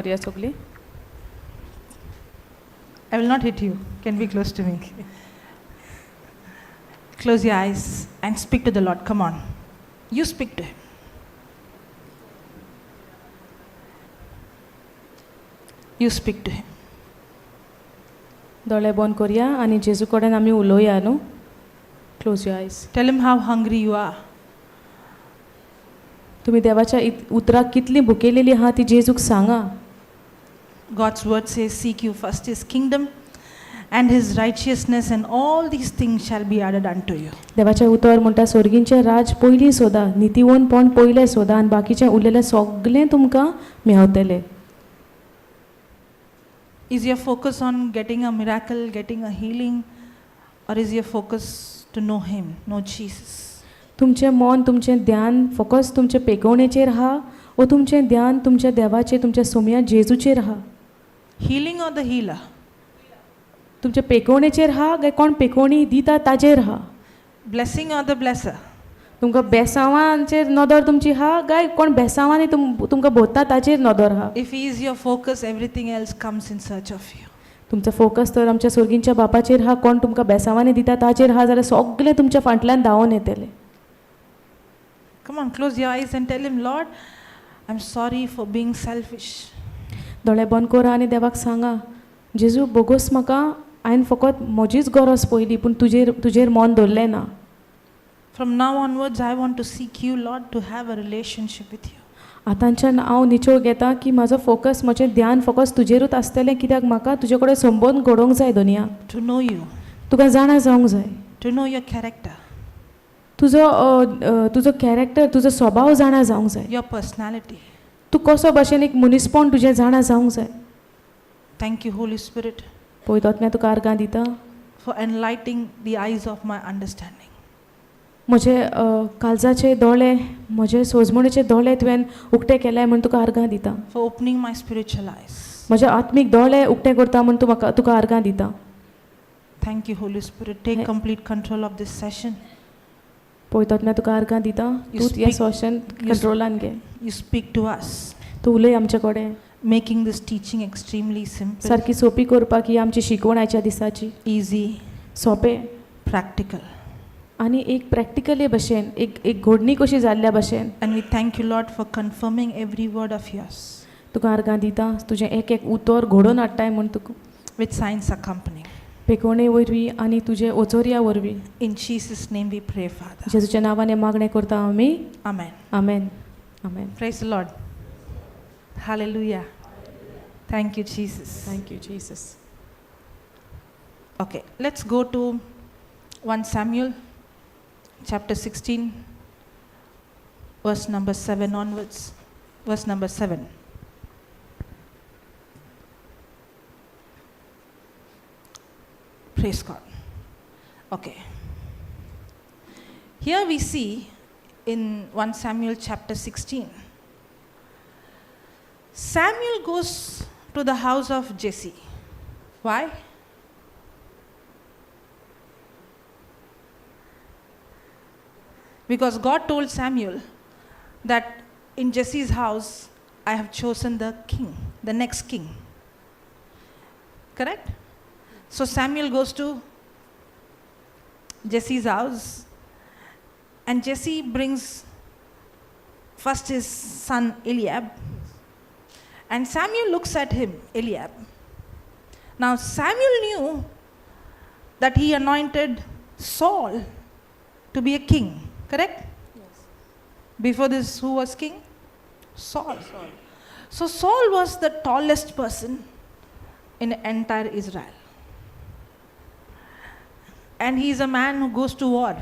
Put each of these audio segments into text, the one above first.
करया सगळीं. I will not hit you. Can be close to me. Close your eyes and speak to the Lord. Come on. You speak to Him. You speak to Him. दोळे बंद करया आनी जेजू कडेन आमी उलोवया न्हू. Close your eyes. Tell Him how hungry you are. तुमी देवाच्या उतराक कितली भुकेलेली आहा ती जेजूक सांगा. God's word says, "Seek you first His kingdom and His righteousness, and all these things shall be added unto you." देवाचें उतर म्हणटा सोर्गींचें राज पयलीं सोदा, नितीवनपण पयलें सोदा आनी बाकीचें उरलेलें सगलें तुमकां मेवतलें. Is your focus on getting a miracle, getting a healing, or is your focus to know Him, know Jesus? तुमचें मन, तुमचें ध्यान फकत तुमचे पेकोवणेचेर आहा वो तुमचें ध्यान तुमच्या देवाचेर, तुमच्या सोमया जेजूचेर आहा? Healing or the healer? तुमचे पेकोवणेचेर आहा काय कोण पेकोवणी दिता ताजेर आहा? Blessing or the blesser? तुमकां बेसांवांचेर नदर तुमची आहा काय कोण बेसांवांनी तुमकां भोंवता ताजेर नदर आहा? If He is your focus, everything else comes in search of you. तुमचो फोकस तर आमच्या सोर्गींच्या बापाचेर आहा, कोण तुमकां बेसांवांनी दिता ताजेर आहा जाल्यार सगलें तुमच्या फाटल्यान धांवून येतलें. Come on, close your eyes and tell Him, "Lord, I'm sorry for being selfish." दोळे बंद करा आनी देवाक सांगा, जेजू बोगोस म्हाका, हांवें फकत म्हजीच गरज पळयली पूण तुजेर मन दवरलें ना. From now onwards, I want to seek you, Lord, to have a relationship with you. आतांच्यान हांव निचोव घेता की म्हाजो फोकस, म्हजें ध्यान फकत तुजेरूच आसतलें, कित्याक म्हाका तुजे कडेन संबंद घडोवंक जाय दोनया. To know you, तुका जाणा जावंक जाय, to know your character, तुजो अ, अ, तुजो कॅरेक्टर, तुजो स्वभाव जाणा जावंक जाय, your personality. तूं कसो भाशेन एक मनीसपण तुजें जाणा जावंक जाय. Thank you, Holy Spirit, पळय आत्म्या तुका आर्गां दिता for enlightening the eyes of my understanding. म्हजे काळजाचे दोळे, म्हजे सोजमणेचे दोळे तुवें उक्ते केले म्हूण तुका आर्गां दिता. For opening my spiritual eyes. म्हजे आत्मीक दोळे उक्ते करता म्हूण तूं म्हाका तुका आर्गां दिता. Thank you, Holy Spirit. Take Hey. Complete control of this session. पळय आत्म्या तुका आर्गां दिता, You तूं ह्या speak- session कंट्रोलान घे. You speak to us, तूं उलय आमचे कडेन, making this teaching extremely simple, सारकी सोंपी करपाक ही आमची शिकवण आयच्या दिसाची, easy, सोंपें, practical. आनी एक प्रॅक्टिकली भशेन, एक एक घडणी कशी जाल्ल्या भशेन. And we thank you, Lord, for confirming every word of yours तुका आर्गां दिता, तुजें एक एक उतर घडोवन हाडटाय म्हूण तुका, with signs accompanying. पेकोवणे वरवीं आनी तुजे ओचोरया वरवीं. In Jesus' name we pray, Father. जेजूच्या नांवान हें मागणें करता आमी. Amen. Amen, amen. Praise the Lord. Hallelujah. Thank you, Jesus. Thank you Jesus. Okay, let's go to 1 Samuel chapter 16, verse number 7 onwards. Verse number 7. Praise God. Okay. Here we see in 1 Samuel chapter 16, Samuel goes to the house of Jesse. Why? Because God told Samuel that in Jesse's house I have chosen the king, the next king. Correct? So Samuel goes to Jesse's house, and Jesse brings first his son Eliab. And Samuel looks at him, Eliab. Now Samuel knew that he anointed Saul to be a king, correct? Yes. Before this, who was king? Saul. So Saul was the tallest person in entire Israel. And he is a man who goes to war.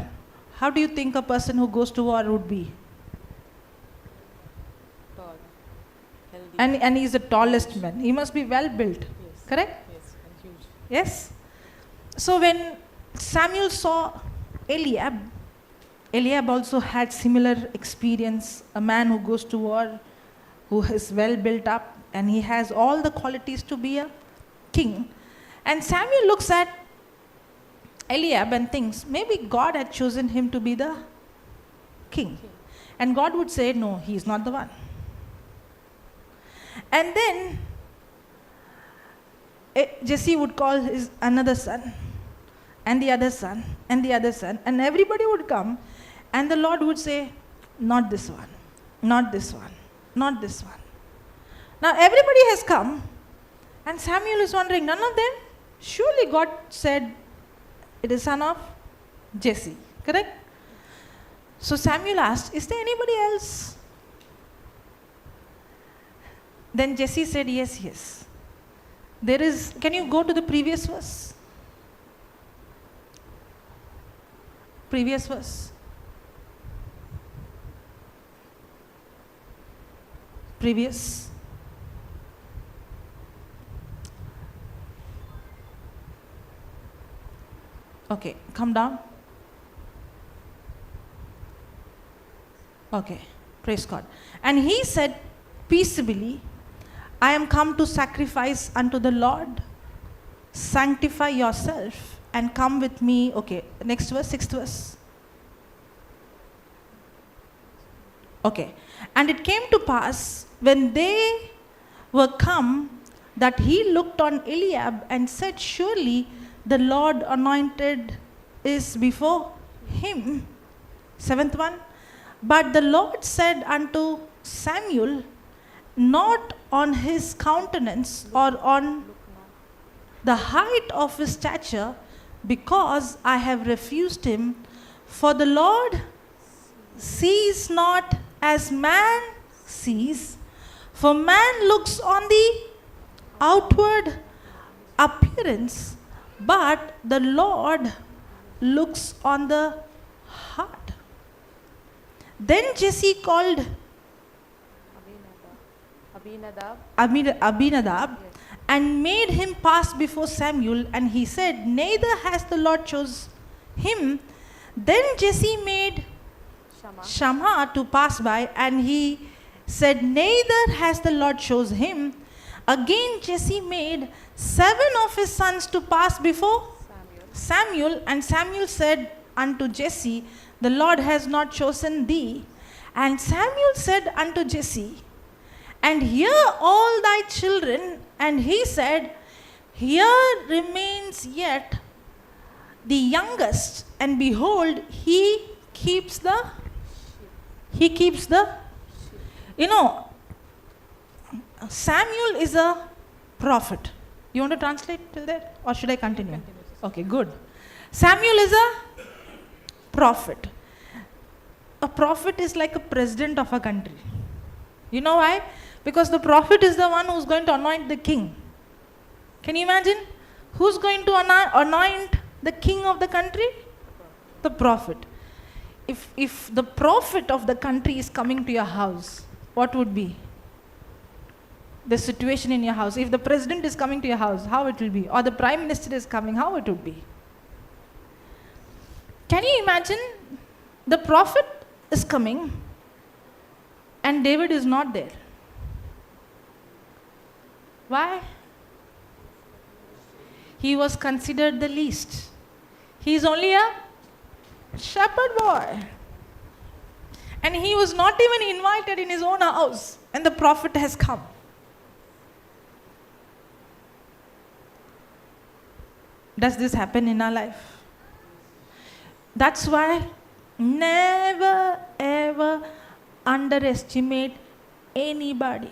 How do you think a person who goes to war would be? Tall, healthy. And he is the tallest man. He must be well built, Yes. correct? Yes, and huge. Yes? So when Samuel saw Eliab, Eliab also had similar experience, a man who goes to war, who is well built up, and he has all the qualities to be a king. And Samuel looks at Eliab and thinks, maybe God had chosen him to be the king. And God would say, no, he is not the one. And then Jesse would call his another son, and the other son, and the other son, and everybody would come, and the Lord would say, not this one, not this one, not this one. Now everybody has come, and Samuel is wondering, none of them? Surely God said, it is son of Jesse, correct? So Samuel asked, is there anybody else? Then Jesse said, yes, yes. There is, can you go to the previous verse? Previous verse. Previous. Okay, come down. Okay, praise God. And he said, peaceably, I am come to sacrifice unto the Lord. Sanctify yourself and come with me. Okay, next verse, sixth verse. Okay. And it came to pass when they were come that he looked on Eliab and said, surely the Lord anointed is before him. Seventh one. But the Lord said unto Samuel, not on his countenance or on the height of his stature, because I have refused him. For the Lord sees not as man sees, for man looks on the outward appearance, but the Lord looks on the heart. Then Jesse called Abinadab, yes, and made him pass before Samuel, and he said, neither has the Lord chose him. Then Jesse made Shammah to pass by, and he said, neither has the Lord chose him. Again Jesse made 7 of his sons to pass before Samuel, and Samuel said unto Jesse, the Lord has not chosen thee. And Samuel said unto Jesse, and hear all thy children. And he said, here remains yet the youngest, and behold, he keeps the, you know, Samuel is a prophet. You want to translate till there, or should I continue? Okay, good. Samuel is a prophet. A prophet is like a president of a country. You know why? Because the prophet is the one who's going to anoint the king. Can you imagine? Who's going to anoint the king of the country? The prophet. If the prophet of the country is coming to your house, what would be the situation in your house? If the president is coming to your house, how it will be? Or the prime minister is coming, how it would be? Can you imagine? The prophet is coming and David is not there. Why? He was considered the least. He is only a shepherd boy. And he was not even invited in his own house. And the prophet has come. Does this happen in our life? That's why never ever underestimate anybody.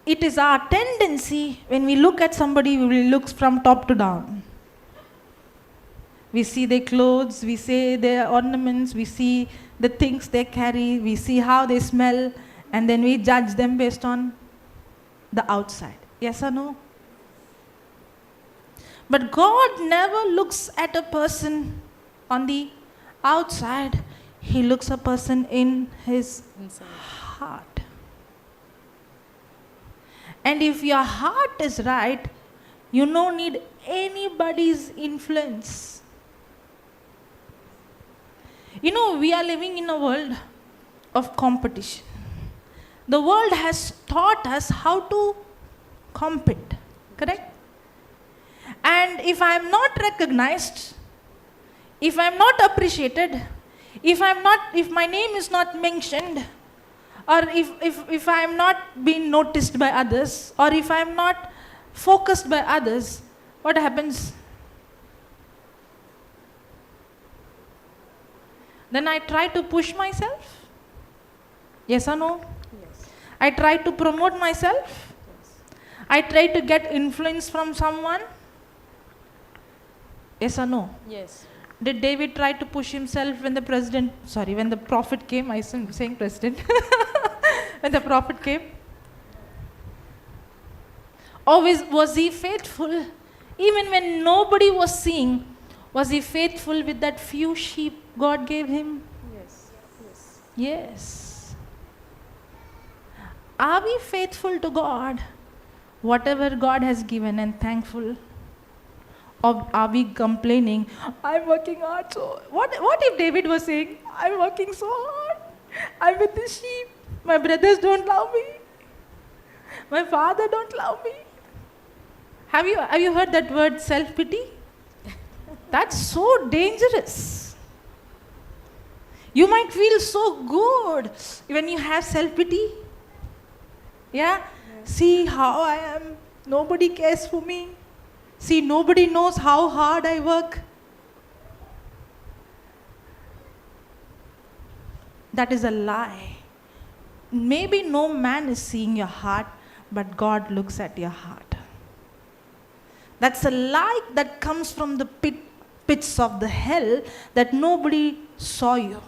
It is our tendency when we look at somebody, we will look from top to down. We see their clothes, we see their ornaments, we see the things they carry, we see how they smell, and then we judge them based on the outside. Yes or no? But God never looks at a person on the outside. He looks a person in his inside heart. And if your heart is right, you don't need anybody's influence. You know, we are living in a world of competition. The world has taught us how to compete, correct? And if I am not recognized, if I am not appreciated, if my name is not mentioned, Or if I am not being noticed by others, or if I am not focused by others, what happens? Then I try to push myself. Yes or no? Yes. I try to promote myself. Yes. I try to get influence from someone. Yes or no? Yes. Did David try to push himself when the when the prophet came? I am saying president. When the prophet came. Or was he faithful? Even when nobody was seeing, was he faithful with that few sheep God gave him? Yes. Yes. Yes. Are we faithful to God? Whatever God has given, and thankful? Or are we complaining, I'm working hard, so... What if David was saying, I'm working so hard, I'm with the sheep, my brothers don't love me, my father don't love me. Have you heard that word self-pity? That's so dangerous. You might feel so good when you have self-pity. Yeah? Yes. See how I am. Nobody cares for me. See, nobody knows how hard I work. That is a lie. Maybe no man is seeing your heart, but God looks at your heart. That's a lie that comes from the pits of the hell that nobody saw you.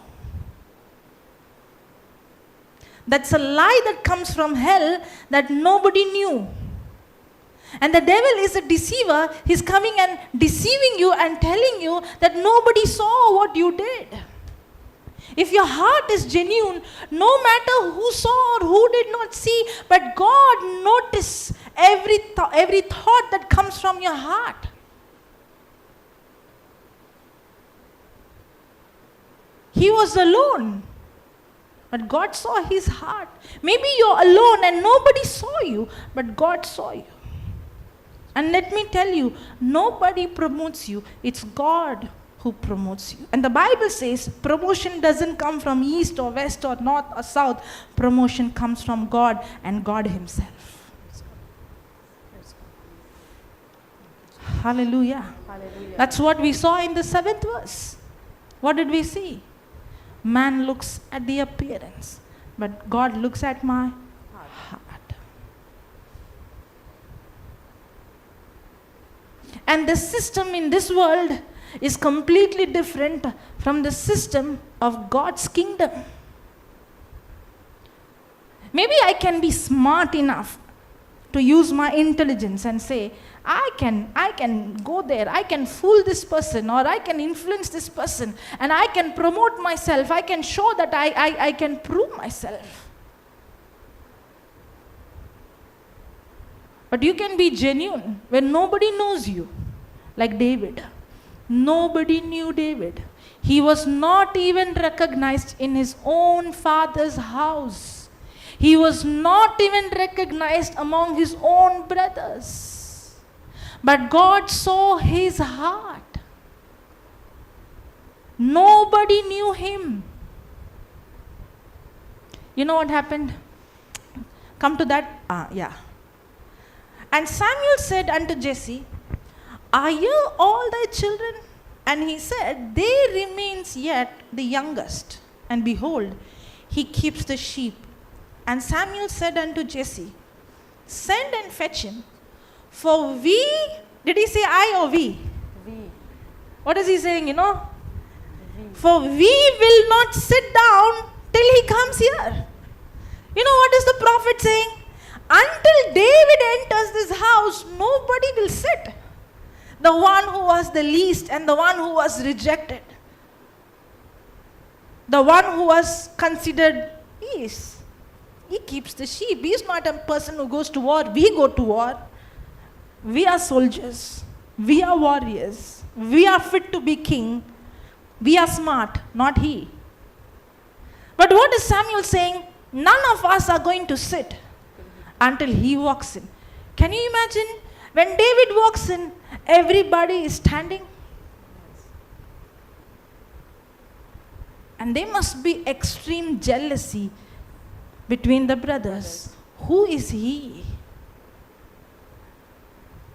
That's a lie that comes from hell that nobody knew. And the devil is a deceiver. He's coming and deceiving you and telling you that nobody saw what you did. If your heart is genuine, no matter who saw or who did not see, but God notices every thought that comes from your heart. He was alone, but God saw his heart. Maybe you're alone and nobody saw you, but God saw you. And let me tell you, nobody promotes you. It's God who promotes you. And the Bible says promotion doesn't come from east or west or north or south. Promotion comes from God and God himself. Hallelujah. Hallelujah. That's what we saw in the 7th verse. What did we see? Man looks at the appearance, but God looks at my heart. And the system in this world is completely different from the system of God's kingdom. Maybe I can be smart enough to use my intelligence and say, I can go there, I can fool this person, or I can influence this person, and I can promote myself, I can show that I can prove myself. But you can be genuine when nobody knows you, like David. Nobody knew David. He was not even recognized in his own father's house. He was not even recognized among his own brothers. But God saw his heart. Nobody knew him. You know what happened? Come to that. Yeah. And Samuel said unto Jesse, Are you all thy children? And he said, There remains yet the youngest, and behold, he keeps the sheep. And Samuel said unto Jesse, Send and fetch him. For we, did he say I or we? We. What is he saying, you know? We. For we will not sit down till he comes here. You know what is the prophet saying? Until David enters this house, nobody will sit. The one who was the least and the one who was rejected. The one who was considered is. He keeps the sheep. He is not a person who goes to war. We go to war. We are soldiers. We are warriors. We are fit to be king. We are smart, not he. But what is Samuel saying? None of us are going to sit until he walks in. Can you imagine? When David walks in, everybody is standing. And there must be extreme jealousy Between the brothers. Who is he?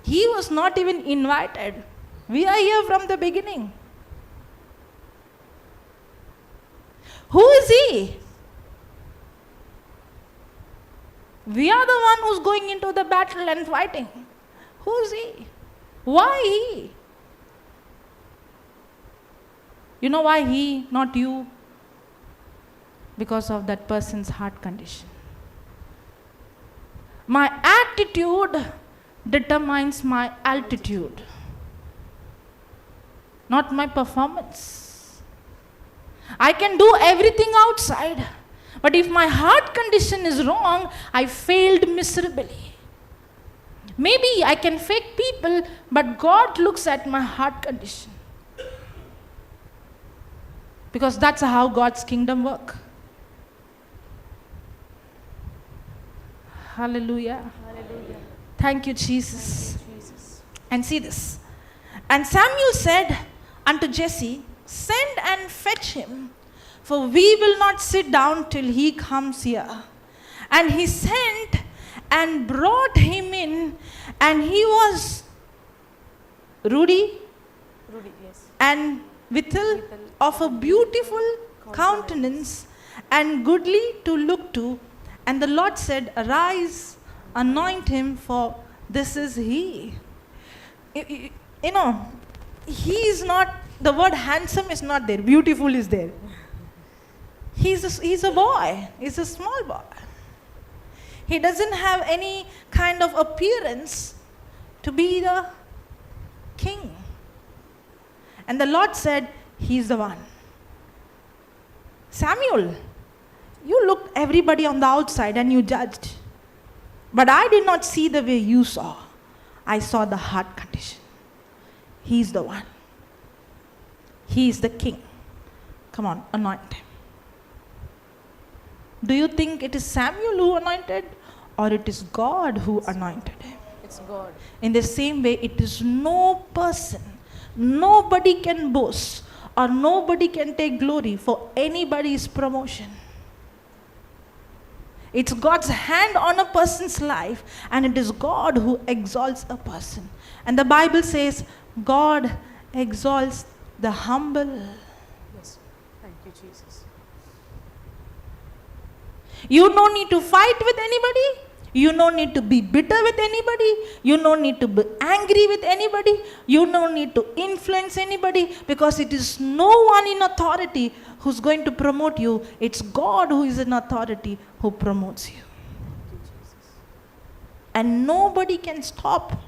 He was not even invited. We are here from the beginning. Who is he? We are the one who's going into the battle and fighting. Who is he? Why he? You know why he, not you? Because of that person's heart condition. My attitude determines my altitude, not my performance. I can do everything outside, but if my heart condition is wrong, I failed miserably. Maybe I can fake people, but God looks at my heart condition. Because that's how God's kingdom works. Hallelujah. Hallelujah. Thank you, Jesus. Thank you, Jesus. And see this. And Samuel said unto Jesse, send and fetch him, for we will not sit down till he comes here. And he sent and brought him in, and he was ruddy, Ruddy, yes. and withal of a beautiful countenance and goodly to look to. And the Lord said, arise, anoint him, for this is he. You know, he is not, the word handsome is not there, beautiful is there. He's a boy, he's a small boy. He doesn't have any kind of appearance to be the king. And the Lord said, he's the one. Samuel, you looked everybody on the outside and you judged. But I did not see the way you saw. I saw the heart condition. He's the one. He is the king. Come on, anoint him. Do you think it is Samuel who anointed, or it is God who anointed him? It's God. In the same way, it is no person. Nobody can boast or nobody can take glory for anybody's promotion. It's God's hand on a person's life, and it is God who exalts a person. And the Bible says, God exalts the humble. Yes. Thank you, Jesus. You no need to fight with anybody. You no need to be bitter with anybody. You no need to be angry with anybody. You no need to influence anybody, because it is no one in authority who's going to promote you. It's God who is in authority who promotes you. Thank you, Jesus. And nobody can stop,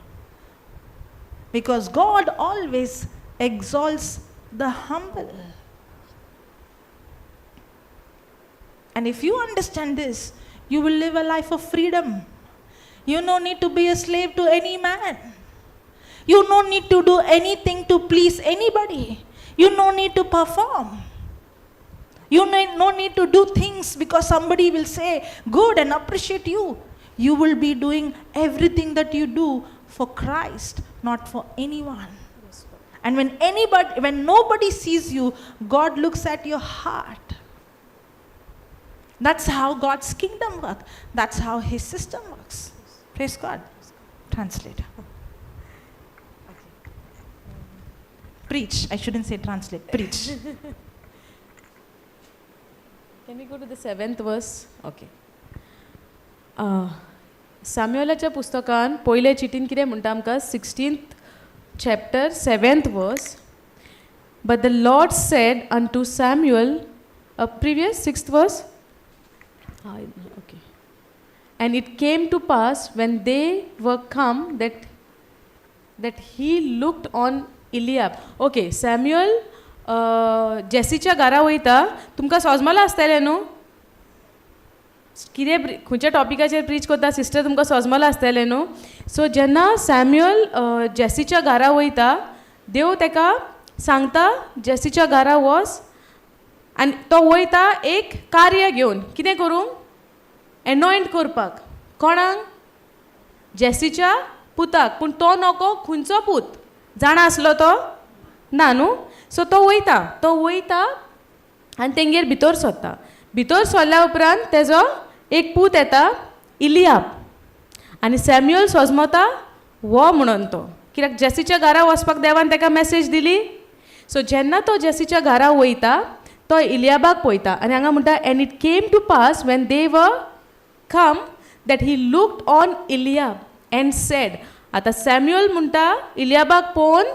because God always exalts the humble. And if you understand this, you will live a life of freedom. You no need to be a slave to any man. You no need to do anything to please anybody. You no need to perform. You no need to do things because somebody will say good and appreciate you. You will be doing everything that you do for Christ, not for anyone. Yes, Lord. And when nobody sees you, God looks at your heart. That's how God's kingdom works. That's how His system works. Praise God. Translate. Okay. Preach. I shouldn't say translate. Preach. Can we go to the 7th verse? Okay. साम्युएलाच्या पुस्तकान पयले चिटीन कितें म्हणटा आमकां, 16th chapter 7th verse. But the Lord said unto Samuel, previous 6th verse. Okay. And it came to pass when they were come that he looked on Eliab. Okay, Samuel जेसीच्या घरा वयता. तुमकां सोजमलां आसतलें न्हू कितें खंयच्या टॉपिकाचेर प्रीच करता sister, तुमकां सोजमलां आसतलें न्हू. सो जेन्ना सॅम्युअल जेसीच्या घरा वयता, देव तेका सांगता जेसीच्या घरा वच, आनी तो वयता एक कार्य घेवन. कितें करूंक? एनॉयंट करपाक. कोणाक? जेसीच्या पुताक. पूण तो नको खंयचो पूत जाणा आसलो तो ना न्हू. सो तो वयता, तो वयता आनी तेंगेर भितर सरता. भितर सरल्या उपरांत तेजो एक पूत येता इलियाब आनी सॅम्युअल सोजमता हो म्हणून तो, कित्याक जेसीच्या घरा वचपाक देवान ताका मॅसेज दिली. सो जेन्ना तो जेसीच्या घरा वयता तो इलियाबाक पळयता आनी हांगा म्हणटा, and it came to pass when they were come that he looked on Eliab and said. आतां सॅम्युअल म्हणटा इलियाबाक पळोवन,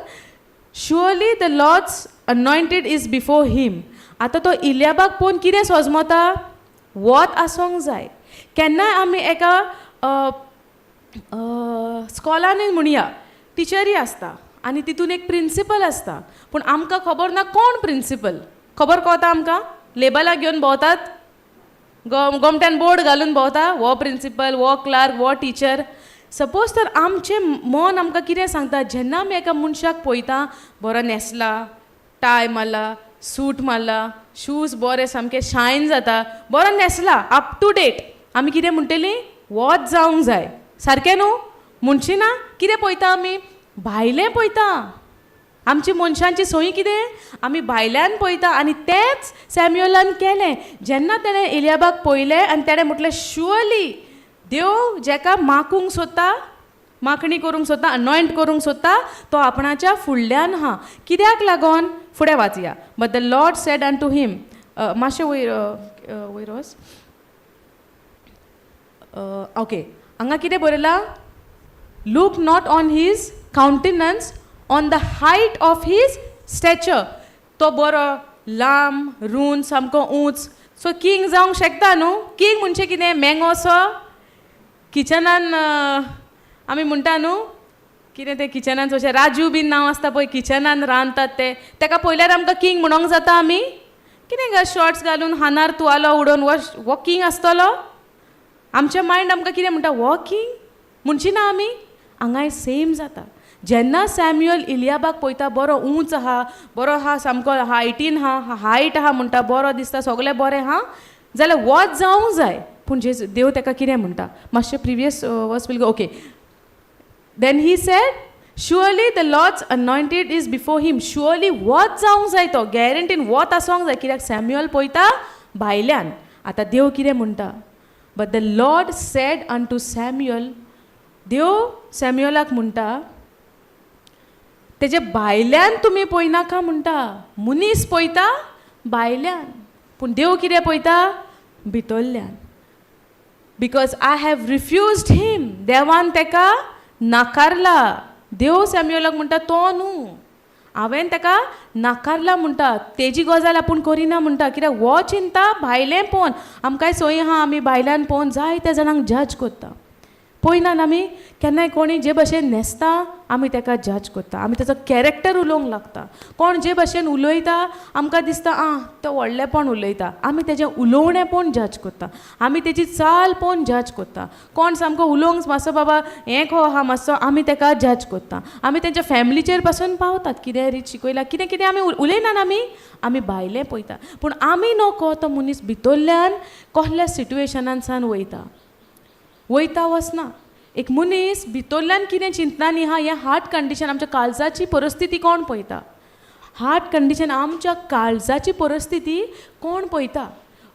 surely the Lord's anointed is before him. आतां तो इलियाबाक पळोवन कितें सोजमता? वत आसूंक जाय. केन्नाय आमी एका स्कॉलानूय म्हणया, टिचरी आसता आनी तितून एक प्रिंसिपल आसता, पूण आमकां खबर ना कोण प्रिंसिपल. खबर कोता आमकां? लेबलां घेवन भोंवतात, गोमट्यान बोर्ड घालून भोंवता, हो प्रिंसिपल, हो क्लार्क, हो टिचर. सपोज तर आमचें मन आमकां कितें सांगता, जेन्ना आमी एका मनशाक पळयता, बरो न्हेसला, टाय मारला, सूट मारला, शूज बरे सामके शायन जाता, बरो न्हेसला, अप टू डेट, आमी कितें म्हणटलीं? वच जावंक जाय. सारकें न्हू? म्हणची ना? कितें पळयता आमी? भायलें पळयता. आमची मनशांची संवय कितें? आमी भायल्यान पळयता. आनी तेंच सॅम्युअलान केलें. जेन्ना तेणें इलियाबाक पळयलें आनी तेणें म्हटलें, शुअरली देव जेका माकूंक सोदता, माखणी करूंक सोदता, अनॉयंट करूंक सोदता, तो आपणाच्या फुडल्यान आहा. कित्याक लागोन? फुडें वाचया. But the Lord said unto him, मातशें वयर वयर वच. ओके, हांगा कितें बरयलां? Look not on his countenance, on the height of his stature. तो बरो लांब रूंद सामको ऊंच, सो किंग जावंक शकता न्हू? किंग म्हणजे कितें? मेंगोसो किचनान आमी म्हणटा न्हू कितें तें, किचनान जशें राजू बीन नांव आसता पळय, किचनान रांदतात ते, ताका पळयल्यार आमकां किंग म्हणोंक जाता आमी? कितें गा, शॉर्ट्स घालून हानार तुवालो उडोवन हो हो किंग आसतलो? आमचें मायंड आमकां कितें म्हणटा? हो किंग म्हणची ना आमी? हांगाय सेम जाता. जेन्ना सॅम्युअल इलियाबाक पळयता, बरो ऊंच आहा, बरो आहा, सामको हायटीन आहा, हायट आहा म्हणटा, बरो दिसता, सगळें बरें आहा, जाल्यार वच जावंक जाय. पूण जे देव ताका कितें म्हणटा? मातशें previous verse will go. Okay, then he said, surely the Lord's anointed is before him. Surely वच जावंक जाय तो, गॅरंटीन वत आसोंक जाय, कित्याक सॅम्युअल पळयता भायल्यान. आतां देव कितें म्हणटा? But the Lord said unto Samuel, देव सॅम्युअलाक म्हणटा, तेजे भायल्यान तुमी पळयनाका म्हणटा. मनीस पळयता भायल्यान, पूण देव कितें पळयता? भितरल्यान. Because I have refused him. देवान तेका नाकारला. देव सॅम्युअलाक म्हणटा, तो न्हू, हांवें ताका नाकारला म्हणटा. तेजी गजाल आपूण करिना म्हणटा, कित्याक हो चिंता भायलें पळोवन. आमकांय संवय आहा, आमी भायल्यान पळोवन जायत्या जाणांक जज करता. पळयनात आमी केन्नाय कोणी जे भशेन न्हेसता, आमी ताका जज करता, आमी ताचो कॅरेक्टर उलोवंक लागता. कोण जे भशेन उलयता, आमकां दिसता आं, तो व्हडलेपण उलयता. आमी तेजें उलोवणें पळोवन जज करता, आमी तेजी चाल पळोवन जज करता. कोण सामको उलोवंक मातसो बाबा हें खो आहा मातसो, आमी ताका जज करता. आमी तेंच्या फॅमिलीचेर पासून पावतात, कितें रीत शिकयला, कितें कितें आमी उलयनात. आमी आमी भायलें पळयता, पूण आमी नको तो मनीस भितरल्यान कसल्या सिट्युएशनानसान वयता वयता वचना. एक मनीस भितरल्यान कितें चिंतना न्ही हा, हें हार्ट कंडिशन, आमच्या काळजाची परिस्थिती कोण पळयता? हार्ट कंडिशन, आमच्या काळजाची परिस्थिती कोण पळयता?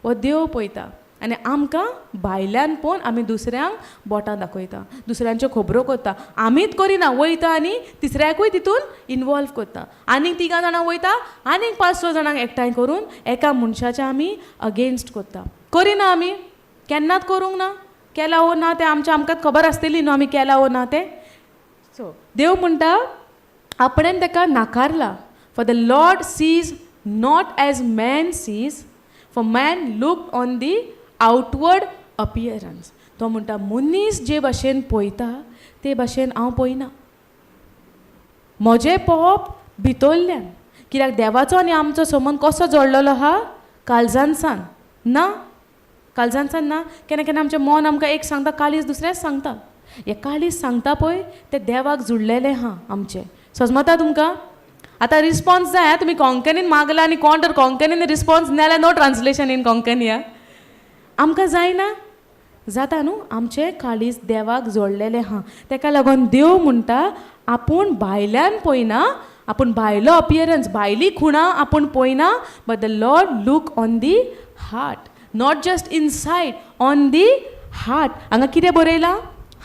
हो देव पळयता. आनी आमकां भायल्यान पळोवन आमी दुसऱ्यांक बोटां दाखयता, दुसऱ्यांच्यो खबरो करता. आमीच करिना, वयता आनी तिसऱ्याकूय तितून इनवॉल्व करता. आनीक तिगां जाणां वयता, आनीक पांच स जाणांक एकठांय करून एका मनशाच्या आमी अगेन्स्ट करता. करिना आमी? केन्नाच करूंक ना. केला वो ना तें आमच्या आमकांच खबर आसतली न्हू, आमी केला वो ना तें. सो देव म्हणटा, आपणेन ताका नाकारला. For the Lord sees not as man sees, for man look on the outward appearance. तो म्हणटा, मनीस जे भाशेन पळयता ते भाशेन हांव पळयना. म्हजें पळोवप भितरल्यान, कित्याक देवाचो आनी आमचो संबंद कसो जोडलेलो आहा? काळजानसान ना, काळजानसान ना. केन्ना केन्ना आमचें मन आमकां एक सांगता, काळीज दुसरेंच सांगता. हें काळीज सांगता पळय, तें देवाक जुडलेलें आहा आमचें. सजमता तुमकां? आतां रिस्पॉन्स जाय आं. तुमी कोंकणीन मागला आनी कोण तर कोंकणीन रिस्पॉन्स नाल्यार नो ट्रान्सलेशन इन कोंकणी. आं, आमकां जायना जाता न्हू? आमचें काळीज देवाक जोडलेलें आहा. तेका लागून देव म्हणटा, आपूण भायल्यान पळयना, आपूण भायलो अपियरन्स, भायली खुणां आपूण पळयना, but the Lord look on the heart. Not just inside, on the heart. हांगा कितें बरयलां?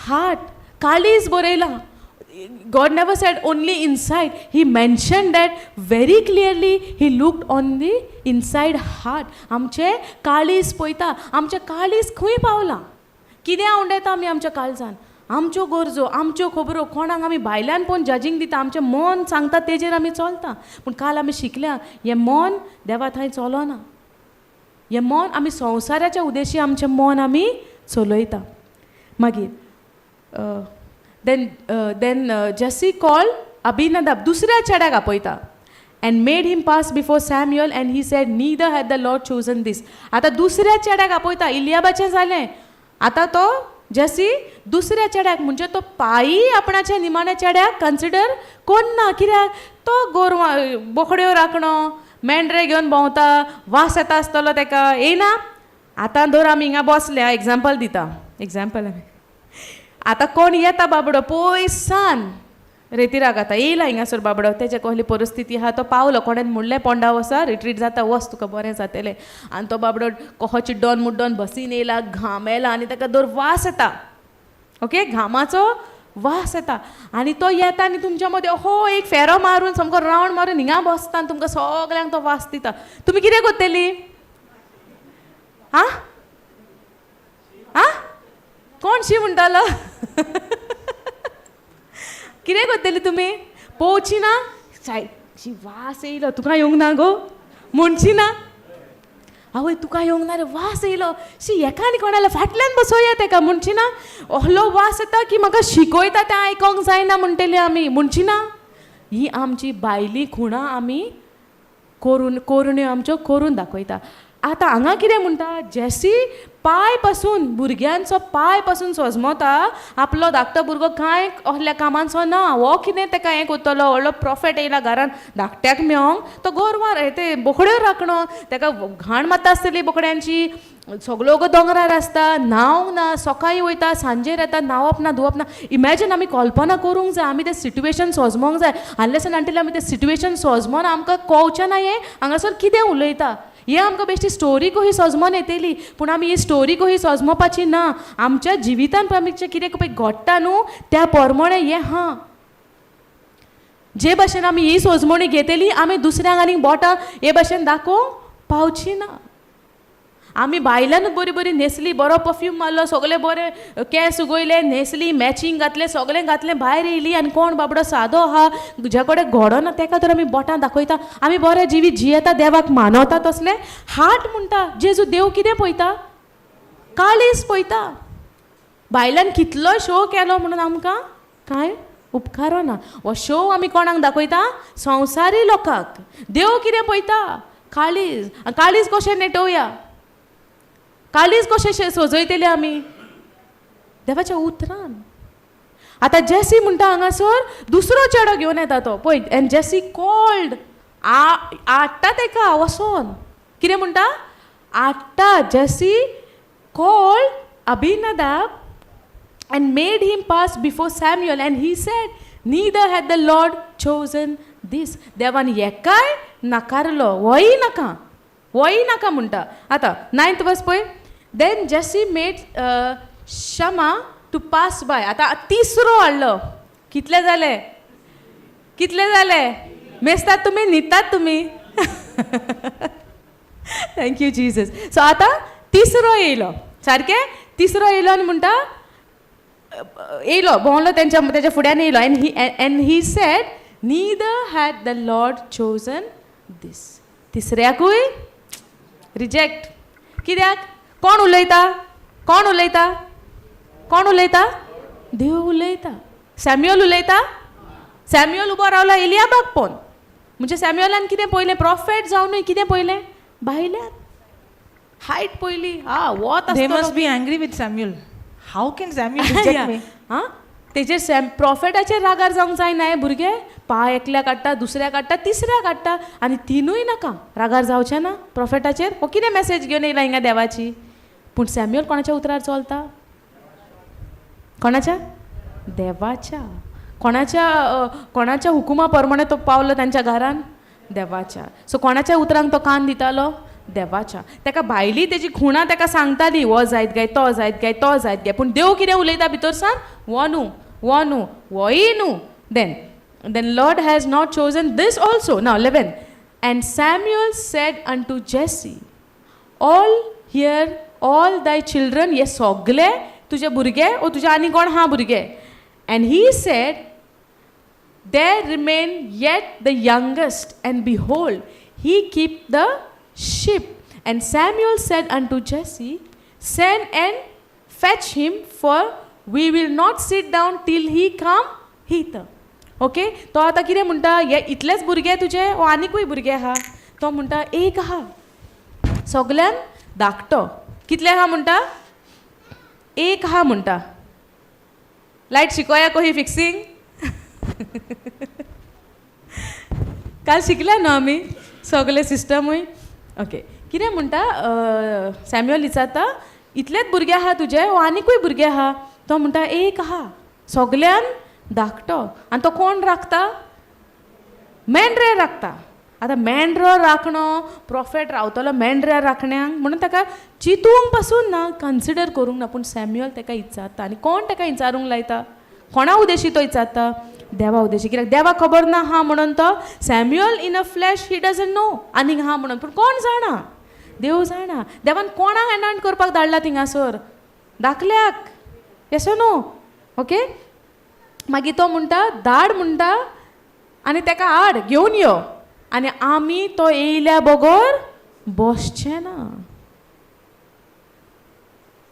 हार्ट, काळीज बरयलां. God never said only inside. He mentioned that very clearly. He looked on the inside heart. आमचें काळीज पळयता. आमचें काळीज खंय पावलां, कितें आवडटा आमी आमच्या काळजान, आमच्यो गरजो, आमच्यो खबरो, कोणाक आमी भायल्यान पळोवन जजींग दिता. आमचें मन सांगता तेजेर आमी चलता. पूण काल आमी शिकल्या, हें मन देवा थंय चलना. हें मन आमी संवसाराच्या उद्देशी आमचें मन आमी चलयता. मागीर then Jesse call Abinadab, दुसऱ्या चेड्याक आपयता, and made him pass before Samuel, and he said, "Neither hath the Lord chosen this." आतां दुसऱ्या चेड्याक आपयता. इलियाबाचें जालें, आतां तो जेसी दुसऱ्या चेड्याक, म्हणजे तो पायी आपणाच्या निमाण्या चेड्याक कन्सिडर कोन्ना. कित्याक? तो गोरवां बोकड्यो राखणो, मेंढरे घेवन भोंवता, वास येता आसतलो तेका, येयना. आतां धर आमी हिंगा बसल्या, एग्जाम्पल दिता, एग्जाम्पल. आतां कोण येता बाबडो पयसान रेतिराक, आतां येयला हिंगासर बाबडो, तेजे कसली परिस्थिती आहा, तो पावलो, कोणेन म्हणलें पोंडा वसा, रिट्रीट जाता, वच, तुका बरें जातलें. आनी तो बाबडो कहो चिड्डोन मुड्डोन बसीन येयला, घामेला आनी ताका दर वास येता, ओके, घामाचो वास येता. आनी तो येता आनी तुमच्या मदें हो एक फेरो मारून, सामको रावंड मारून हिंगा बसता आनी तुमकां सगल्यांक तो वास दिता. तुमी कितें करतली? आं आं, कोण शी म्हणटालो? कितें करतली तुमी? पळोवची ना, सायड शी वास येयलो, तुका येवंक ना गो म्हणची ना? आवय, तुका येवंक ना रे, वास येयलो, शी, हेका आनी कोणाल्या फाटल्यान बसोवया तेका म्हणची ना? असलो वास येता की म्हाका शिकयता तें आयकोंक जायना म्हणटली आमी, म्हणची ना? ही आमची भायली खुणां आमी करून, करण्यो आमच्यो करून दाखयता. आतां हांगा कितें म्हणटा जेसी? पांय पासून, भुरग्यांचो पांय पासून सोजमता आपलो धाकटो भुरगो कांय असल्या कामांचो ना. हो कितें तेका हें करतलो? व्हडलो प्रोफेट येयला घरान धाकट्याक मेवोंक, तो गोरवां ते बोकड्यो राखणो, तेका घाण मारता आसतली बोकड्यांची. सगलो गो दोंगरार आसता, न्हावंक ना, सकाळीं वयता, सांजेर येता, न्हांवप ना, धुवप ना. इमॅजीन, आमी कल्पना करूंक जाय, आमी तें सिट्युएशन सोजमोंक जाय. अनलेस आनी अंटील आमी तें सिट्युएशन सोजमोन आमकां कळचें ना हें हांगासर कितें उलयता हें. आमकां बेश्टी स्टोरी कशी सोजमोन येतली, पूण आमी ही स्टोरी कशी सोजमोपाची ना. आमच्या जिवितान पळय आमचें कितें पळय घडटा न्हू, त्या प्रमाणे हें हा. जे भाशेन आमी ही सोजमणी घेतली, आमी दुसऱ्यांक आनीक बोटां हे भाशेन दाखोवंक पावची ना. आमी भायल्यानूच बरी बरी न्हेसली, बरो परफ्यूम मारलो, सगळे बरे केंस उगयले, न्हेसली, मॅचींग घातलें, सगळें घातलें, भायर येयली आनी कोण बाबडो सादो आहा, ज्या कडेन घडना, तेका तर आमी बोटां दाखयता. आमी बरें जिवीत जियेता, देवाक मानवता तसलें? हार्ट म्हणटा जेजू, देव कितें पळयता? काळीज पळयता. भायल्यान कितलोय शो केलो म्हणून आमकां कांय उपकारना. हो शो आमी कोणाक दाखयता? संवसारी लोकांक. देव कितें पळयता? काळीज. काळीज कशें नेटोवया? काळीज कशें सजयतले आमी? देवाच्या उतरान. आतां जेसी म्हणटा, हांगासर दुसरो चेडो घेवन येता तो पळय. एंड जेसी कॉल्ड, हाडटा तेका वसोन, कितें म्हणटा? हाडटा. Jesse called Abinadab and made him pass before Samuel, and he said, "Neither hath the Lord chosen this." देवान हेकाय नाकारलो, होय नाका, होय नाका म्हणटा. आतां नायन्थ वर्स पळय. Then Jesse made Shammah to pass by. आतां तिसरो हाडलो. कितले जाले? कितले जाले? मेजतात तुमी? न्हिदतात तुमी? Thank you Jesus. सो आतां तिसरो येयलो, सारकें तिसरो येयलो आनी म्हणटा, येयलो, भोंवलो तेंच्या, तेच्या फुड्यान येयलो, and he said, "Neither hath the Lord chosen this." तिसऱ्याकूय reject. कित्याक? कोण उलयता? कोण उलयता? कोण उलयता? देव उलयता. सॅम्युअल उलयता. सॅम्युअल उबो रावला एलियाबाक पळोवन. म्हणजे सॅम्युअलान कितें पळयलें? प्रॉफेट जावनूय कितें पळयलें? भायल्यान हायट पळयली. हा, वत. They must be angry with Samuel. How can Samuel reject me? हां, तेजेर सॅम प्रॉफेटाचेर रागार जावंक जायना. हे भुरगे पांय एकल्या काडटा, दुसऱ्या काडटा, तिसऱ्या काडटा आनी तिनूय नाका. रागार जावचें ना प्रॉफेटाचेर? हो कितें मॅसेज घेवन येयला हिंगा देवाची? पूण सॅम्युअल कोणाच्या उतरार चलता? कोणाच्या? देवाच्या. कोणाच्या हुकुमा प्रमाणे तो पावलो तांच्या घरान? देवाच्या. सो कोणाच्या उतरांक तो कान दितालो? देवाच्या. ताका भायली तेजी खुणां ताका सांगताली, हो जायत काय, तो जायत काय, तो जायत काय, पूण देव कितें उलयता भितर सान? हो न्हू, हो न्हू, होय न्हू. Then Lord has not chosen this also. Now 11. And Samuel said unto Jesse, all here all thy children, हे सगले तुजे भुरगे ओ तुजे आनी कोण आहा भुरगे? And he said, there remain yet the youngest, and behold, he keep the sheep. And Samuel said unto Jesse, send and fetch him, for we will not sit down till he come hither. Okay, तो आतां कितें म्हणटा, हे इतलेच भुरगे तुजे ओ आनीकूय भुरगे आहा? तो म्हणटा एक आहा, सगल्यान धाकटो. कितले आहा म्हणटा? एक आहा म्हणटा. लायट शिकोया कोही फिक्सिंग काल शिकल्या न्हू आमी सगळे सिस्टमूय. ओके, कितें म्हणटा सॅम्युअल विचारता, इतलेच भुरगे आहा तुजे ओ आनीकूय भुरगे आहा? तो म्हणटा एक आहा, सगल्यान धाकटो. आनी तो कोण राखता? मेंढरे राखता. आतां मेंढरो राखणो प्रोफेट रावतलो मेंढऱ्या राखण्यांक म्हणून ताका चिंतूंक पासून ना, कन्सिडर करूंक ना. पूण सॅम्युअल ताका विचारता. आनी कोण ताका विचारूंक लायता? कोणा उद्देशी तो विचारता? देवा उद्देशी. कित्याक देवाक खबर ना हा म्हणून तो Samuel in a flesh he doesn't know आनीक हा म्हणून, पूण कोण जाणा? देव जाणा. देवान कोणाक एनॉयंट करपाक धाडला थिंगासर? धाकल्याक. येसो न्हू? ओके, मागीर तो म्हणटा धाड म्हणटा आनी ताका हाड, घेवन यो, आनी आमी तो येयल्या बगर बसचे ना.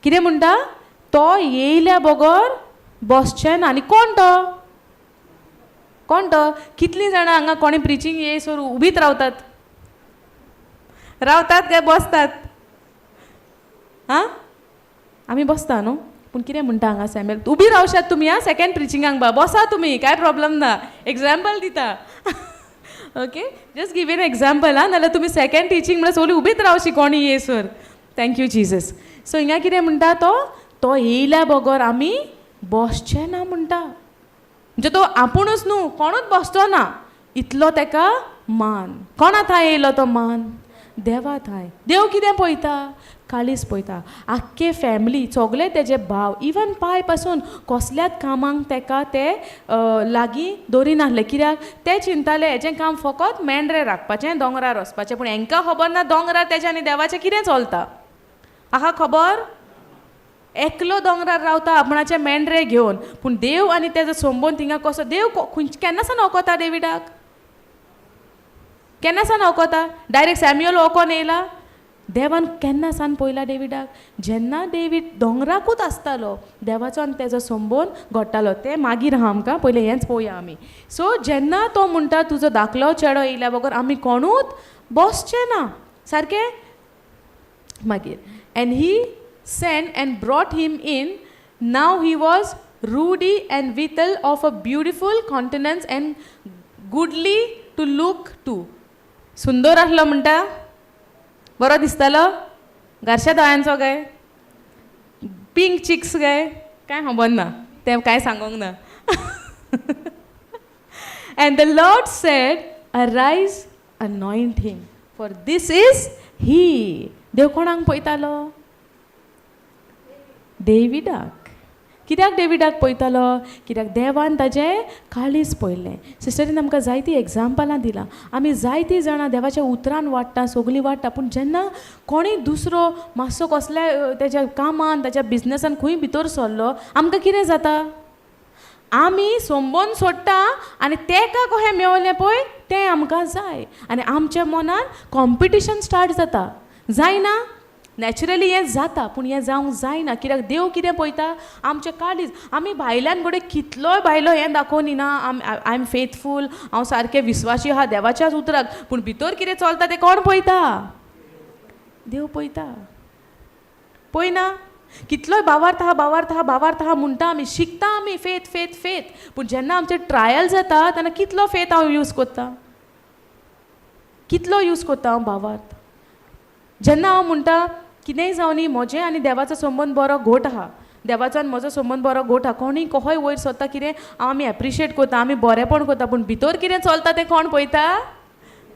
कितें म्हणटा? तो येयल्या बगर बसचे ना. आनी कोण तो? कोण तो? कितलीं जाणां हांगा कोणी प्रिचींग येयसर उबीत रावतात? रावतात काय बसतात? आं, आमी बसता न्हू. पूण कितें म्हणटा हांगा सॅम्युअल? उबी रावशात तुमी आं, सेकेंड प्रिचिंगाक बा बसा तुमी, कांय प्रॉब्लम ना, एग्जाम्पल दिता. Okay, just give an example आं, नाल्यार तुमी सेकेंड टिचींग म्हळ्यार सगळीं उबीत रावशी कोणी येयसर. Thank you Jesus. सो हिंगा कितें म्हणटा तो? तो येयल्या बगर आमी बसचे ना म्हणटा. म्हणजे तो आपुणूच न्हू, कोणूच बसचो ना, इतलो ताका मान. कोणा थंय येयलो तो मान? देवा थंय. देव कितें पळयता? काळीज पळयता. आख्खे फॅमिली सगळे तेजे भाव इवन पाय पासून कसल्याच कामांक ताका ते लागीं दवरिनासले. कित्याक ते चिंताले हेजें काम फकत मेंढरे राखपाचें, दोंगरार वचपाचें. पूण हेंकां खबर ना दोंगरार तेजें आनी देवाचें कितें चलता. आहा खबर? एकलो दोंगरार रावता आपणाचे मेंढरे घेवन, पूण देव आनी तेजो संबंद थिंगा कसो? देव खंयचे केन्ना सान वखता डेविडाक? केन्ना सान वखता? डायरेक्ट सॅम्युअल वकोन येयला? देवान केन्ना सान पळयला डेविडाक? जेन्ना डेवीड दोंगराकूच आसतालो, देवाचो आनी तेजो संबंद घडटालो. तें मागीर आहा आमकां, पयलें हेंच पळोवया आमी. सो जेन्ना तो म्हणटा तुजो धाकलो चेडो येयल्या बगर आमी कोणूच बसचे ना, सारकें? मागीर and he sent and brought him in. Now he was ruddy and withal of a beautiful countenance and goodly to look to. सुंदर आसलो म्हणटा, बरो दिसतालो, घारश्या दोळ्यांचो काय, पिंक चिक्स काय, कांय खबर ना, तें कांय सांगूंक ना. And the Lord said, arise, anoint him, for this is he. देव कोणाक पळयतालो? डेविडाक. कित्याक डेविडाक पळयतालो? कित्याक देवान ताजें काळीज पळयलें. सिस्टरीन आमकां जायतीं एग्जाम्पलां दिलां. आमी जायतीं जाणां देवाच्या उतरान वाडटा, सगलीं वाडटा, पूण जेन्ना कोणूय दुसरो मातसो कसल्या तेज्या कामान, ताच्या बिजनसान खंय भितर सरलो, आमकां कितें जाता? आमी संबंद सोडटा आनी तेका कशें मेवलें पळय तें आमकां जाय, आनी आमच्या मनान कॉम्पिटिशन स्टार्ट जाता. जायना? नॅचरली हें जाता, पूण हें जावंक जायना. कित्याक देव कितें पळयता? आमचें काळीज. आमी भायल्यान घडये कितलोय भायलो हें दाखोवन येना, I am faithful, हांव सारकें विस्वाशी आहा देवाच्याच उतराक, पूण भितर कितें चलता तें कोण पळयता? देव पळयता. पळयना? कितलोय बावार्थ आहा, बावार्थ आहा, बावार्थ आहा म्हणटा आमी, शिकता आमी फेथ फेथ फेथ, पूण जेन्ना आमचें ट्रायल जाता तेन्ना कितलो फेथ हांव यूज करता? कितलो यूज करता हांव भावार्थ? जेन्ना हांव म्हणटा कितेंय जावं न्ही, म्हजें आनी देवाचो संबंद बरो घट आहा, देवाचो आनी म्हजो संबंद बरो घट आहा, कोणूय कोहोय वयर सरता कितें आमी एप्रिशिएट करता, आमी बरेंपण करता, पूण भितर कितें चलता तें कोण पळयता?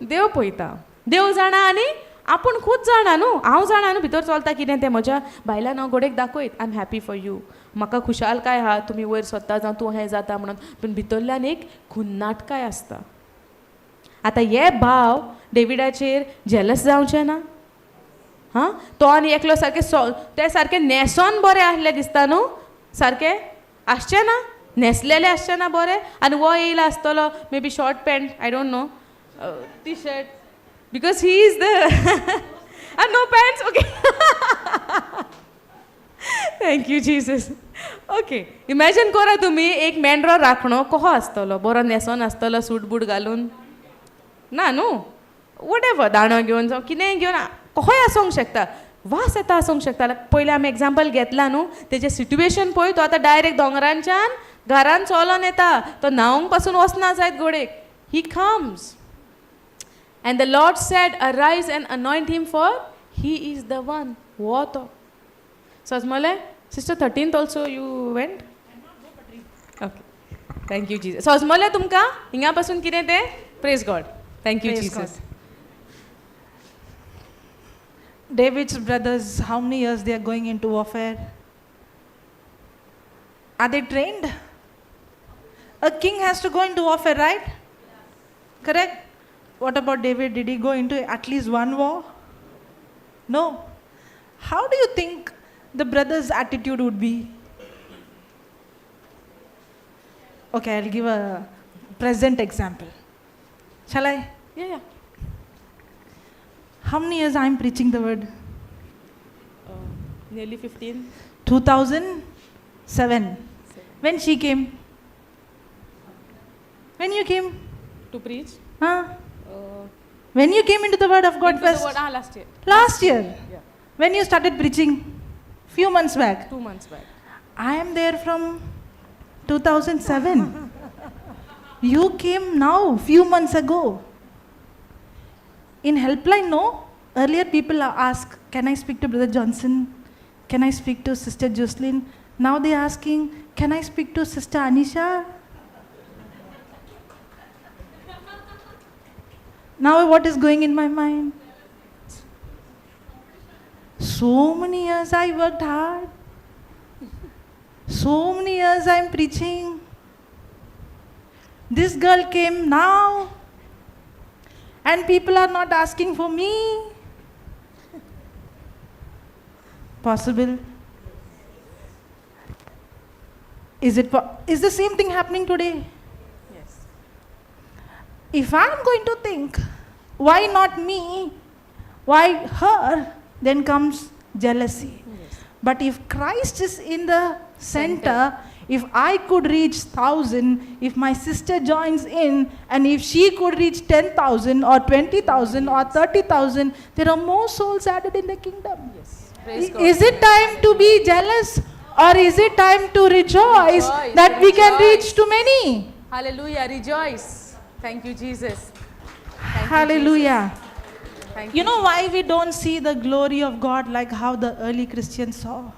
देव पळयता. देव जाणा आनी आपूण खूद जाणा न्हू, हांव जाणा न्हू भितर चलता कितें तें. म्हज्या बायलान हांव घोडेक दाखयत, I am happy for you, म्हाका खुशालकाय आहा, तुमी वयर सोदता जावं तूं हें जाता म्हणून. पूण भितरल्यान एक खुन्नाटकाय आसता. आतां हे भाव डेविडाचेर जेलस जावचें ना? हां, तो आनी एकलो सारकें ते सारकें न्हेसोन बरें आहलें दिसता न्हू, सारकें आसचें ना, न्हेसलेलें आसचें ना बरें. आनी हो येयला आसतलो may be short pant, I don't know, T shirt, because he is the no pants. Okay, thank you Jesus. Okay, imagine करा तुमी एक मेंढरो राखणो कसो आसतलो, बरो न्हेसोन आसतलो, सूट बूट घालून ना न्हू, what ever, दांडो घेवन जावं कितेंय घेवन कसोय आसूंक शकता, वास येता आसूंक शकता. पयलीं आमी एग्जाम्पल घेतला न्हू, तेजें सिट्युएशन पळय, तो आतां डायरेक्ट दोंगरांच्यान घरान चलोन येता, तो न्हावंक पासून वचना जायत घोडेक. He comes and the Lord said, arise and anoint him, for he is the one. हो तो सजमलें. Sister, 13th also you went? Okay, thank you Jesus. सजमलें तुमकां हिंगा पासून कितें तें? Praise God, thank you Praise Jesus. David's brothers, how many years they are going into warfare? Are they trained? A king has to go into warfare, right? Correct? What about David? Did he go into at least one war? No. How do you think the brothers' attitude would be? Okay, I'll give a present example. Shall I? Yeah. How many years I'm preaching the word? Nearly 15. 2007. When she came? When you came? To preach? Huh? When you came into the word of God Into the first? word, last year. Last year. Yeah. When you started preaching? Few months back. 2 months back. I am there from 2007. You came now, few months ago. In helpline, no. Earlier people ask, can I speak to Brother Johnson? Can I speak to Sister Jocelyn? Now they are asking, can I speak to Sister Anisha? Now what is going in my mind? So many years I worked hard. So many years I am preaching. This girl came now. And people are not asking for me. Possible? Is it? Is the same thing happening today? Yes. If I am going to think, why not me? Why her? Then comes jealousy. Yes. But if Christ is in the center, if I could reach 1,000, if my sister joins in, and if she could reach 10,000 or 20,000 or 30,000, there are more souls added in the kingdom. Yes. Praise God. Is it time to be jealous, or is it time to rejoice, Rejoice, that we can rejoice. reach to many? Hallelujah. Rejoice. Thank you, Jesus. Thank you, Hallelujah. Jesus. Thank You know why we don't see the glory of God like how the early Christians saw?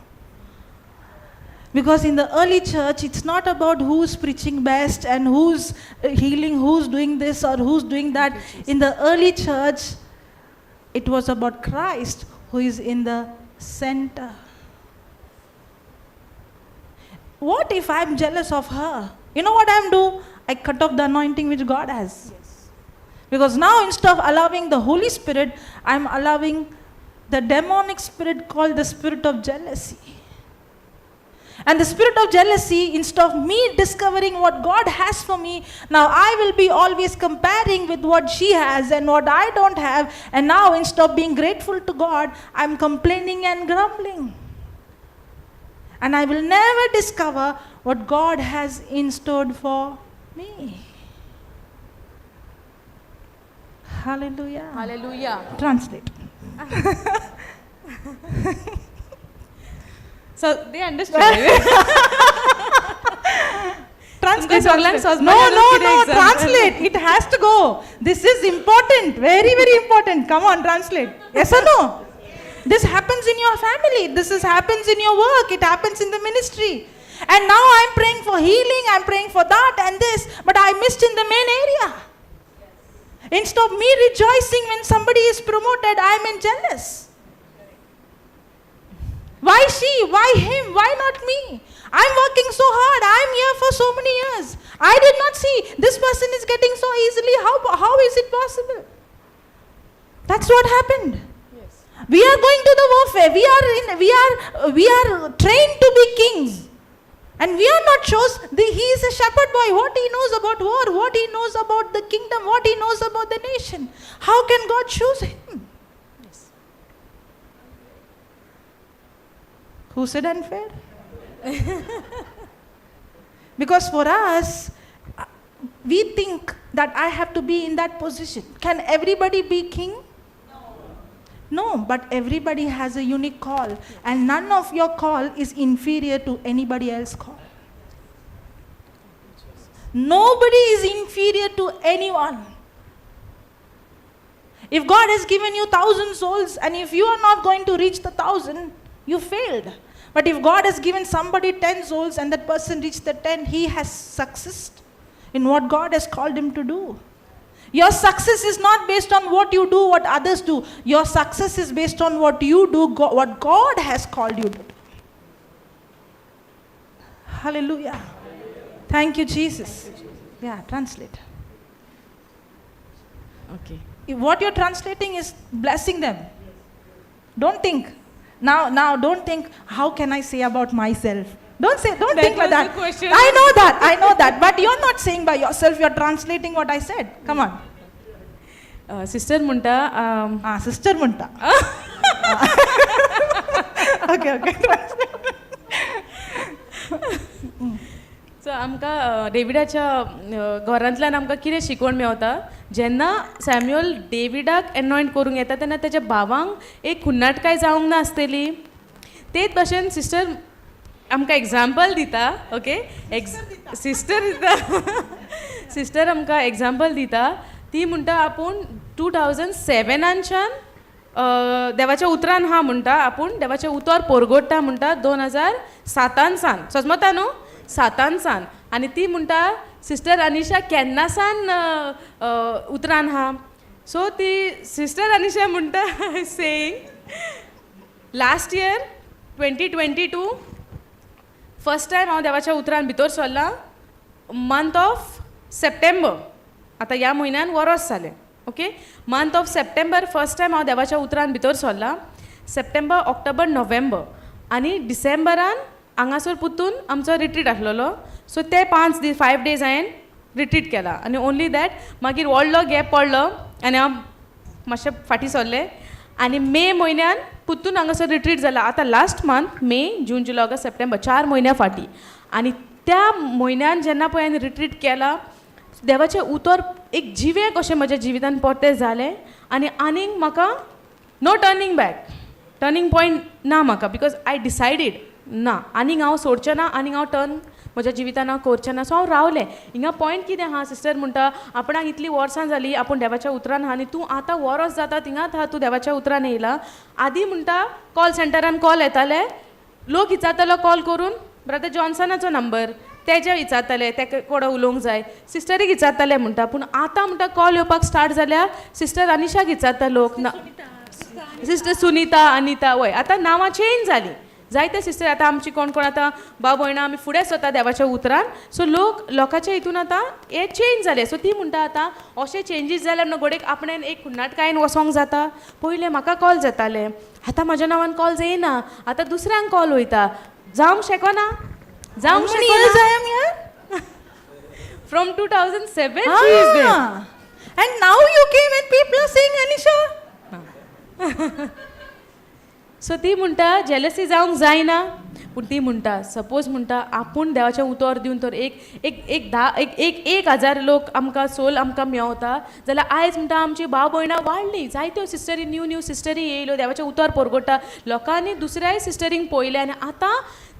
Because in the early church, it's not about who's preaching best and who's healing, who's doing this or who's doing that. In the early church, it was about Christ who is in the center. What if I'm jealous of her? You know what I'm do? I cut off the anointing which God has. Yes. Because now instead of allowing the Holy Spirit, I'm allowing the demonic spirit called the spirit of jealousy. And the spirit of jealousy, instead of me discovering what God has for me, now I will be always comparing with what she has and what I don't have. And now instead of being grateful to God, I'm complaining and grumbling. And I will never discover what God has in store for me. Hallelujah. Hallelujah. Translate. So they understood. Translate. Translate. No, no, no. Translate. It has to go. This is important. Very, very important. Come on, translate. Yes or no? This happens in your family. This happens in your work. It happens in the ministry. And now I'm praying for healing. I'm praying for that and this. But I missed in the main area. Instead of me rejoicing when somebody is promoted, I am in jealous. Why she? Why him? Why not me? I'm working so hard. I'm here for so many years. I did not see this person is getting so easily. How is it possible? That's what happened. We are going to the warfare. We are trained to be kings. And we are not chose. He is a shepherd boy. What he knows about war? What he knows about the kingdom? What he knows about the nation? How can God choose him? Yes. Who said unfair? Because for us, we think that I have to be in that position. Can everybody be king? No, but everybody has a unique call, and none of your call is inferior to anybody else's call. Nobody is inferior to anyone. If God has given you 1,000 souls, and if you are not going to reach the 1,000, you failed. But if God has given somebody 10 souls and that person reached the 10, he has success in what God has called him to do. Your success is not based on what you do, what others do. Your success is based on what you do, what God has called you to do. Hallelujah. Thank you, Jesus. Thank you, Jesus. Yeah, translate. Okay. If what you're translating is blessing them. Don't think. Now don't think, how can I say about myself? Don't say, don't That think like was that. the question. I know that. But you're not saying by yourself, you're translating what I said. Come on. Sister म्हणटा, Sister म्हणटा. Okay. So आमकां डेविडाच्या घरांतल्यान आमकां कितें शिकवण मेवता, जेन्ना Samuel डेविडाक एनॉयंट करूंक येता तेन्ना तेच्या भावांक एक खुन्नाटकाय जावंक नासतली. तेच भशेन सिस्टर आमकां एग्जाम्पल दिता. ओके, सिस्टर दिता, सिस्टर आमकां एग्जाम्पल दिता. ती म्हणटा आपूण 2007नानच्यान देवाच्या उतरान आहा म्हणटा, आपूण देवाचें उतर परगोडटा म्हणटा 2007 सान, सजमता न्हू, 7 सान. आनी ती म्हणटा सिस्टर अनिशा केन्नासान उतरान आहा. सो ती सिस्टर अनिशा म्हणटा saying last year 2022 first time हांव देवाच्या उतरान भितर सरलां मंथ ऑफ सप्टेंबर. आतां ह्या म्हयन्यान वरोस जालें. Okay, month of September first time हांव देवाच्या उतरान भितर सरलां. सप्टेंबर, ऑक्टोबर, नोव्हेंबर आनी डिसेंबरान हांगासर पुतून आमचो रिट्रीट आसलेलो. सो ते 5 दीस, 5 डेज हांवें रिट्रीट केला आनी ओनली that. मागीर व्हडलो गॅप पडलो आनी हांव मातशें फाटीं सरलें आनी मे म्हयन्यान पुतून हांगासर रिट्रीट जाला. आतां last month May, June, July, August, September, 4 म्हयन्या फाटीं. आनी त्या म्हयन्यान जेन्ना पळय हांवें रिट्रीट केला, देवाचें उतर एक जिवें कशें म्हज्या जिवितान परतें जालें आनी आनीक म्हाका no turning back, turning point ना म्हाका, because I decided ना आनीक हांव सोडचें ना, आनीक हांव टर्न म्हज्या जिवितान हांव करचें ना. सो हांव रावलें. हिंगा पॉयंट कितें आहा, सिस्टर म्हणटा आपणाक इतलीं वर्सां जालीं आपूण देवाच्या उतरान आहा आनी तूं आतां वरोस जाता थिंगात आहा, तूं देवाच्या उतरान येयला. आदीं म्हणटा कॉल सेंटरान कॉल येताले, लोक विचारतालो कॉल करून ब्रदर जॉन्सनाचो नंबर तेजे विचारताले, तेका कोडो उलोवंक जाय, सिस्टरीक विचारताले म्हणटा. पूण आतां म्हणटा कॉल येवपाक स्टार्ट जाल्या सिस्टर अनिशाक विचारता लोक, ना सिस्टर सुनीता, अनिता, वय आतां नांवां चेंज जालीं जायते सिस्टर. आतां आमची कोण कोण आतां भाव भयणां आमी फुडें सरता देवाच्या उतरान. सो लोक लोकांच्या हितून आतां हे चेंज जालें. सो ती म्हणटा आतां अशें चेंजीस जाल्यार न्हू घडयेक आपणें एक खुन्नाटकायेन वचोंक जाता. पयलें म्हाका कॉल जाताले, आतां म्हाज्या नांवान कॉल जायना, आतां दुसऱ्यांक कॉल वयता. जावंक शकना, जावंक How many years शकना. I am here? From 2007 she is there. And now you came and people are saying Anisha. So ती म्हणटा जेलसी जावंक जायना. पूण ती म्हणटा सपोज म्हणटा आपूण देवाचें उतर दिवन तर एक एक एक धा एक एक एक हजार लोक आमकां सोल आमकां मेवता जाल्यार आयज म्हणटा आमची भाव भयणां वाडली, जायत्यो सिस्टरी न्यू न्यू सिस्टरी येयल्यो, देवाचें उतर परगोडटा, लोकांनी दुसऱ्याय सिस्टरींक पळयलें आनी आतां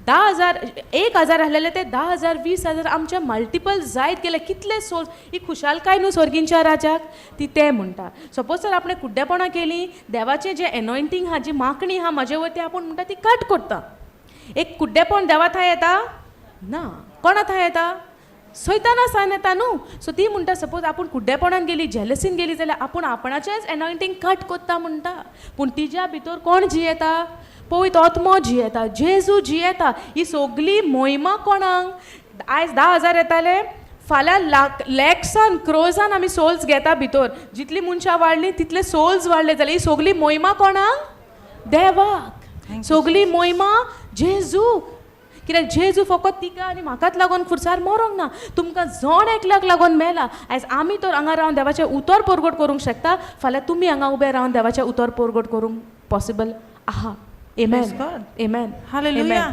10,000 1,000 आसलेले ते 10,000 20,000 आमचे मल्टिपल जायत गेले. कितले सोल, ही खुशालकाय न्हू सर्गींच्या राजाक. ती तें म्हणटा सपोज जर आपणें कुड्डेपणां केलीं, देवाचें जें एनॉयंटींग आहा, जी मागणी आहा म्हाजे वरती, आपूण म्हणटा ती कट करता. एक कुड्डेपण देवा थंय येता ना, कोणा थंय येता? सैताना सान येता न्हू. सो ती म्हणटा, सपोज आपूण कुड्डेपणान गेली, जेलसीन गेली जाल्यार आपूण आपणाचेंच एनॉयंटींग कट कोत्ता म्हणटा. पूण तिज्या भितर कोण जियेता? पवित्र आत्मो जियेता, जेजू जियेता. ही सगली मोहिमा कोणाक? आयज 10,000 येताले, फाल्यां लाख, लॅक्सान, क्रोजान आमी सोल्स घेता भितर. जितली मनशां वाडली तितले सोल्स वाडले जाल्यार ही सगली मोहिमा कोणाक? देवाक. सगली मोहिमा जेजूक. कित्याक जेजू फकत तिका आनी म्हाकाच लागून खुर्सार मरोंक ना, तुमकां जण एकल्याक लागून मेला. आयज आमी तर हांगा रावन देवाचें उतर परगट करूंक शकता, फाल्यां तुमी हांगा उबे रावन देवाचें उतर परगट करूंक पॉसिबल आहा. Amen. Praise God. Amen. Hallelujah.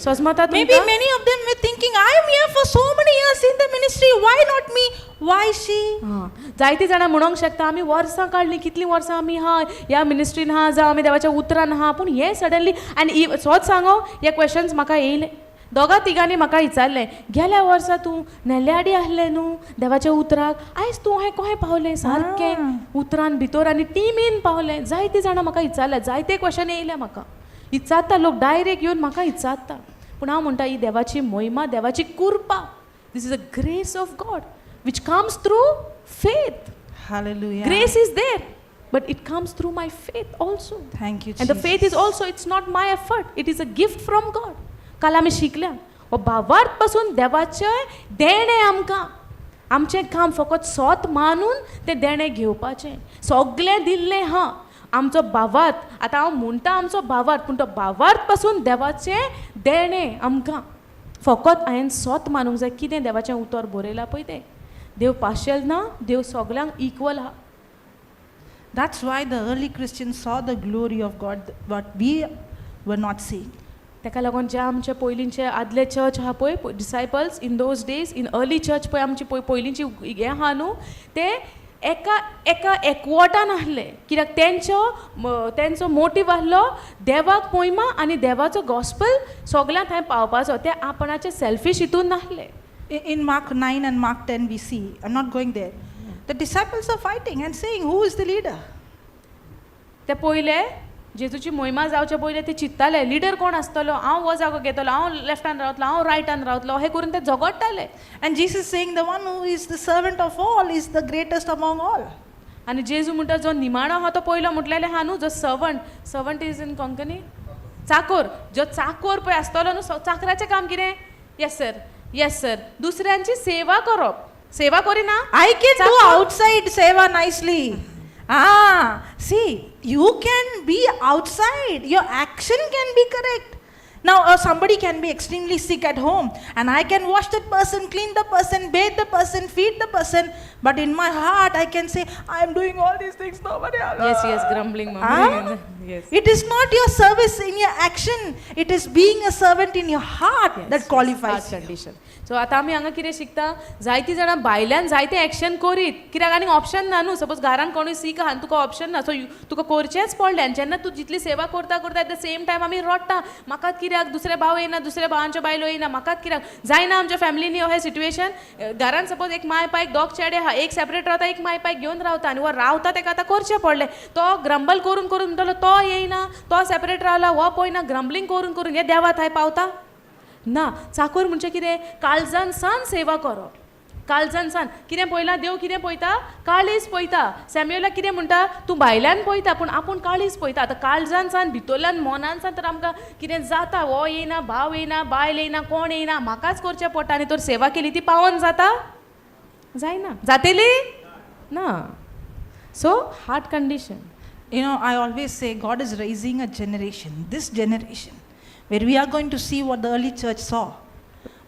सजमता Maybe तुमकां? Many of them were thinking, "I am here for so many years in the ministry. Why not me? Why she?" हां, जायतीं जाणां म्हणोंक शकता, आमी वर्सां काडलीं, कितलीं वर्सां आमी हा ह्या मिनिस्ट्रीन हा, जावं आमी देवाच्या उतरान आहा, पूण हें सडनली. आनी सोच सांगो, हे क्वेश्चन्स म्हाका येयले. दोगा तिगांनी म्हाका विचारलें, गेल्या वर्सा तूं नेल्याडी आहलें न्हू देवाच्या उतराक, आयज तूं हें कोहें पावलें सारकें उतरान भितर आनी टिमीन पावलें? जायतीं जाणां म्हाका विचारलें, जायते क्वेश्चन येयले म्हाका. विचारता लोक, डायरेक्ट येवन म्हाका विचारता. पूण हांव म्हणटा, ही देवाची मोहिमा, देवाची कृपा. This is a grace of God which comes through faith. Hallelujah. Grace is there, but it comes through my faith also. Thank you, And the faith is Jesus. also, it's not my effort, it is a gift from God. काल आमी शिकल्या, हो भावार्थ पासून देवाचें देणें आमकां. आमचें काम फकत सोत मानून तें देणें घेवपाचें. सगळें दिल्लें आहा. आमचो भावार्थ, आतां हांव म्हणटा आमचो भावार्थ, पूण तो भावार्थ पासून देवाचें देणें आमकां. फकत हांवें सोत मानूंक जाय कितें देवाचें उतर बरयलां पळय तें. देव पाशेल ना, देव सगल्यांक इक्वल आहा. That's why the early Christians saw the glory of God, what we were not seeing. ताका लागून जे आमचे पयलींचे आदले चर्च आहा पळय, disciples in those days, in early church पळय, आमची पळय पयलींची हें आहा न्हू, ते एका एका एकवटान आहले, कित्याक तेंचो मोटीव आहलो देवाक मोहिमा आनी देवाचो गॉस्पल सगळ्यां थंय पावपाचो. ते आपणाचे सेल्फीश हितून नासले. In Mark 9 and Mark 10, we see, I'm not going there, the disciples are fighting and saying, "Who is the leader?" ते पयले जेजूची मोहिमा जावचे पयले ते चिंत्ताले, लिडर कोण आसतलो, हांव हो जागो घेतलो, हांव लेफ्टान रावतलो, हांव रायटान रावतलो, हें करून ते झगडटाले. And Jesus saying, "The one who is the servant of all is the greatest among all." आनी जेजू म्हणटा, जो निमाणो आहा तो पयलो म्हटलेलें आहा न्हू. जो servant, servant is in Konkani Chakor, जो चाकोर पळय आसतलो न्हू, चाकराचें काम कितें? Yes sir, yes sir. दुसऱ्यांची सेवा करप. सेवा करिना. I can do Chakor. Outside seva nicely. Ah, see, you can be outside, your action can be correct. Now, somebody can be extremely sick at home, and I can wash that person, clean the person, bathe the person, feed the person, but in my heart, I can say, "I am doing all these things, nobody else." Yes, grumbling. Ah? Yes. It is not your service in your action, it is being a servant in your heart that qualifies you. Condition. So आतां आमी हांगा कितें शिकता? जायतीं जाणां भायल्यान जायते action करीत, कित्याक आनीक ऑप्शन ना न्हू. सपोज घरान कोणूय सीक आहा आनी तुका ऑप्शन ना, सो तुका करचेंच पडलें. आनी जेन्ना तूं जितली सेवा करता करता, एट the same time आमी रडटा, म्हाकाच कित्याक, दुसरे भाव येयना, दुसऱ्या भावांच्यो बायलो येयना, म्हाकाच कित्याक जायना आमच्या फॅमिलीनी अहें सिट्युएशन. घरान सपोज एक माय पायक दोग चेडे आहा, एक सेपरेट रावता, एक माय पायक घेवन रावता, आनी हो रावता तेका आतां करचें पडलें. तो ग्रंबल करून करून म्हणटलो, तो येयना, तो सेपरेट रावला, हो पळयना. ग्रंबलींग करून करून हे देवा थंय पावता ना. चाकोर म्हणजे कितें? काळजान सान सेवा करप. काळजान सान. कितें पळयलां? देव कितें पळयता? काळीज पळयता. सॅम्युलाक कितें म्हणटा? तूं भायल्यान पळयता, पूण आपूण काळीज पळयता. आतां काळजान सान, भितरल्यान, मनान सान तर आमकां कितें जाता, हो येयना, भाव येयना, बायल येयना, कोण येयना, म्हाकाच करचें पडटा, आनी तर सेवा केली ती पावोन जाता? जायना. जातली ना. So heart condition. I always say God is raising a generation, this generation, where we are going to see what the early church saw.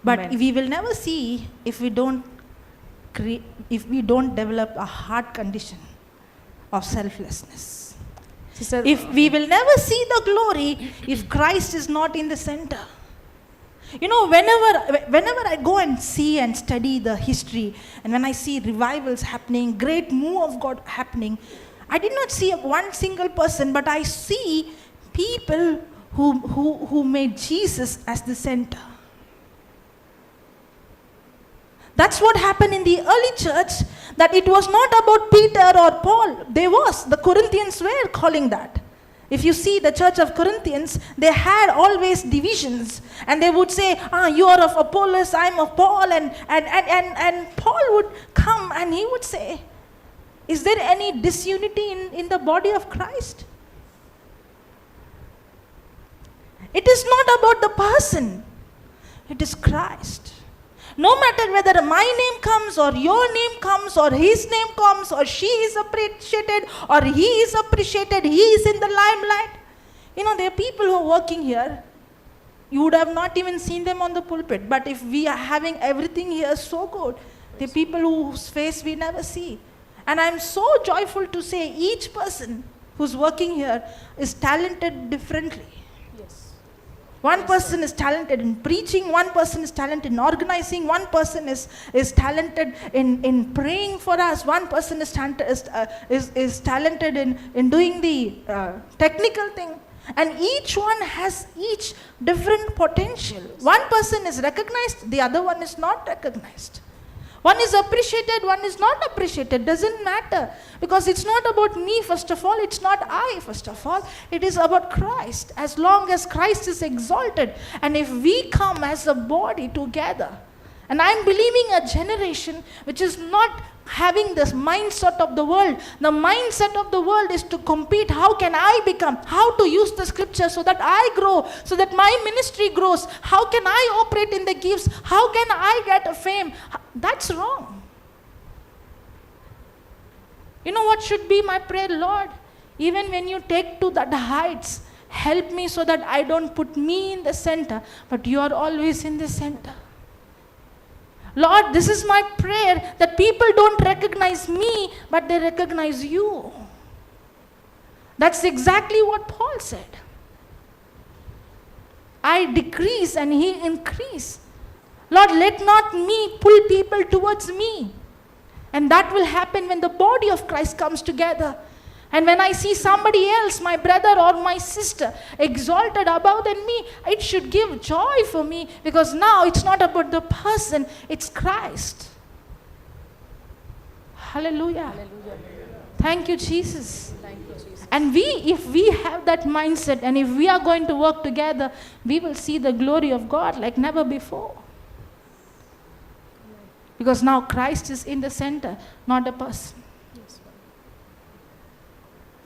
But Amen. We will never see if we don't develop a heart condition of selflessness. Sister. If we will never see the glory if Christ is not in the center. Whenever I go and see and study the history, and when I see revivals happening, great move of God happening, I did not see one single person, but I see people who made Jesus as the center. That's what happened in the early church, that it was not about Peter or Paul. There was, the Corinthians were calling that. If you see the church of Corinthians, they had always divisions. And they would say, you are of Apollos, I'm of Paul. And Paul would come and he would say, is there any disunity in the body of Christ? It is not about the person. It is Christ. No matter whether my name comes or your name comes or his name comes or she is appreciated or he is appreciated, he is in the limelight. You know, there are people who are working here. You would have not even seen them on the pulpit. But if we are having everything here so good, the people whose face we never see. And I'm so joyful to say each person who's working here is talented differently. Yes. One person is talented in preaching, one person is talented in organizing, one person is talented in praying for us, one person is talented in doing the technical thing. And each one has each different potential. One person is recognized, the other one is not recognized. One is appreciated, one is not appreciated. Doesn't matter. Because it's not about me, first of all. It's not I, first of all. It is about Christ. As long as Christ is exalted. And if we come as a body together. And I'm believing a generation which is not having this mindset of the world. The mindset of the world is to compete. How can I become? How to use the scripture so that I grow, so that my ministry grows? How can I operate in the gifts? How can I get a fame? That's wrong. You know what should be my prayer? Lord, even when you take to that heights, help me so that I don't put me in the center, but you are always in the center. Lord, this is my prayer, that people don't recognize me, but they recognize you. That's exactly what Paul said. I decrease and he increase. Lord, let not me pull people towards me. And that will happen when the body of Christ comes together. And when I see somebody else, my brother or my sister, exalted above than me, it should give joy for me, because now it's not about the person, it's Christ. Hallelujah. Hallelujah. Thank you, Jesus. Thank you, Jesus. And if we have that mindset and if we are going to work together, we will see the glory of God like never before. Because now Christ is in the center, not a person.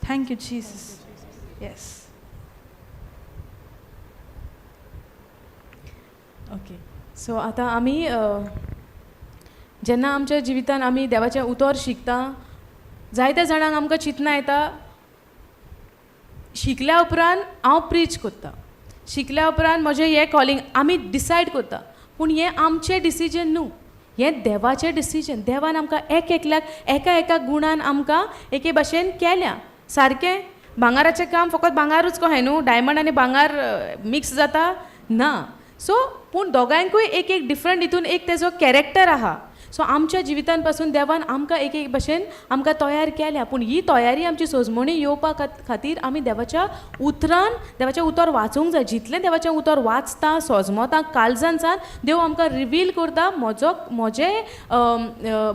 Thank you, Jesus. Thank you, Jesus. Yes. Okay. So आता आमी जेन्ना आमच्या जिवितान आमी देवाचें उतर शिकता, जायत्या जाणांक आमकां चिंतना येता, शिकल्या उपरांत हांव प्रीच करता, शिकल्या उपरांत म्हजें हें कॉलिंग आमी डिसायड करता, पूण हें आमचें डिसिजन न्हू, हें देवाचें डिसिजन. देवान आमकां एक एकल्याक एका एका गुणान आमकां एके भाशेन केल्या. सारकें भांगाराचें काम फकत भांगारूच कहें न्हू, डायमंड आनी भांगार मिक्स जाता ना. सो पूण दोगांयकूय एक एक डिफरंट हितून एक तेजो कॅरेक्टर आहा. सो आमच्या जिवितान पासून देवान आमकां एक एक भाशेन आमकां तयार केल्या, पूण ही तयारी आमची सोजमणी येवपा खातीर आमी देवाच्या उतरान, देवाचें उतर वाचूंक जाय. जितलें देवाचें उतर वाचता, सोजमता, काळजान सान देव आमकां रिवील करता म्हजो म्हजें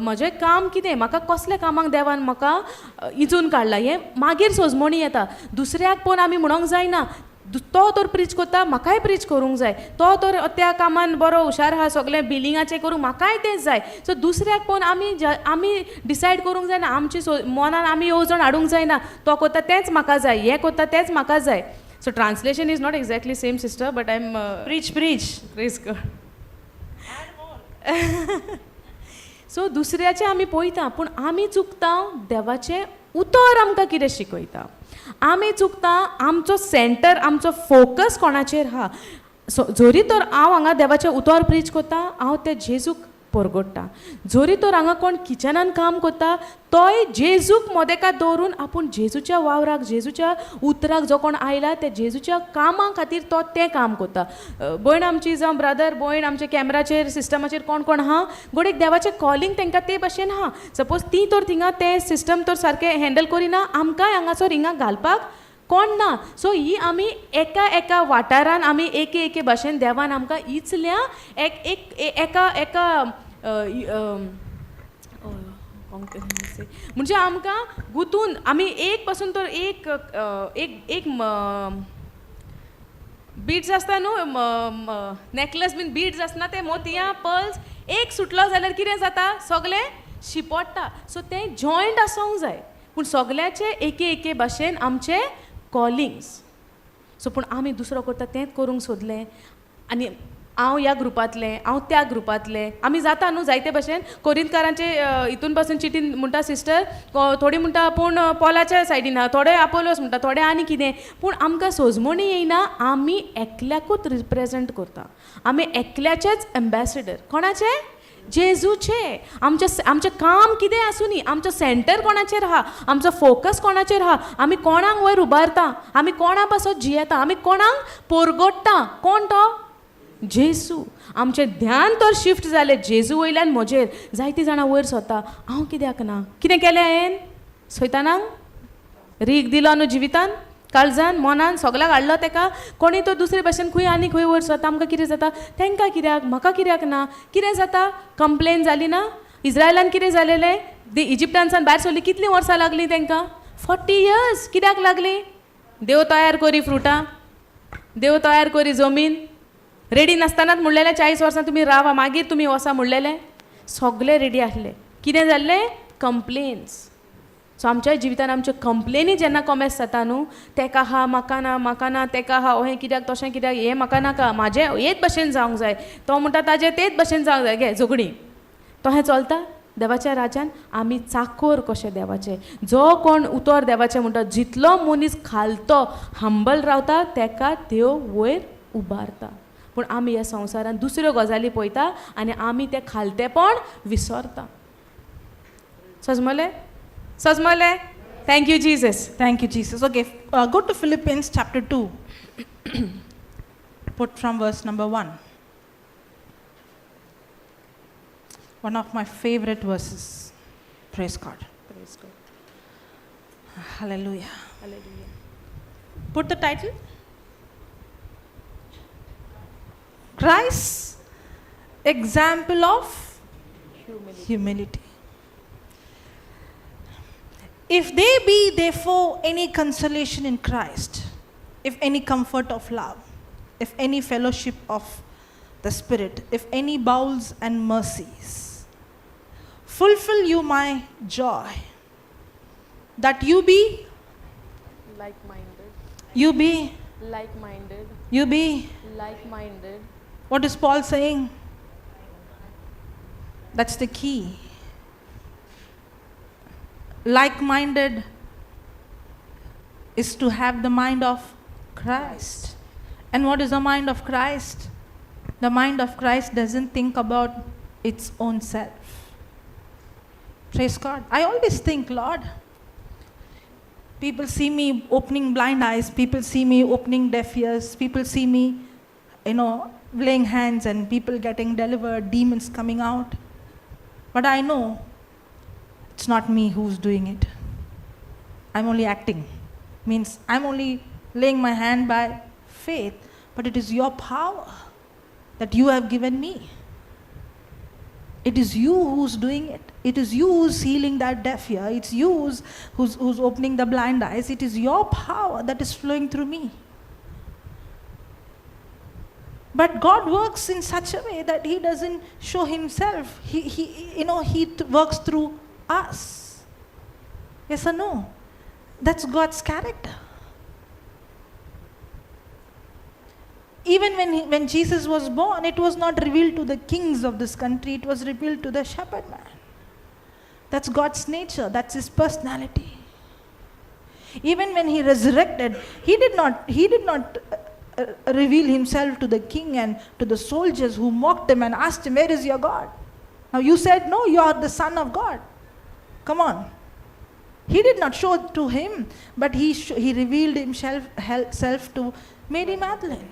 म्हजें काम कितें, म्हाका कसल्या कामाक देवान म्हाका इंचून काडला, हें मागीर सोजमणी येता. दुसऱ्याक पळोवन आमी म्हणोंक जायना तो तर प्रीच करता म्हाकाय प्रीच करूंक जाय, तो तर त्या कामान बरो हुशार आहा, सगळें बिलिंगाचें करूंक म्हाकाय तें जाय. सो दुसऱ्याक पळोवन आमी आमी डिसायड करूंक जायना, आमची मनान आमी येवजण हाडूंक जायना, तो करता तेंच म्हाका जाय, हें करता तेंच म्हाका जाय. So translation is not exactly same sister, but I am preach preach praise कर. सो दुसऱ्याचें आमी पळयता, पूण आमी चुकता देवाचें उतर आमकां कितें शिकयता. आमी चुकता आमचो सेंटर, आमचो फोकस कोणाचेर आहा. सो जरी तर हांव हांगा देवाचें उतर प्रीच करता, हांव ते जेजूक परगट्टा. जरी तर हांगा कोण किचनान काम करता, तोय जेजूक मोदेका दवरून आपूण जेजूच्या वावराक, जेजूच्या उतराक जो कोण आयला त्या जेजूच्या कामा खातीर तो तें काम करता. भयण आमची जावं ब्रदर भयण आमच्या कॅमेराचेर सिस्टमाचेर कोण कोण आहा, गोडेक देवाचें कॉलिंग तांकां ते भाशेन आहा. सपोज ती तर थिंगा तें सिस्टम तर सारकें हँडल करिना, आमकांय हांगासर हिंगा घालपाक कोण ना. सो ही आमी एका एका वाठारान आमी एके एके भाशेन देवान आमकां इचल्या एक एक एका एका म्हणजे आमकां गुंतून आमी एक पासून तर एक एक एक बीड्स आसता न्हू, नेकलेस बीन बीड्स आसना ते मोतयां पर्ल्स, एक सुटलो जाल्यार कितें जाता, सगळें शिपोडटा. सो तें जॉयंट आसूंक जाय, पूण सगळ्याचे एके एके भाशेन आमचे कॉलिंग्स. सो पूण आमी दुसरो करता तेंच करूंक सोदलें, आनी हांव ह्या ग्रुपांतलें, हांव त्या ग्रुपांतलें, आमी जाता न्हू जायते भशेन. कोरिंतकारांचे हितून पासून चिटीन म्हणटा सिस्टर, थोडी म्हणटा आपूण पोलाच्या सायडीन आहा, थोडे आपोलोस म्हणटा, थोडे आनी कितें. पूण आमकां सोजमणी येयना, आमी एकल्याकूच रिप्रेजेंट करता, आमी एकल्याचेच एम्बेसिडर. कोणाचे? जेजूचे. आमचें आमचें काम कितें आसूं न्ही, आमचो सेंटर कोणाचेर आहा, आमचो फोकस कोणाचेर आहा, आमी कोणाक वयर उबारता, आमी कोणा पासत जियेता, आमी कोणाक पोरगोडटा, कोण तो? जेजू. आमचें ध्यान तर शिफ्ट जालें जेजू वयल्यान म्हजेर. जायतीं जाणां वयर सोदता, हांव कित्याक ना, कितें केलें हांवें? सैतानाक रीग दिलो न्हू जिवितान, काळजान मनान सगळ्याक हाडलो तेका. कोणी तो दुसरे भाशेन खंय आनी खंय वयर सरता, आमकां कितें जाता, तांकां कित्याक, म्हाका कित्याक ना, कितें जाता? कंप्लेन जाली ना. इज्रायलान कितें जालेलें, इजिप्टानसान भायर सरली, कितलीं वर्सां लागलीं तांकां? 40 इयर्स. कित्याक लागलीं? देव तयार करी फ्रुटां, देव तयार करी जमीन, रेडी नासतनाच म्हणलेलें 40 वर्सां तुमी रावा मागीर तुमी वसा म्हणलेलें, सगळें रेडी आसलें. कितें जाल्लें? कंप्लेन्स. सो आमच्या जिवितान आमच्यो कंप्लेनी जेन्ना कॉमेस जाता न्हू, तेका आहा म्हाका ना, म्हाका ना तेका आहा, अहें कित्याक तशें कित्याक, हें म्हाका नाका, म्हाजें हेच भशेन जावंक जाय, तो म्हणटा ताजें तेच भशेन जावंक जाय, घे झगडीं. तशें चलता देवाच्या राज्यान? आमी चाकोर कशें देवाचें, जो कोण उतर देवाचें म्हणटा, जितलो मनीस खालतो हंबल रावता तेका देव वयर उबारता. पूण आमी ह्या संवसारान दुसऱ्यो गजाली पळयता आनी आमी तें खालतेपण विसरता. सजमलें? सजमलें? Thank you Jesus. Thank you Jesus. Okay, go to Philippians chapter 2. Put from verse number 1. One of my favorite verses. Praise God. Praise God. Hallelujah. Hallelujah. Put the title. Christ's example of humility. If there be therefore any consolation in Christ, if any comfort of love, if any fellowship of the Spirit, if any bowels and mercies, fulfill you my joy, that you be like-minded, you be like-minded, you be like-minded. What is Paul saying? That's the key. Like-minded is to have the mind of Christ. And what is the mind of Christ? The mind of Christ doesn't think about its own self. Praise God. I always think, Lord, people see me opening blind eyes, people see me opening deaf ears, people see me, you know, laying hands and people getting delivered, demons coming out. But I know it's not me who's doing it. I'm only acting. Means I'm only laying my hand by faith, but it is your power that you have given me. It is you who's doing it. It is you who's healing that deaf ear. It's you who's opening the blind eyes. It is your power that is flowing through me. But God works in such a way that He doesn't show Himself. He works through us. Yes or no? That's God's character. Even when Jesus was born, it was not revealed to the kings of this country. It was revealed to the shepherd man. That's God's nature. That's His personality. Even when He resurrected, He did not reveal Himself to the king and to the soldiers who mocked Him and asked Him, where is your God? Now you said, no, you are the Son of God. Come on. He did not show it to him, but he revealed himself to Mary Magdalene.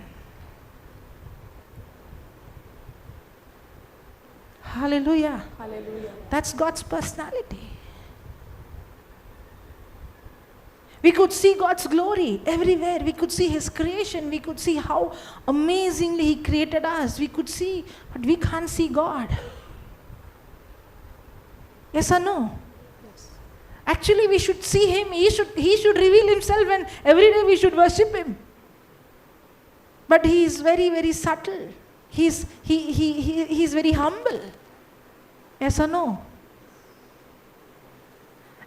Hallelujah. Hallelujah. That's God's personality. We could see God's glory everywhere. We could see His creation. We could see how amazingly He created us. We could see, but we can't see God. Yes or no? Actually, we should see him. He should reveal himself, and every day we should worship him. But he is very, very subtle. He's very humble. Yes or no?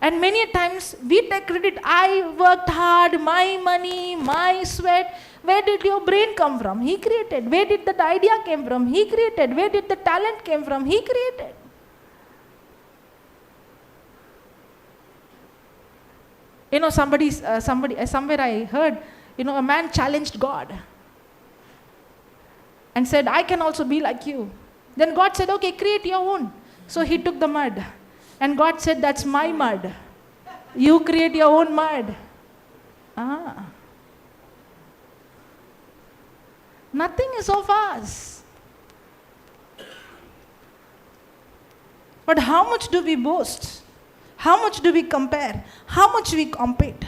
And many times we take credit. I worked hard, my money, my sweat. Where did your brain come from? He created. Where did that idea came from? He created. Where did the talent came from? He created. You know, somewhere I heard, you know, a man challenged God and said, I can also be like you. Then God said, okay, create your own. So he took the mud. And God said, that's my mud. You create your own mud. Ah. Nothing is of us. But how much do we boast? How much do we compare? How much we compete?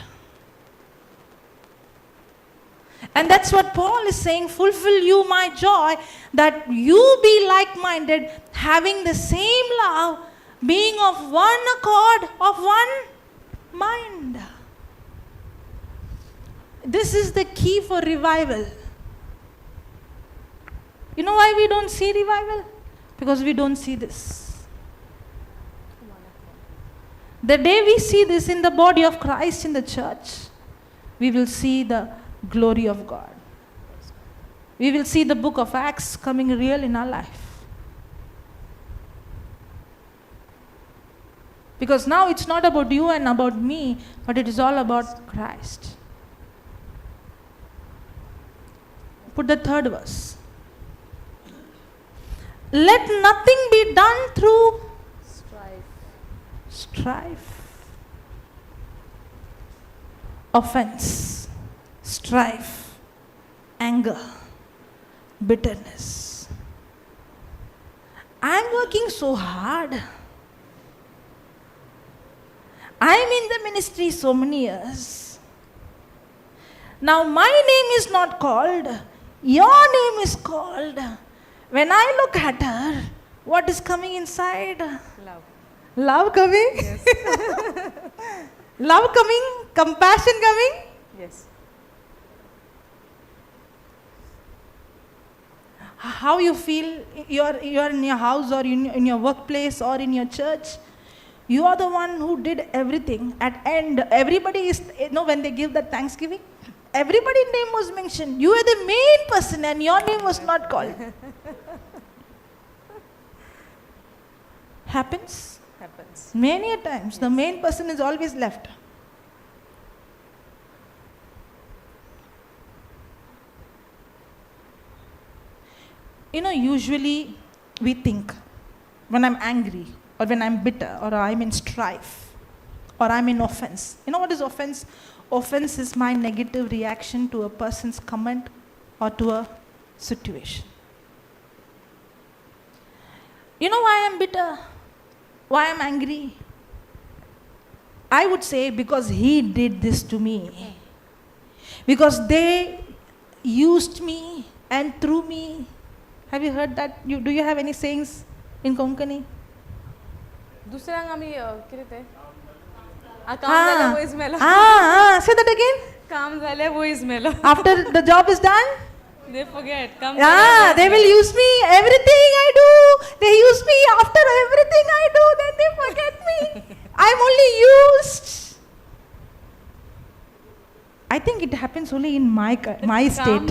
And that's what Paul is saying, fulfill you my joy, that you be like-minded, having the same love, being of one accord, of one mind. This is the key for revival. You know why we don't see revival? Because we don't see this. The day we see this in the body of Christ in the church, we will see the glory of God. We will see the book of Acts coming real in our life. Because now it's not about you and about me, but it is all about Christ. Put the third verse. Let nothing be done through strife, offense, strife, anger, bitterness. I'm working so hard. I'm in the ministry so many years. Now my name is not called, your name is called. When I look at her, what is coming inside? Love. Love coming? Yes. Love coming? Compassion coming? Yes. How you feel, you're in your house or in your workplace or in your church. You are the one who did everything. At end, everybody is, you know, when they give that thanksgiving, everybody's name was mentioned. You were the main person and your name was not called. Happens? Happens. Many a times, Yes. The main person is always left. You know, usually we think, when I'm angry, or when I'm bitter, or I'm in strife, or I'm in offense. You know what is offense? Offense is my negative reaction to a person's comment or to a situation. You know why I'm bitter? Why I'm angry? I would say because he did this to me. Because they used me and threw me. Have you heard that? Do you have any sayings in Konkani? दुसऱ्यांक आमी कितें तें? काम जालें वयज मेलो. Say that again. काम जालें वयज मेलो. After the job is done? They forget. They will use me. Everything I do, they use me. After everything I do, then they forget me. I'm only used. I think it happens only in my state.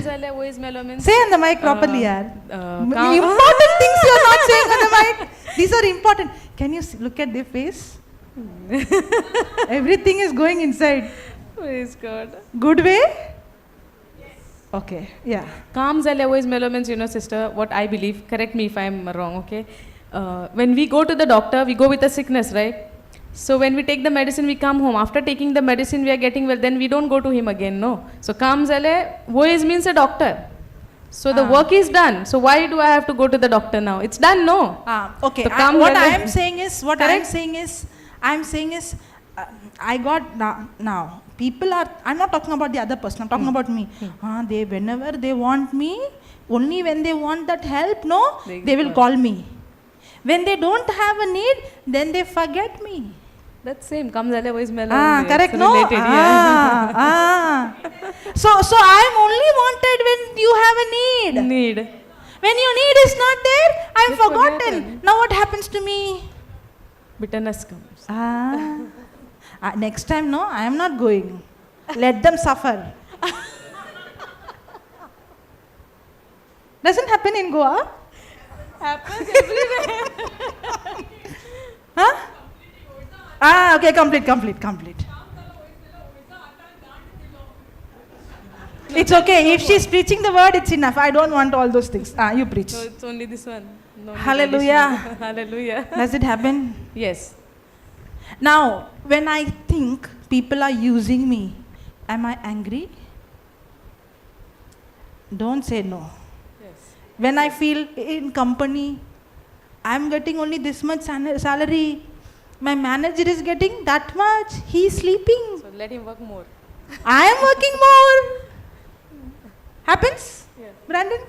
Say on the mic properly, yaar. Important things you are not saying on the mic. These are important. Can you see, look at their face? Everything is going inside. Praise God. Good way? Yes. Okay, yeah. Kaam zale voice melo means, you know, sister, what I believe, correct me if I'm wrong, okay? When we go to the doctor, we go with a sickness, right? So when we take the medicine, we come home. After taking the medicine, we are getting well, then we don't go to him again, no? So kaam zale voice means a doctor. So the work is done. So why do I have to go to the doctor now? It's done, no? Okay. So what I am saying is, I got now. People are, I'm not talking about the other person, I'm talking about me. They, whenever they want me, only when they want that help, no, they will call me. When they don't have a need, then they forget me. That's same. Kam जाल्यार वयस मेलो. Ah, correct, no? Related, yeah. Ah, ah. So I am only wanted when you have a need. Need. When your need is not there, I am You're forgotten. forgotten. Now what happens to me? Bitterness comes. Ah. Next time, no, I am not going. Let them suffer. Doesn't happen in Goa? Happens everywhere. Huh? Ah, okay, complete. It's okay. If she's preaching the word, it's enough. I don't want all those things. Ah, you preach. So it's only this one. No need Hallelujah. additional. Hallelujah. Does it happen? Yes. Now, when I think people are using me, am I angry? Don't say no. Yes. When I feel in company, I'm getting only this much salary. My manager is getting that much. He's sleeping. So let him work more. I am working more. Happens? Yeah. Brandon?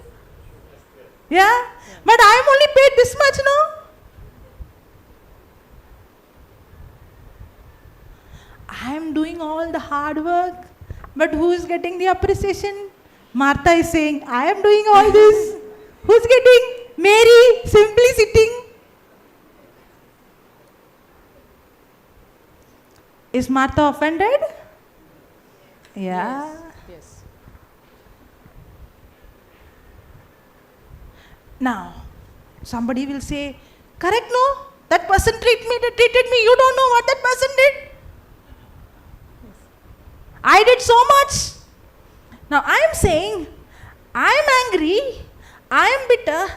Yeah? But I am only paid this much, no? I am doing all the hard work. But who is getting the appreciation? Martha is saying, I am doing all this. Who's getting? Mary, simply sitting. Is Martha offended? Yeah. Yes. Now, somebody will say, correct, no? That person treated me. You don't know what that person did. Yes. I did so much. Now, I am saying, I am angry, I am bitter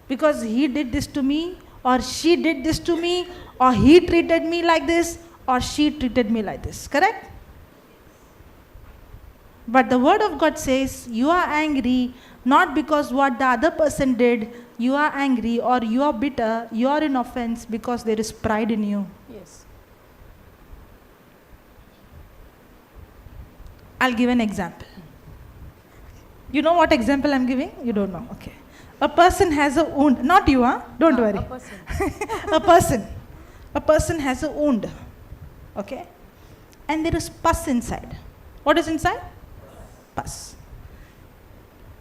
because he did this to me, or she did this to me, or he treated me like this, or she treated me like this. Correct? But the word of God says, you are angry not because what the other person did. You are angry or you are bitter, you are in offense because there is pride in you. Yes. I'll give an example. You know what example I'm giving? You don't know. Okay. A person has a wound. Not you, huh? Don't worry. A person. A person. A person has a wound. Okay? And there is pus inside. What is inside? Pus.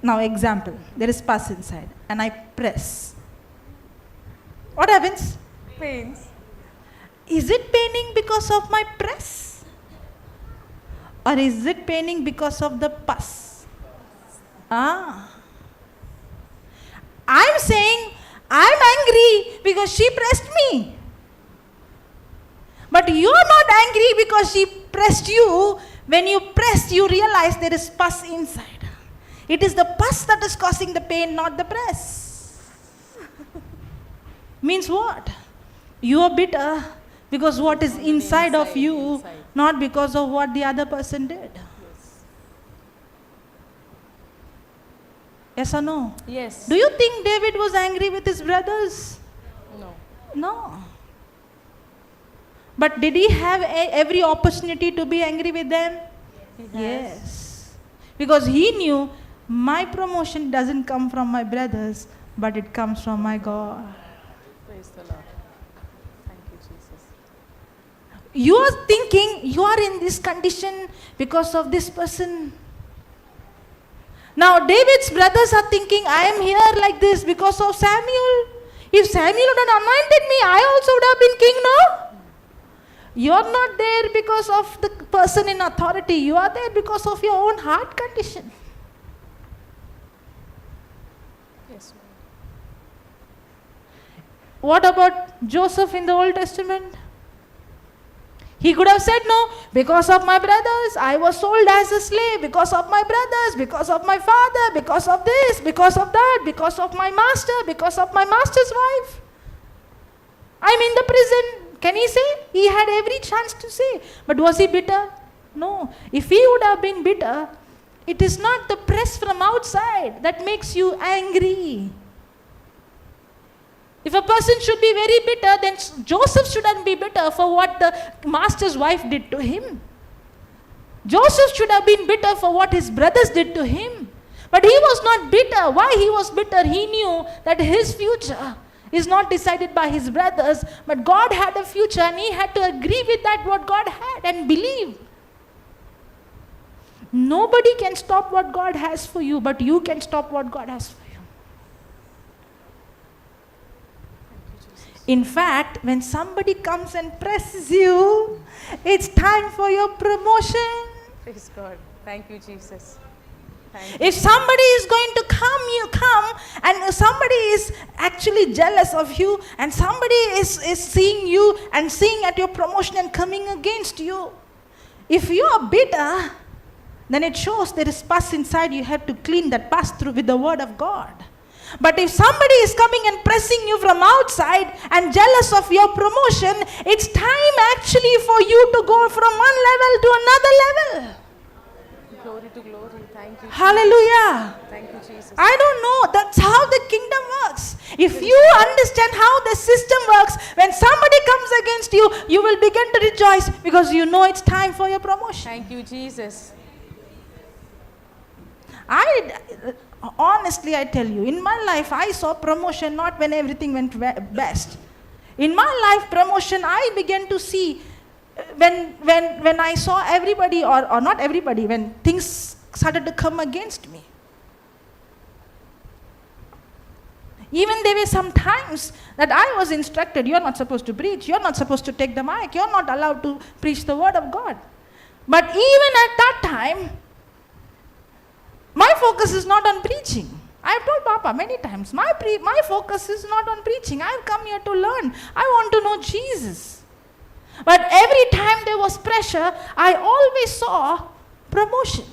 Now, example. There is pus inside. And I press. What happens? Pains. Is it paining because of my press? Or is it paining because of the pus? Ah. I'm saying I'm angry because she pressed me. But you're not angry because she pressed you. When you press, you realize there is pus inside. It is the pus that is causing the pain, not the press. Means what? You are bitter because what is inside of you, inside. Not because of what the other person did. Yes. Yes or no? Yes. Do you think David was angry with his brothers? No. No. But did he have every opportunity to be angry with them? Yes. Because he knew my promotion doesn't come from my brothers, but it comes from my God. Praise the Lord. Thank you, Jesus. You are thinking you are in this condition because of this person. Now, David's brothers are thinking, I am here like this because of Samuel. If Samuel would have anointed me, I also would have been king, no? You are not there because of the person in authority. You are there because of your own heart condition. Yes. What about Joseph in the Old Testament? He could have said, no, because of my brothers, I was sold as a slave, because of my brothers, because of my father, because of this, because of that, because of my master, because of my master's wife. I'm in the prison. Can he say? He had every chance to say. But was he bitter? No. If he would have been bitter, it is not the press from outside that makes you angry. If a person should be very bitter, then Joseph shouldn't be bitter for what the master's wife did to him. Joseph should have been bitter for what his brothers did to him. But he was not bitter. Why he was bitter? He knew that his future is not decided by his brothers, but God had a future and he had to agree with that what God had and believe. Nobody can stop what God has for you, but you can stop what God has for you. In fact, when somebody comes and presses you, it's time for your promotion. Praise God. Thank you, Jesus. Thank you. If somebody is going to come, you come, and somebody is actually jealous of you, and somebody is seeing you and seeing at your promotion and coming against you. If you are bitter, then it shows there is pus inside. You have to clean that pus through with the word of God. But if somebody is coming and pressing you from outside and jealous of your promotion, it's time actually for you to go from one level to another level. Glory to glory. Thank you. Hallelujah. Thank you, Jesus. I don't know. That's how the kingdom works. If you understand how the system works, when somebody comes against you, you will begin to rejoice because you know it's time for your promotion. Thank you, Jesus. Honestly, I tell you, in my life, I saw promotion not when everything went best. In my life, promotion, I began to see when I saw everybody, or not everybody, when things started to come against me. Even there were some times that I was instructed, you're not supposed to preach, you're not supposed to take the mic, you're not allowed to preach the word of God. But even at that time, my focus is not on preaching. I have told Papa many times, my focus is not on preaching. I have come here to learn. I want to know Jesus. But every time there was pressure, I always saw promotion.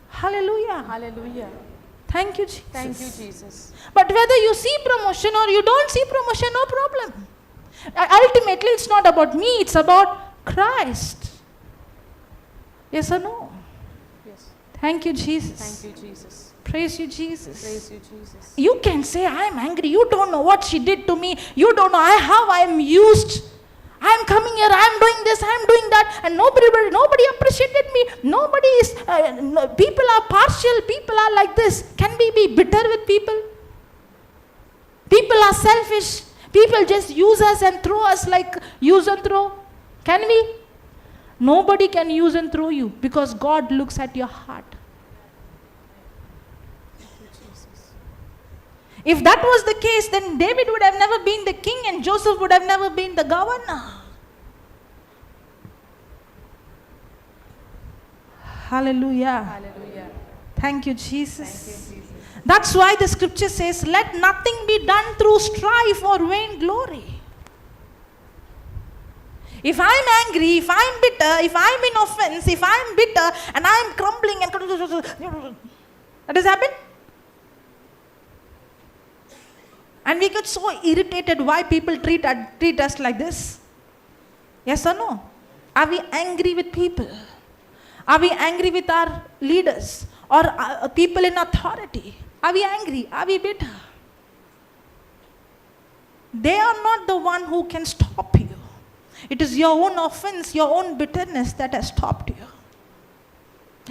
Hallelujah. Hallelujah. Thank you, Jesus. Thank you, Jesus. But whether you see promotion or you don't see promotion, no problem. Ultimately, it's not about me, it's about Christ. Yes or no? Yes. Thank you, Jesus. Thank you, Jesus. Praise you, Jesus. Praise you, Jesus. You can say, I'm angry. You don't know what she did to me. You don't know how I'm used. I'm coming here, I'm doing this, I'm doing that, and nobody appreciated me. Nobody is, no, people are partial, people are like this. Can we be bitter with people? People are selfish. People just use us and throw us like use and throw. Can we? Nobody can use and throw you because God looks at your heart. If that was the case, then David would have never been the king and Joseph would have never been the governor. Hallelujah. Hallelujah. Thank you, Jesus. Thank you, Jesus. That's why the scripture says, let nothing be done through strife or vainglory. If I'm angry, if I'm bitter, if I'm in offense, if I'm bitter and I'm crumbling and that has happened. And we get so irritated why people treat us like this. Yes or no? Are we angry with people? Are we angry with our leaders or people in authority? Are we angry? Are we bitter? They are not the one who can stop you. It is your own offense, your own bitterness that has stopped you.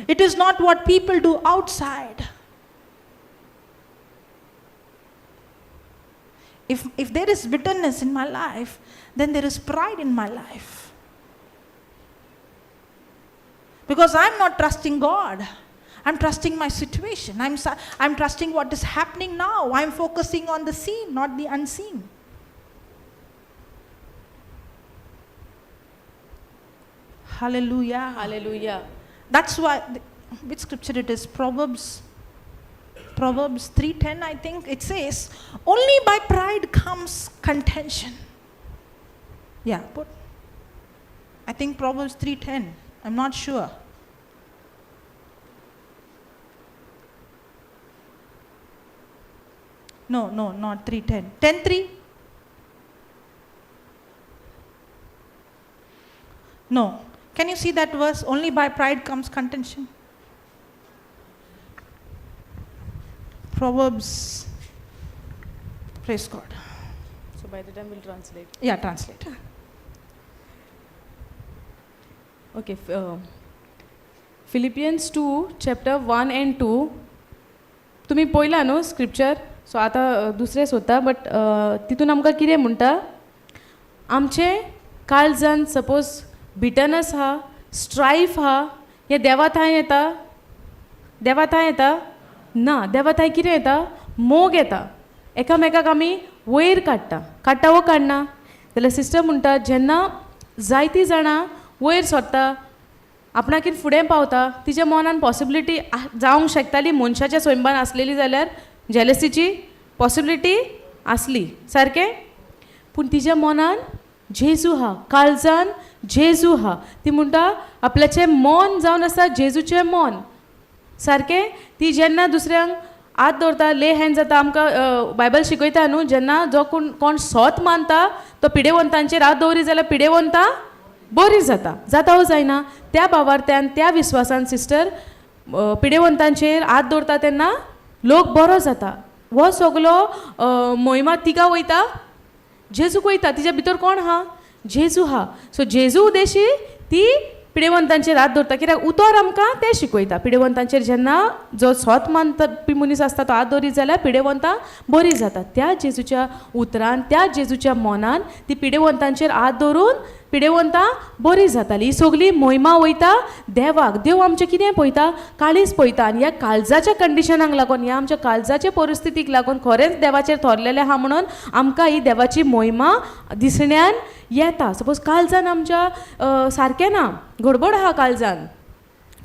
It is not what people do outside. If there is bitterness in my life, then there is pride in my life. Because I'm not trusting God. I'm trusting my situation. I'm trusting what is happening now. I'm focusing on the seen, not the unseen. Hallelujah. Hallelujah. That's why, which scripture it is? Proverbs 3:10, I think. It says, only by pride comes contention. Yeah, but I think Proverbs 3:10. I'm not sure. No, not 3:10. 10:3? No. Can you see that verse? Only by pride comes contention. Proverbs. Praise God. So by the time we'll translate. Yeah, translate. Okay. Philippians 2, chapter 1 and 2. तुम्ही पळयला न्हू scripture? So आतां दुसरें सोदता, but तितून आमकां कितें म्हणटा, आमचें काळजान सपोज बिटनस आहा, स्ट्रायफ आहा, हें देवा थांय येता? देवा थांय येता ना. देवा थांय कितें येता? मोग येता. एकामेकाक आमी वयर काडटा, काडटा वो काडना? जाल्यार सिस्टर म्हणटा, जेन्ना जायतीं जाणां वयर सरता, आपणाकीन फुडें पावता, तिच्या मनान पॉसिबिलिटी जावंक शकताली, मनशाच्या स्वयंबान आसलेली जाल्यार जेलसीची पॉसिबिलिटी आसली सारकें, पूण तिच्या मनान जेजू हा, काळजान जेजू हा. ती म्हणटा आपल्याचें मन जावन आसा जेजूचें मन सारकें. ती जेन्ना दुसऱ्यांक हात दवरता, ले हँड जाता, आमकां बायबल शिकयता न्हू, जेन्ना जो कोण कोण सोत मानता तो पिडेवंतांचेर हात दवरी जाल्यार पिडेवंतां बरी जाता. जाता वो जायना? त्या भावार्थ्यान, त्या विस्वासान सिस्टर पिडेवंतांचेर हात दवरता तेन्ना लोक बरो जाता. हो सगलो मोहिमा तिका वयता, जेजूक वयता. तिच्या भितर कोण आहा? जेजू आहा. सो जेजू उदेशी ती पिडेवंतांचेर हात दवरता, कित्याक उतर आमकां तें शिकयता. पिडेवंतांचेर जेन्ना जो सोत मानता मनीस आसता तो हात दवरीत जाल्यार पिडेवंतां बरी जाता. त्या जेजूच्या उतरान, त्या जेजूच्या मनान ती पिडेवंतांचेर हात दवरून पिडेवंतां बरी जाताली. ही सगली मोहिमा वयता देवाक. देव आमचें कितें पळयता? काळीज पळयता. आनी ह्या काळजाच्या कंडिशनाक लागून, ह्या आमच्या काळजाच्या परिस्थितीक लागून खरेंच देवाचेर थोरलेलें आहा म्हणून आमकां ही देवाची मोहिमा दिसण्यान येता. सपोज काळजान आमच्या सारकें ना, गडबड आहा, काळजान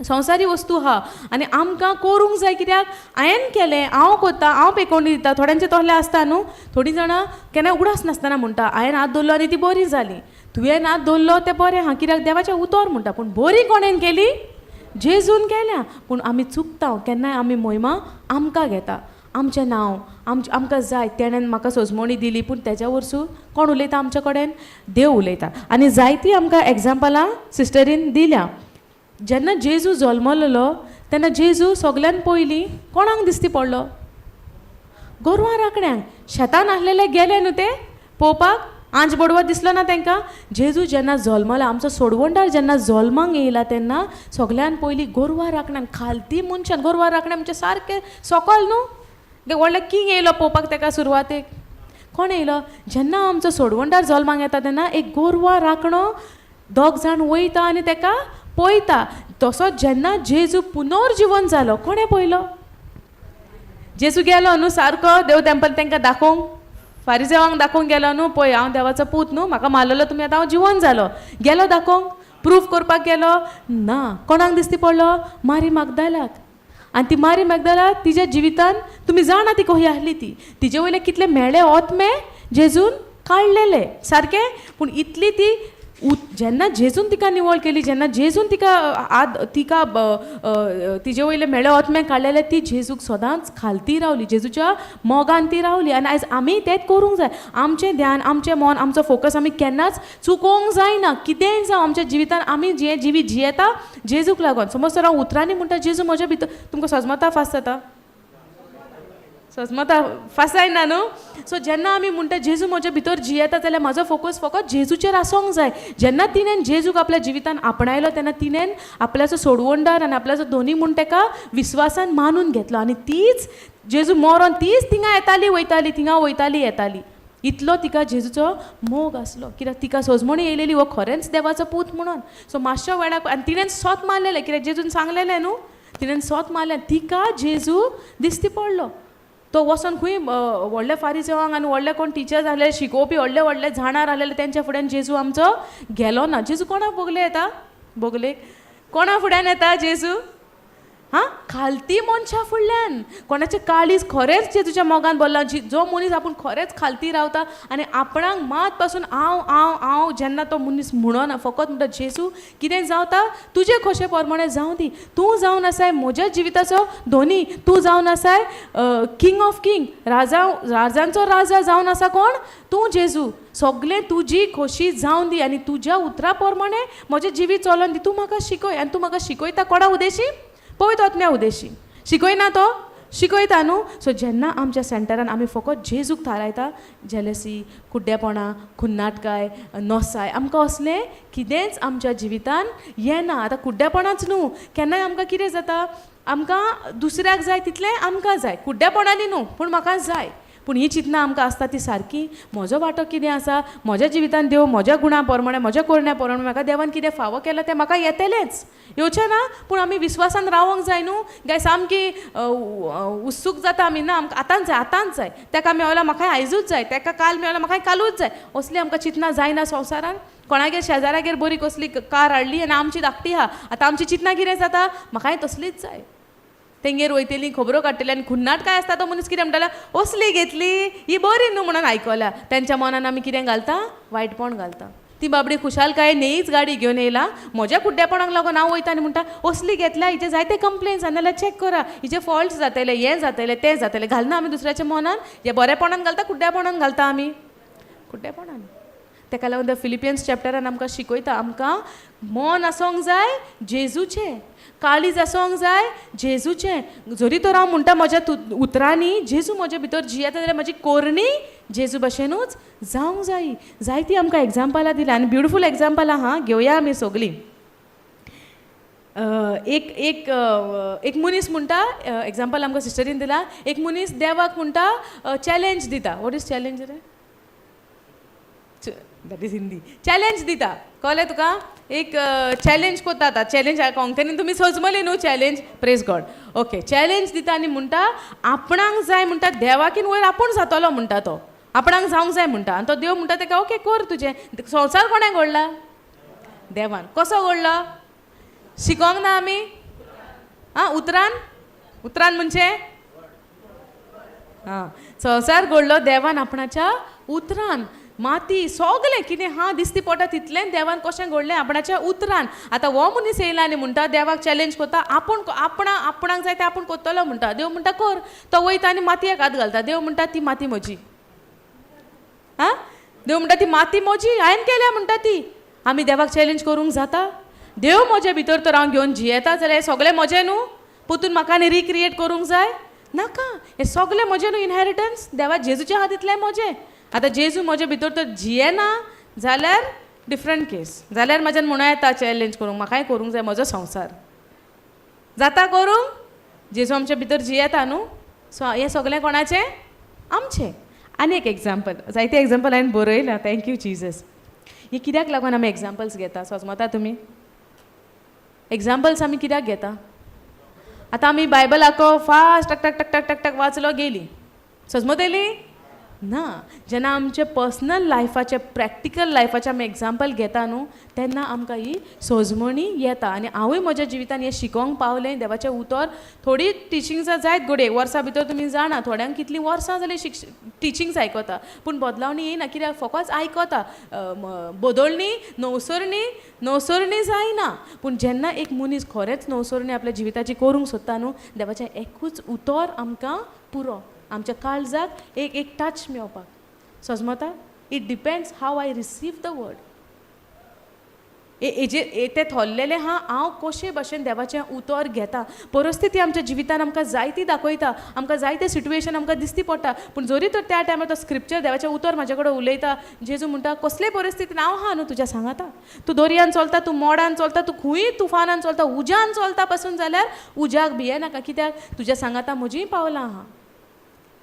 संवसारी वस्तू आहा आनी आमकां करूंक जाय, कित्याक हांवें केलें, हांव कोत्ता, हांव पेकोवणी दिता. थोड्यांचें तसलें आसता न्हू, थोडीं जाणां केन्ना उगडास नासतना म्हणटा हांवें हात दवरलो आनी ती बरी जाली. तुवें हात दवरलो तें बरें आहा, कित्याक देवाचें उतर म्हणटा, पूण बरी कोणेन केली? जेजून केल्या. पूण आमी चुकता केन्नाय, आमी मोहिमा आमकां घेता, आमचें नांव आमकां जाय, तेणेन म्हाका सोजमणी दिली, पूण तेज्या वरसून कोण उलयता आमच्या कडेन? देव उलयता. आनी जायतीं आमकां एग्जाम्पलां सिस्टरीन दिल्या. जेन्ना जेजू जल्मलेलो तेन्ना जेजू सगल्यान पयलीं कोणाक दिसती पडलो? गोरवां राखण्यांक. शेतान आसलेले गेले न्हू ते पळोवपाक, आंज बडवत दिसलो ना तांकां. जेजू जेन्ना जल्मला, आमचो सोडवणदार जेन्ना जल्माक येयला तेन्ना सगल्यान पयलीं गोरवां राखण्यांक, खालती मनशान. गोरवां राखण्या म्हणजे सारकें सोकोल न्हू, ते व्हडले किंग येयलो पळोवपाक ताका सुरवातेक. कोण येयलो? जेन्ना आमचो सोडवणदार जल्माक येता तेन्ना एक गोरवां राखणो दोग जाण वयता आनी ताका पळयता. तसोच जेन्ना जेजू पुनर्जिवन जालो, कोणें पळयलो? जेजू गेलो न्हू सारको देव टेम्पल तांकां दाखोवंक, फारिजेवांक दाखोवंक गेलो न्हू, पळय हांव देवाचो पूत न्हू, म्हाका मारलेलो तुमी, आतां हांव जिवन जालो. गेलो दाखोवंक, प्रूफ करपाक गेलो ना. कोणाक दिसती पडलो? मारी मागदालाक. आनी ती मारी मागदाला तिच्या जिवितान तुमी जाणा ती कही आहली, ती तिजे वयले कितले मेळे ओतमे जेजून काडलेले सारकें. पूण इतली ती जेन्ना जेजून तिका निवळ केली, जेन्ना जेजून तिका आद तिका तिजे वयले मेळे ओतमे काडलेले, ती जेजूक सदांच खालती रावली, जेजूच्या मोगान ती रावली. आनी आयज आमी तेंच करूंक जाय. आमचें ध्यान, आमचें मन, आमचो फोकस आमी केन्नाच चुकोवंक जायना. कितेंय जावं आमच्या जिवितान, आमी जें जिवीत जियेता जेजूक लागून. समज तर हांव उतरांनी म्हणटा जेजू म्हज्या भितर, तुमकां सजमता फास्ट जाता, सजमता फास्ट जायना न्हू. सो जेन्ना आमी म्हणटा जेजू म्हज्या भितर जियेता, जाल्यार म्हाजो फोकस फकत जेजूचेर आसूंक जाय. जेन्ना तिणेन जेजूक आपल्या जिवितान आपणायलो तेन्ना तिणेन आपल्याचो सोडवणदार आनी आपल्याचो दोनी म्हूण ताका विस्वासान मानून घेतलो. आनी तीच जेजू मरोन तीच थिंगा येताली वयताली, थिंगा वयताली येताली, इतलो तिका जेजूचो मोग आसलो, कित्याक तिका सोजमणी येयलेली हो खरेंच देवाचो पूत म्हणून. सो मातशो वेळाक आनी तिणेन सोत मारलेलें, कित्याक जेजून सांगलेलें न्हू, तिणेन सोत मारलें, तिका जेजू दिसती पडलो. तो वचोन खंय व्हडले फारिजेवांक आनी व्हडले कोण टिचर्स आसले, शिकोवपी व्हडले व्हडले जाणार आसलेले, तेंच्या फुड्यान जेजू आमचो गेलो ना. जेजू कोणाक बोगले येता? बोगलेक कोणा फुड्यान येता जेजू? हां, खालती मनशां फुडल्यान. कोणाचें काळीज खरेंच जेजूच्या मोगान भरलां, जो मनीस आपूण खरेंच खालती रावता आनी आपणाक मात पासून हांव हांव हांव जेन्ना तो मनीस म्हणना, फकत म्हणटा जेजू कितें जावता तुजे खोशे प्रमाणे जावं दी, तूं जावन आसाय म्हज्या जिविताचो धोनी, तूं जावन आसाय किंग ऑफ किंग, राजा राजांचो राजा जावन आसा कोण? तूं जेजू. सगळें तुजी खोशी जावन दी आनी तुज्या उतरा प्रमाणे म्हजें जिवीत चलोन दी. तूं म्हाका शिकय. आनी तूं म्हाका शिकयता कोणा उदेशी? पवित्र आत्म्या उदेशी शिकयना तो. शिकयता न्हू. सो जेन्ना आमच्या सेंटरान आमी फकत जेजूक थारायता, जेलसी, कुड्डेपणां, खुन्नाटकाय, नोसाय, आमकां असलें कितेंच आमच्या जिवितान येना. आतां कुड्डेपणाच न्हू, केन्नाय आमकां कितें जाता, आमकां दुसऱ्याक जाय तितलें आमकां जाय, कुड्डेपणांनी न्हू पूण म्हाका जाय. पूण ही चिंतना आमकां आसता ती सारकी, म्हजो वांटो कितें आसा म्हज्या जिवितान, देव म्हज्या गुणा प्रमाणे, म्हज्या करण्या प्रमाणे म्हाका देवान कितें फावो केलां तें म्हाका येतलेंच, येवचें ना. पूण आमी विस्वासान रावोंक जाय न्हू गाय. सामकी उत्सूक जाता आमी, ना आमकां आतांच जाय, आतांच जाय, तेका मेवला म्हाका आयजूच जाय, तेका काल मेवला म्हाका कालूच जाय, असली आमकां चिंतना जायना संवसारान. कोणागेर शेजाऱ्यागेर बरी कसली कार हाडली आनी आमची धाकटी आहा, आतां आमची चिंतना कितें जाता, म्हाकाय तसलीच जाय. तेंगेर वयतली, खबरो काडटली आनी खुन्नाट काय आसता तो मनीस कितें म्हणटालो, असली घेतली ही बरी न्हू म्हणून आयकल्या. तेंच्या मनान आमी कितें घालता, वायटपण घालता. ती बाबडी खुशालकायेन न्हीच गाडी घेवन येयला, म्हज्या कुड्डेपणाक लागून हांव वयता आनी म्हणटा असली घेतल्या, हिचे जायते कंप्लेन्स आसा, नाल्यार चॅक करा, हिचे फॉल्ट्स जातले, हें जातलें, तें जातलें. घालना आमी दुसऱ्याच्या मनान, हें बरेपणान घालता, कुड्ड्यापणान घालता आमी, कुड्डेपणान. तेका लागून the Philippians चॅप्टरान आमकां शिकयता, आमकां मन आसोंक जाय जेजूचें, काळीज आसोंक जाय जेजूचें. जरी तर हांव म्हणटा म्हज्या उतरांनी जेजू म्हज्या भितर जियेता जाल्यार म्हजी कोरणी जेजू भशेनूच जावंक जाय. जायतीं आमकां एग्जाम्पलां दिल्या आनी ब्युटिफूल एग्जाम्पलां आहा, घेवया आमी सगळीं. एक एक एक मनीस म्हणटा, एग्जाम्पल आमकां सिस्टरीन दिला, एक मनीस देवाक म्हणटा चॅलेंज दिता. What is challenge रे? That is Hindi. Challenge दिता, कळ्ळें तुका? एक चॅलेंज कोता आतां, चॅलेंज कोंकणीन तुमी सजमली न्हू challenge, praise God. Okay, challenge दिता आनी म्हणटा आपणाक जाय म्हणटा, देवाकीन वयर आपूण जातलो म्हणटा, तो आपणाक जावंक जाय म्हणटा. आनी तो देव म्हणटा तेका, ओके कर तुजें. संवसार कोणें घडला? देवान. कसो घडला? शिकोंक ना आमी? आं, उतरान, उतरान म्हणजे आं, संवसार घडलो देवान आपणाच्या उतरान. माती सगलें कितें हा दिसती पडटा तितलें देवान कशें घडलें आपणाच्या उतरान. आतां हो मनीस येयला आनी म्हणटा देवाक चॅलेंज करता, आपूण आपणा आपणाक जाय तें आपूण करतलो म्हणटा. देव म्हणटा कर. तो वयता आनी मातयेक हात घालता. देव म्हणटा ती माती म्हजी. आं, देव म्हणटा ती माती म्हजी, हांवें केल्या म्हणटा ती. आमी देवाक चॅलेंज करूंक जाता? देव म्हजे भितर तर हांव घेवन जियेता जाल्यार हें सगळें म्हजें न्हू, पोतून म्हाका आनी रिक्रिएट करूंक जाय नाका. हें सगळें म्हजें न्हू, इनहेरिटन्स देवा जेजूच्या आहा तितलें म्हजें. आतां जेजू म्हजे भितर तर जियेना जाल्यार डिफरंट केस, जाल्यार म्हाज्यान म्हणूं येता चॅलेंज करूंक, म्हाकाय करूंक जाय म्हजो संवसार जाता करूंक. जेजू आमच्या भितर जियेता न्हू, सो हें सगळें कोणाचें? आमचें. आनी एक एग्जाम्पल, जायते एग्जाम्पल हांवें बरयलां, thank you Jesus. हें कित्याक लागून आमी एग्जाम्पल्स घेता सोजमता तुमी? एग्जाम्पल्स आमी कित्याक घेता? आतां आमी बायबल आखो फास्ट टक टक टक टक टक टक वाचलो गेली, सजमतली ना. जेन्ना आमचे पर्सनल लायफाचे, प्रॅक्टिकल लायफाचे आमी एग्जाम्पल घेता न्हू, तेन्ना आमकां ही सोजमणी येता. आनी हांवूय म्हज्या जिवितान हें शिकोंक पावलें देवाचें उतर. थोडीं टिचिंग्सां जायत घडये वर्सां भितर, तुमी जाणा थोड्यांक कितलीं वर्सां जालीं टिचिंग्स आयकता पूण बदलावणी येयना. कित्याक? फकत आयकता, बदलणी नवसरणी नवसरणी जायना. पूण जेन्ना एक मनीस खरेंच नवसरणी आपल्या जिविताची करूंक सोदता न्हू, देवाचें एकूच उतर आमकां पुरो आमच्या काळजाक एक एक touch मेवपाक. सजमता? It depends how I receive the word. हेजेर तें थोरलेलें आहा, हांव कशे भशेन देवाचें उतर घेता. परिस्थिती आमच्या जिवितान आमकां जायती दाखयता, आमकां जायते सिट्युएशन आमकां दिसती पडटा, पूण जरी तर त्या टायमार तो स्क्रिप्चर देवाचें उतर म्हाजे कडेन उलयता, जेजू म्हणटा कसले परिस्थितीन हांव आहा न्हू तुज्या सांगाता. तूं दर्यान चलता, तूं मोडान चलता, तूं खूंय तुफानान चलता, उज्यान चलता पासून जाल्यार उज्याक भियेनाका, कित्याक तुज्या सांगाता म्हजीं पावलां आहा.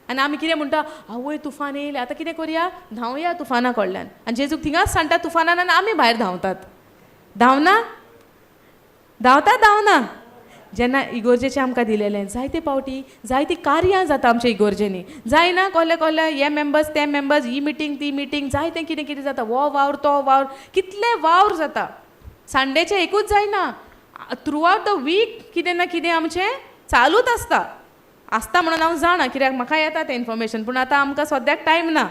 आनी आमी कितें म्हणटा, आवय तुफान येयलें, आतां कितें करुया, धांवया तुफाना कडल्यान. आनी जेजूक थिंगाच सांडटा तुफानान आनी आमी भायर धांवतात. धांवना? धांवता? धांवना. जेन्ना इगोर्जेचें आमकां दिलेलें जायते पावटी जायतीं कार्यां जाता आमच्या इगोर्जेनी, जायना? कोल्ले कोल्ले हे मेंबर्स ते मेंबर्स, ही मिटींग ती मिटींग, जायतें कितें कितें जाता, हो वावर तो वावर, कितले वावर जाता. संडेचें एकूच जायना, थ्रू आवट the week कितें ना कितें आमचें चालूच आसता. आसता म्हणून हांव जाणा, कित्याक म्हाका येता तें इन्फॉर्मेशन, पूण आतां आमकां सद्याक टायम ना.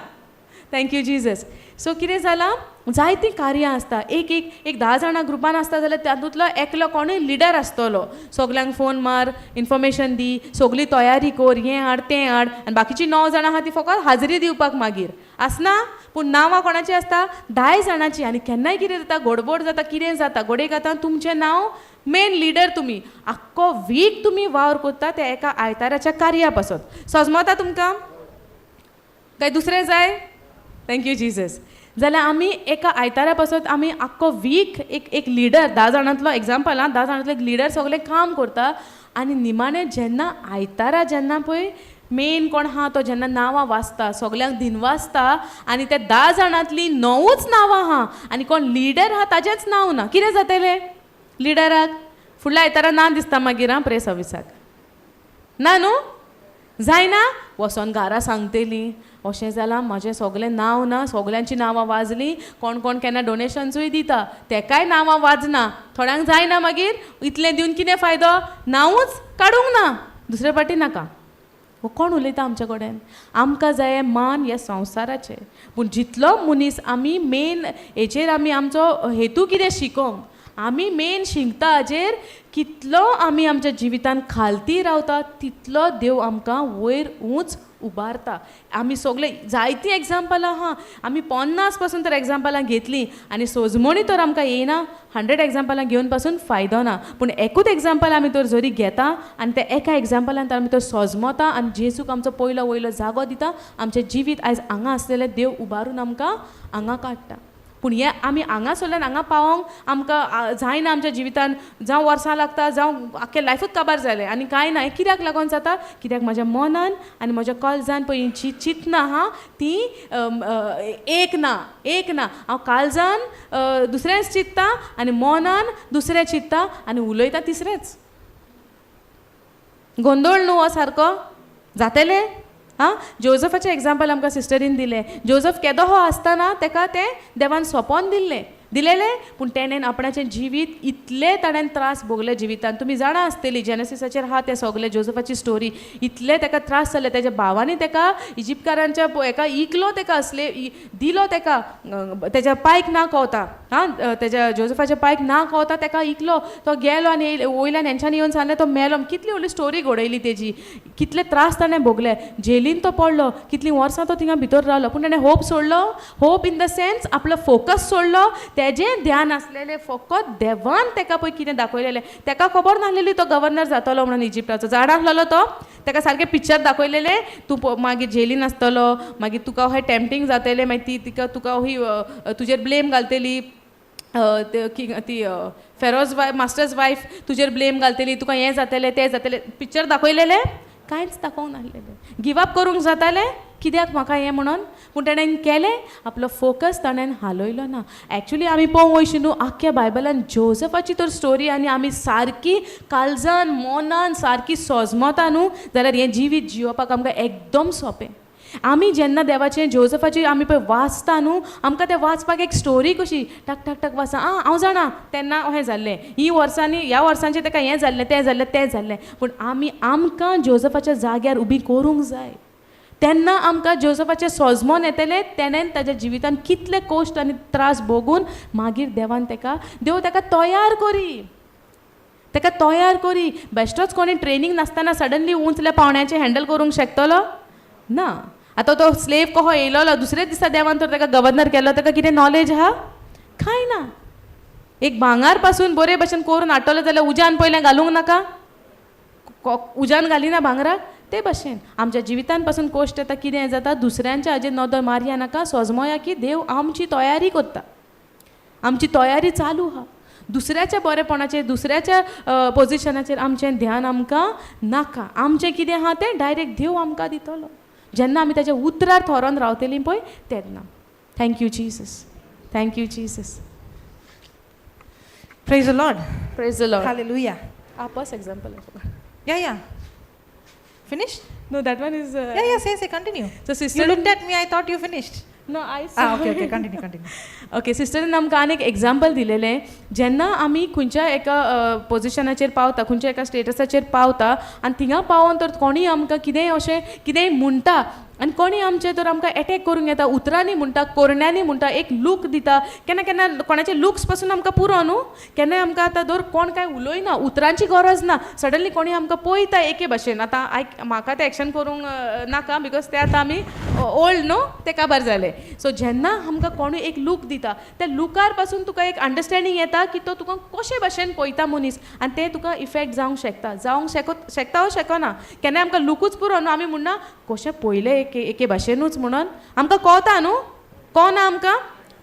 Thank you Jesus. सो कितें जालां, जायतीं कार्यां आसता. एक एक एक 10 जाणां ग्रुपान आसता जाल्यार तातूंतलो एकलो कोणूय लिडर आसतलो, सगल्यांक फोन मार, इन्फॉर्मेशन दी, सगली तयारी कर, हें हाड तें हाड, आनी बाकीचीं 9 जाणां आहा ती फकत हाजरी दिवपाक मागीर आसना. पूण नांवां कोणाचीं आसता? 10 जाणांची. आनी केन्नाय कितें जाता, गडबड जाता, कितें जाता, घडयेक आतां तुमचें नांव मेन लिडर तुमी. आख्खो वीक तुमी वावर करता त्या एका आयताराच्या कार्या पासत. सजमता तुमकां? काय दुसरें जाय? Thank you Jesus. जाल्यार आमी एका आयतारा पासत आमी आख्खो वीक एक एक लिडर, 10 जाणांतलो एग्जाम्पल आं, 10 जाणांतलो एक लिडर सगळें काम करता आनी निमाणें जेन्ना आयतारा जेन्ना पळय मेन कोण आहा तो जेन्ना नांवां वाचता, सगल्यांक दिनवासता आनी त्या 10 जाणांतलीं 9च नांवां आहा आनी कोण लिडर आहा ताजेंच नांव ना, कितें जातलें लिडराक? फुडल्या आयतारा ना दिसता मागीर आं प्रेस ऑफिसाक ना न्हू, जायना, वचोन घरा सांगतली अशें जालां, म्हाजें सगलें नांव ना, सगल्यांचीं नांवां वाजलीं, कोण कोण केन्ना डोनेशन्सूय दिता तेकाय नांवां वाजना, थोड्यांक जायना, मागीर इतलें दिवन कितें फायदो, नांवूच काडूंक ना, दुसरे पाटी नाका. हो कोण उलयता आमचे कडेन? आमकां जाय मान ह्या संवसाराचें. पूण जितलो मनीस आमी मेन हेचेर आमी आमचो हेतू कितें शिकोंक, आमी मेन शिंकता हाजेर कितलो आमी आमच्या जिवितान खालती रावता तितलो देव आमकां वयर ऊंच उबारता. आमी सगळे जायतीं एग्जाम्पलां आहा, आमी 50 पासून तर एग्जाम्पलां घेतलीं आनी सोजमणी तर आमकां येयना, 100 एग्जाम्पलां घेवन पासून फायदो ना. पूण एकूच एग्जाम्पल आमी तर जरी घेता आनी त्या एका एग्जाम्पलान तर आमी तर सोजमता आनी जेजूक आमचो पयलो वयलो जागो दिता, आमचें जिवीत आयज हांगा आसलेलें देव उबारून आमकां हांगा काडटा. पूण हें आमी हांगासरल्यान हांगा पावोंक आमकां जायना आमच्या जिवितान, जावं वर्सां लागता, जावं आख्खें लायफूच काबार जालें आनी कांय ना. हें कित्याक लागून जाता? कित्याक म्हज्या मनान आनी म्हज्या कॉलजान पळय जी चिंतनां आहा तीं एक ना, एक ना. हांव काळजान दुसरेंच चिंत्ता आनी मनान दुसरें चिंत्ता आनी उलयता तिसरेंच. गोंदळ न्हू हो सारको जातलें. आं, जोजफाचें एग्जाम्पल आमकां सिस्टरीन दिलें. जोजफ केदो हो आसतना तेका तें देवान सोंपोन दिल्लें, दिलेलें, पूण तेणेन आपणाचें जिवीत इतलें ताणें त्रास भोगले जिवितान. तुमी जाणा आसतली जेनसिसाचेर आहा तें सगलें जोजफाची स्टोरी. इतले तेका त्रास जाले, तेज्या भावांनी तेका इजिप्तकारांच्या हेका इकलो, तेका असले दिलो, तेका तेज्या पायक ना कवता, आं, तेज्या जोजफाच्या पायक ना कवता तेका इकलो, तो गेलो आनी वयल्यान हेंच्यांनी येवन सांगलें तो मेलो. कितली व्हडली स्टोरी घडयली तेजी, कितले त्रास ताणें भोगले, जेलीन तो पडलो, कितलीं वर्सां तो थिंगा भितर रावलो, पूण ताणें होप सोडलो, होप इन the sense आपलो फोकस सोडलो, तेजें ध्यान आसलेलें फकत देवान तेका पळय कितें दाखयलेलें. तेका खबर नासलेली तो गव्हर्नर जातलो म्हणून इजिप्ताचो, जाणा आसलेलो तो, तेका सारकें पिक्चर दाखयलेलें, तूं मागीर जेलीन आसतलो, मागीर तुका अहें टेम्पटींग जातलें, मागीर ती तिका तुका ही तुजेर ब्लेम घालतली, ती फेरोज वायफ, मास्टर्स वायफ तुजेर ब्लेम घालतली, तुका हें जातलें तें जातलें. पिक्चर दाखयलेलें, कांयच दाखोवंक नासलेलें. गिव अप करूंक जातालें कित्याक म्हाका हें म्हणून, पूण तेणें केलें, आपलो फोकस ताणें हालयलो ना. एक्चुली आमी पळोवंक वयशी न्हू आख्ख्या बायबलान जोजफाची तर स्टोरी आनी आमी सारकी काळजान मनान सारकी सोजमता न्हू जाल्यार हें जिवीत जियोवपाक आमकां एकदम सोंपें. आमी जेन्ना देवाचें जोजफाची आमी पळय वाचता न्हू, आमकां तें वाचपाक एक स्टोरी कशी टक टक टक वाचा, आं हांव जाणा तेन्ना अहें जाल्लें, ही वर्सांनी ह्या वर्सांचें तेका हें जाल्लें तें जाल्लें तें जाल्लें. पूण आमी आमकां जोजफाच्या जाग्यार उबी करूंक जाय, तेन्ना आमकां जोजफाचें सोजमोन येतलें, तेणेन ताज्या जिवितान कितले कश्ट आनी त्रास भोगून मागीर देवान तेका, देव तेका तयार करी, तेका तयार करी. बेश्टोच कोणी ट्रेनींग नासतना सडनली उंचल्या पावण्याचें हँडल करूंक शकतलो ना. आतां तो स्लेव कहो येयलोलो दुसऱ्याच दिसा देवान तर तेका गव्हर्नर केलो, तेका कितें नॉलेज आहा? कांय ना. एक भांगार पासून बरे भशेन करून हाडटलो जाल्यार उज्यान पयलें घालूंक नाका, उज्यान घालिना भांगराक. ते भशेन आमच्या जिवितान पासून कश्ट येता, कितें जाता, दुसऱ्यांच्या हाजेर नदर मारया नाका, सोजमोया की देव आमची तयारी करता, आमची तयारी चालू आहा. दुसऱ्याच्या बरेपणाचेर, दुसऱ्याच्या पोजिशनाचेर आमचें ध्यान आमकां नाका. आमचें कितें आहा तें डायरेक्ट देव आमकां दितलो जेन्ना आमी ताच्या उतरार थरोन रावतलीं पळय तेन्ना. Thank you Jesus, thank you Jesus. Praise the Lord. Praise the Lord. Hallelujah. First example. Yeah, yeah. Finished? No, that one is. Yeah, yeah, say, say, continue. So sister, you looked at me, I thought you finished. No, I saw. Ah, okay, okay, continue, continue. Okay, सिस्टरीन आमकां आनी एक example दिलेलें, जेन्ना आमी खंयच्या एका पोजिशनाचेर पावता, खंयच्या एका स्टेटसाचेर पावता आनी थिंगा पावोन तर कोणूय आमकां कितेंय अशें कितेंय म्हणटा, आनी कोणी आमचे तर आमकां एटॅक करूंक येता, उतरांनी म्हणटा, कोरण्यांनी म्हणटा, एक लूक दिता. केन्ना केन्ना कोणाचे लुक्स पासून आमकां पुरो न्हू. केन्नाय आमकां आतां दर कोण कांय उलयना, उतरांची गरज ना, सडनली कोणी आमकां पळयता एके भाशेन. आतां आयक, म्हाका तें एक्शन करूंक नाका, because ते आतां आमी ओल्ड न्हू, ते काबार जाले. सो जेन्ना आमकां कोणूय एक लूक दिता, त्या लुकार पासून तुका एक अंडरस्टँडींग येता की तो तुका कशे भाशेन पळयता मनीस, आनी तें तुका इफेक्ट जावंक शकता, जावंक शकता वो शकना. केन्नाय आमकां लुकूच पुरो न्हू, आमी म्हणना कशें पळयलें एके एके भाशेनूच म्हणून आमकां कळता न्हू, कळना आमकां,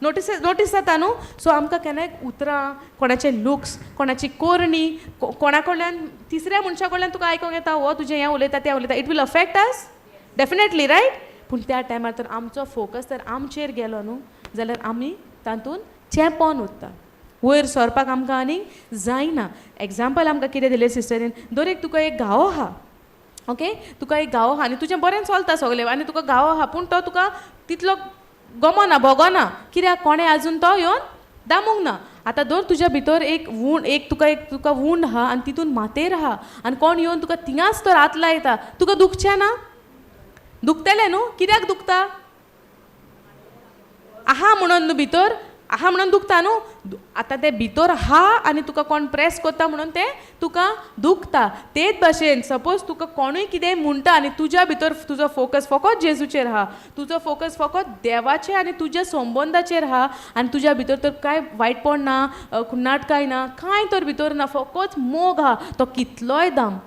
नोटीस नोटीस जाता न्हू. सो आमकां केन्नाय उतरां, कोणाचे लुक्स, कोणाची कोरणी, कोणा कडल्यान तिसऱ्या मनशा कडल्यान तुका आयकोंक येता, हो तुजें हें उलयता तें उलयता, it will affect us definitely, right? पूण त्या टायमार तर आमचो फोकस तर आमचेर गेलो न्हू, जाल्यार आमी तातूंत चेंपोन उरता, वयर सरपाक आमकां आनीक जायना. एग्जाम्पल आमकां कितें दिलें सिस्टरीन, दर एक तुका एक घावो आहा, ओके, तुका एक घावो आहा आनी तुजें बरें चलता सगलें, आनी तुका घावो आहा, पूण तो तुका तितलो गमना, भोगना, कित्याक कोणें आजून तो येवन दामूंक ना. आतां दर तुज्या भितर एक वूंड, एक तुका एक तुका वूंड आहा आनी तितून मातेर आहा, आनी कोण येवन तुका थिंगाच तर हात लायता, तुका दुखचें ना? दुखतलें न्हू. कित्याक दुखता? आहा म्हणून न्हू, भितर आहा म्हणून दुखता न्हू. आतां तें भितर आहा आनी तुका कोण प्रेस करता म्हणून तें तुका दुखता. तेच भाशेन सपोज तुका कोणूय कितेंय म्हणटा आनी तुज्या भितर तुजो फोकस फकत जेजूचेर आहा, तुजो फोकस फकत देवाचेर आनी तुज्या संबंदाचेर आहा, आनी तुज्या भितर तर कांय वायटपण ना, खुन्नाट कांय ना, कांय तर भितर ना, फकत मोग आहा, तो कितलोय दाम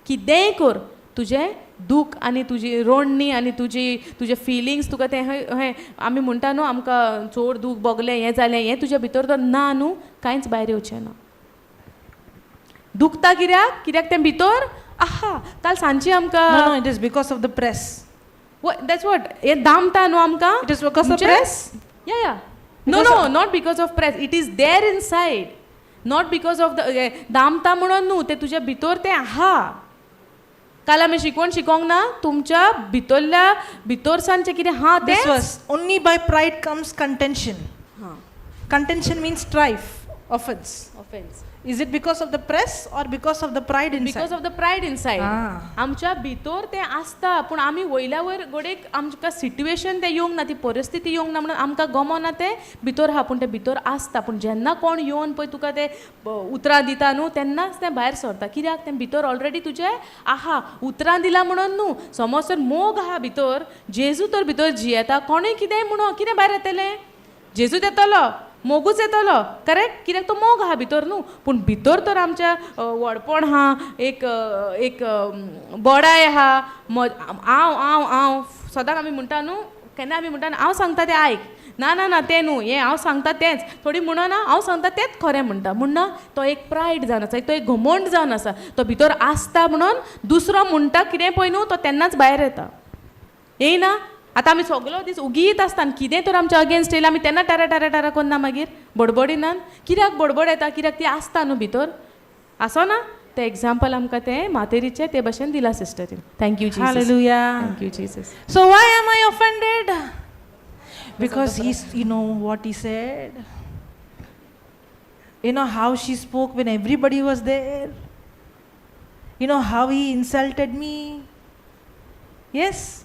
कितेंय कर, तुजें दूख आनी तुजी रोडणी आनी तुजी तुजे फिलिंग्स तुका तें हें आमी म्हणटा न्हू आमकां चड दूख भोगलें, हें जालें, हें तुज्या भितर तर ना न्हू, कांयच भायर येवचें ना. दुखता कित्याक? कित्याक तें भितर आहा. काल सांजची आमकां No, no, it is because of the press. That's what हें दामता न्हू आमकां. It is because of press? Yeah, yeah. No, no, not because of press. It is there inside. Not because of the दामता म्हणून न्हू, तें तुज्या भितर तें आहा. काल आमी शिकवण शिकोंक ना, तुमच्या भितरल्या भितर सानचें कितें आहा तें. This was only by pride comes contention. Contention means strife, offense. Offense. Is it because of the press or because of the pride inside? Because of the pride inside. आमच्या भितर तें आसता, पूण आमी वयल्या वयर घडयेक आमकां सिट्युएशन तें येवंक ना, ती परिस्थिती येवंक ना म्हणून आमकां गमना तें भितर आहा, पूण तें भितर आसता. पूण जेन्ना कोण येवन पळय तुका तें उतरां दिता न्हू, तेन्नाच तें भायर सरता. कित्याक तें भितर ऑलरेडी तुजें आहा. उतरां दिलां म्हणून न्हू, समज तर मोग आहा भितर, जेजू तर भितर जियेता, कोणूय कितेंय म्हणून कितें भायर येतलें? जेजूच येतलो, मोगूच येतलो, करेक्ट? कित्याक तो मोग आहा भितर न्हू. पूण भितर तर आमच्या व्हडपण आहा, एक एक बडाय आहा, हांव हांव हांव सदांच आमी म्हणटा न्हू, केन्ना आमी म्हणटा हांव सांगता तें आयक, ना ना ना तें न्हू, हें हांव सांगता तेंच, थोडी म्हणना हांव सांगता तेंच खरें म्हणटा, म्हणना तो एक प्रायड जावन आसा, तो एक घमंड जावन आसा, तो भितर आसता म्हणून दुसरो म्हणटा कितें पळय न्हू, तो तेन्नाच भायर येता. येयना? आतां आमी सगलो दीस उगीत आसता आनी कितें तर आमच्या अगेन्स्ट येयलें आमी तेन्ना टारा टारा टारा करना, मागीर बडबडिनान. कित्याक बडबड येता? कित्याक ती आसता न्हू भितर, आसना? तें एग्जाम्पल आमकां तें मातेरीचें ते भाशेन दिलां सिस्टरीन. Thank you Jesus. Hallelujah. Thank you Jesus. So why am I offended? Because he's, you know what he said? You know how she spoke when everybody was there? You know how he insulted me? Yes.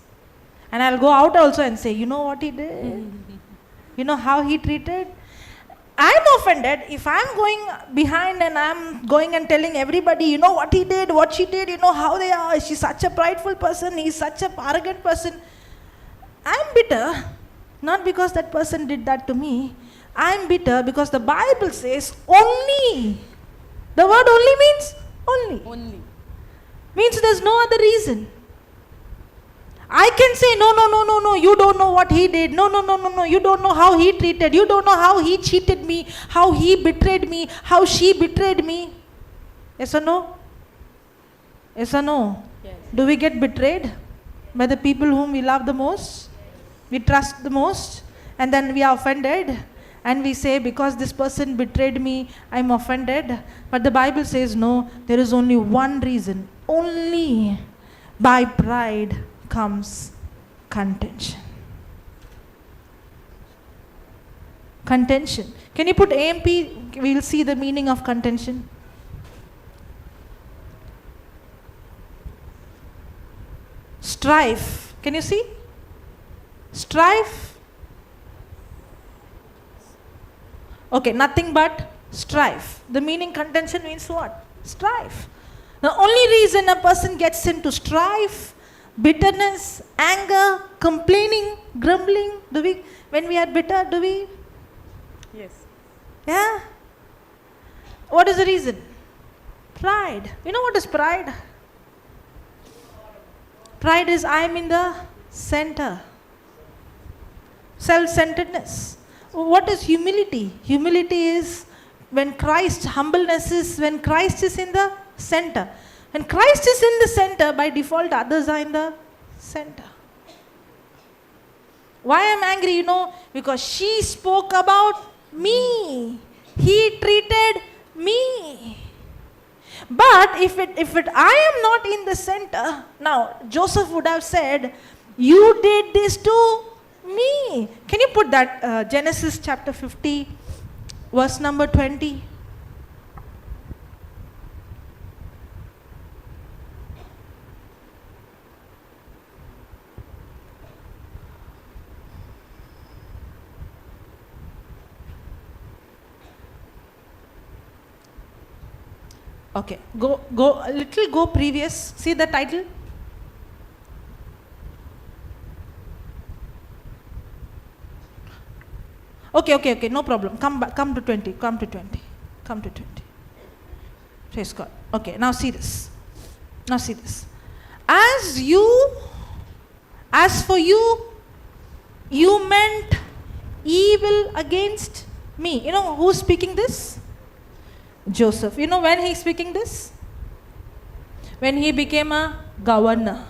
And I'll go out also and say, you know what he did? You know how he treated? I'm offended if I'm going behind and I'm going and telling everybody, you know what he did, what she did, you know how they are, she's such a prideful person, he's such a arrogant person. I'm bitter, not because that person did that to me. I'm bitter because the Bible says only. The word only means only. Only. Means there's no other reason. I can say, no, no, no, no, no, you don't know what he did. No, no, no, no, no, you don't know how he treated. You don't know how he cheated me, how he betrayed me, how she betrayed me. Yes or no? Yes or no? Yes. Do we get betrayed by the people whom we love the most? We trust the most? And then we are offended. And we say, because this person betrayed me, I'm offended. But the Bible says, no, there is only one reason. Only by pride comes contention. Contention. Can you put AMP? We'll see the meaning of contention. Strife. Can you see? Strife. Okay, nothing but strife. The meaning contention means what? Strife. The only reason a person gets into strife, bitterness, anger, complaining, grumbling, do we, when we are bitter, do we? Yes. Yeah? What is the reason? Pride. You know what is pride? Pride is I am in the center. Self-centeredness. What is humility? Humility is when Christ, humbleness is when Christ is in the center. When Christ is in the center, by default, others are in the center. Why I'm angry, you know? Because she spoke about me. He treated me. But if I am not in the center, now Joseph would have said, you did this to me. Can you put that Genesis chapter 50, verse number 20? Okay, go a little, go previous. See the title? Okay, no problem. Come back, come to 20. Praise God. Okay, now see this. As for you, you meant evil against me. You know who's speaking this? Joseph. You know when he's speaking this? When he became a governor.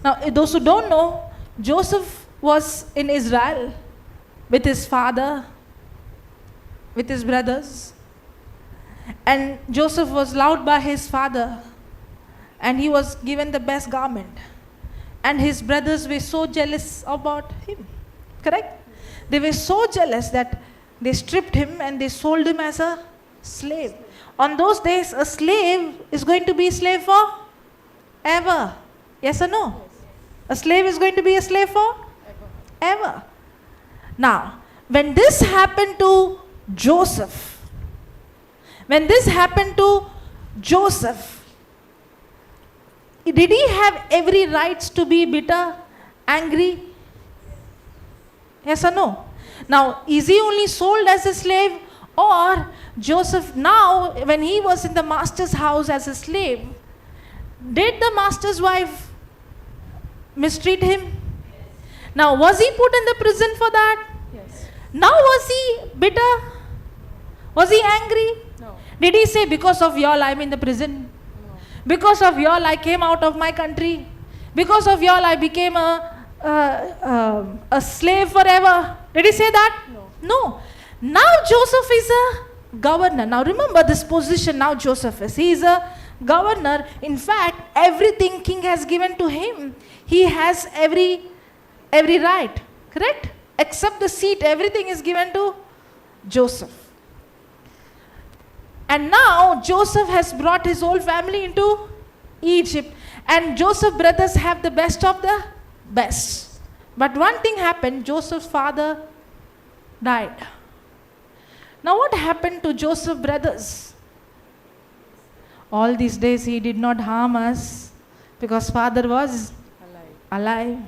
Now, those who don't know, Joseph was in Israel with his father, with his brothers. And Joseph was loved by his father, and he was given the best garment. And his brothers were so jealous about him. Correct? They were so jealous that they stripped him and they sold him as a slave. On those days, a slave is going to be a slave for ever. Yes or no? Yes. A slave is going to be a slave for ever. Now, when this happened to Joseph, did he have every right to be bitter, angry? Yes or no? Now, is he only sold as a slave? Or Joseph now, when he was in the master's house as a slave, did the master's wife mistreat him? Yes. Now, was he put in the prison for that? Yes. Now, was he bitter? Was he angry? No. Did he say, because of y'all I'm in the prison? No. Because of y'all I came out of my country? Because of y'all I became a slave forever? Did he say that? No. No. Now Joseph is a governor. Now remember this position now Joseph is. He is a governor. In fact, everything king has given to him, he has every right. Correct? Except the seat, everything is given to Joseph. And now Joseph has brought his whole family into Egypt. And Joseph's brothers have the best of the best. But one thing happened, Joseph's father died. Now what happened to Joseph's brothers? All these days he did not harm us because father was alive.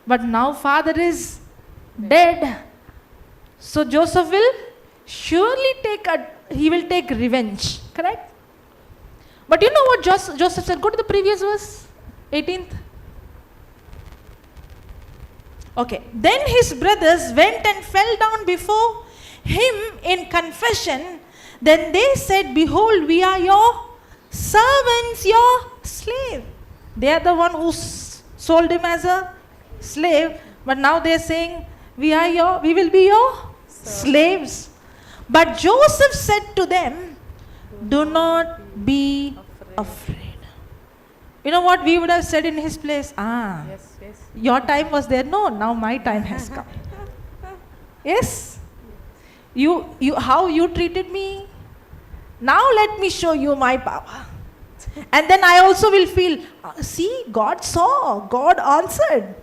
But now father is dead. So Joseph will surely take revenge. Correct? But you know what Joseph said? Go to the previous verse, 18th. Okay. Then his brothers went and fell down before him in confession. Then they said, behold, we are your servants, your slave. They are the one who sold him as a slave, but now they are saying, we will be your slaves. But Joseph said to them, do not be afraid. You know what we would have said in his place? Yes, yes. Your time was there. No, now my time has come. Yes. You, how you treated me, now let me show you my power. And then I also will feel, see, God saw, God answered.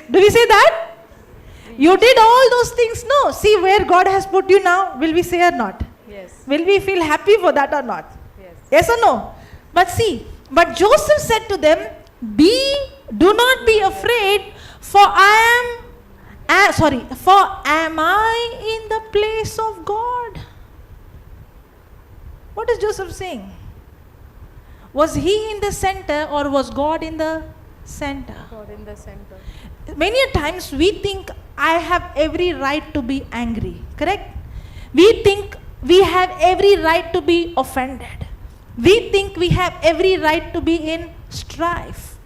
Do we say that? You did all those things. No. See where God has put you now. Will we say or not? Yes. Will we feel happy for that or not? Yes. Yes or no? But see, but Joseph said to them, do not be afraid, for I am, for am I in the place of God? What is Joseph saying? Was he in the center or was God in the center? God in the center. Many a times we think I have every right to be angry, correct? We think we have every right to be offended. We think we have every right to be in strife.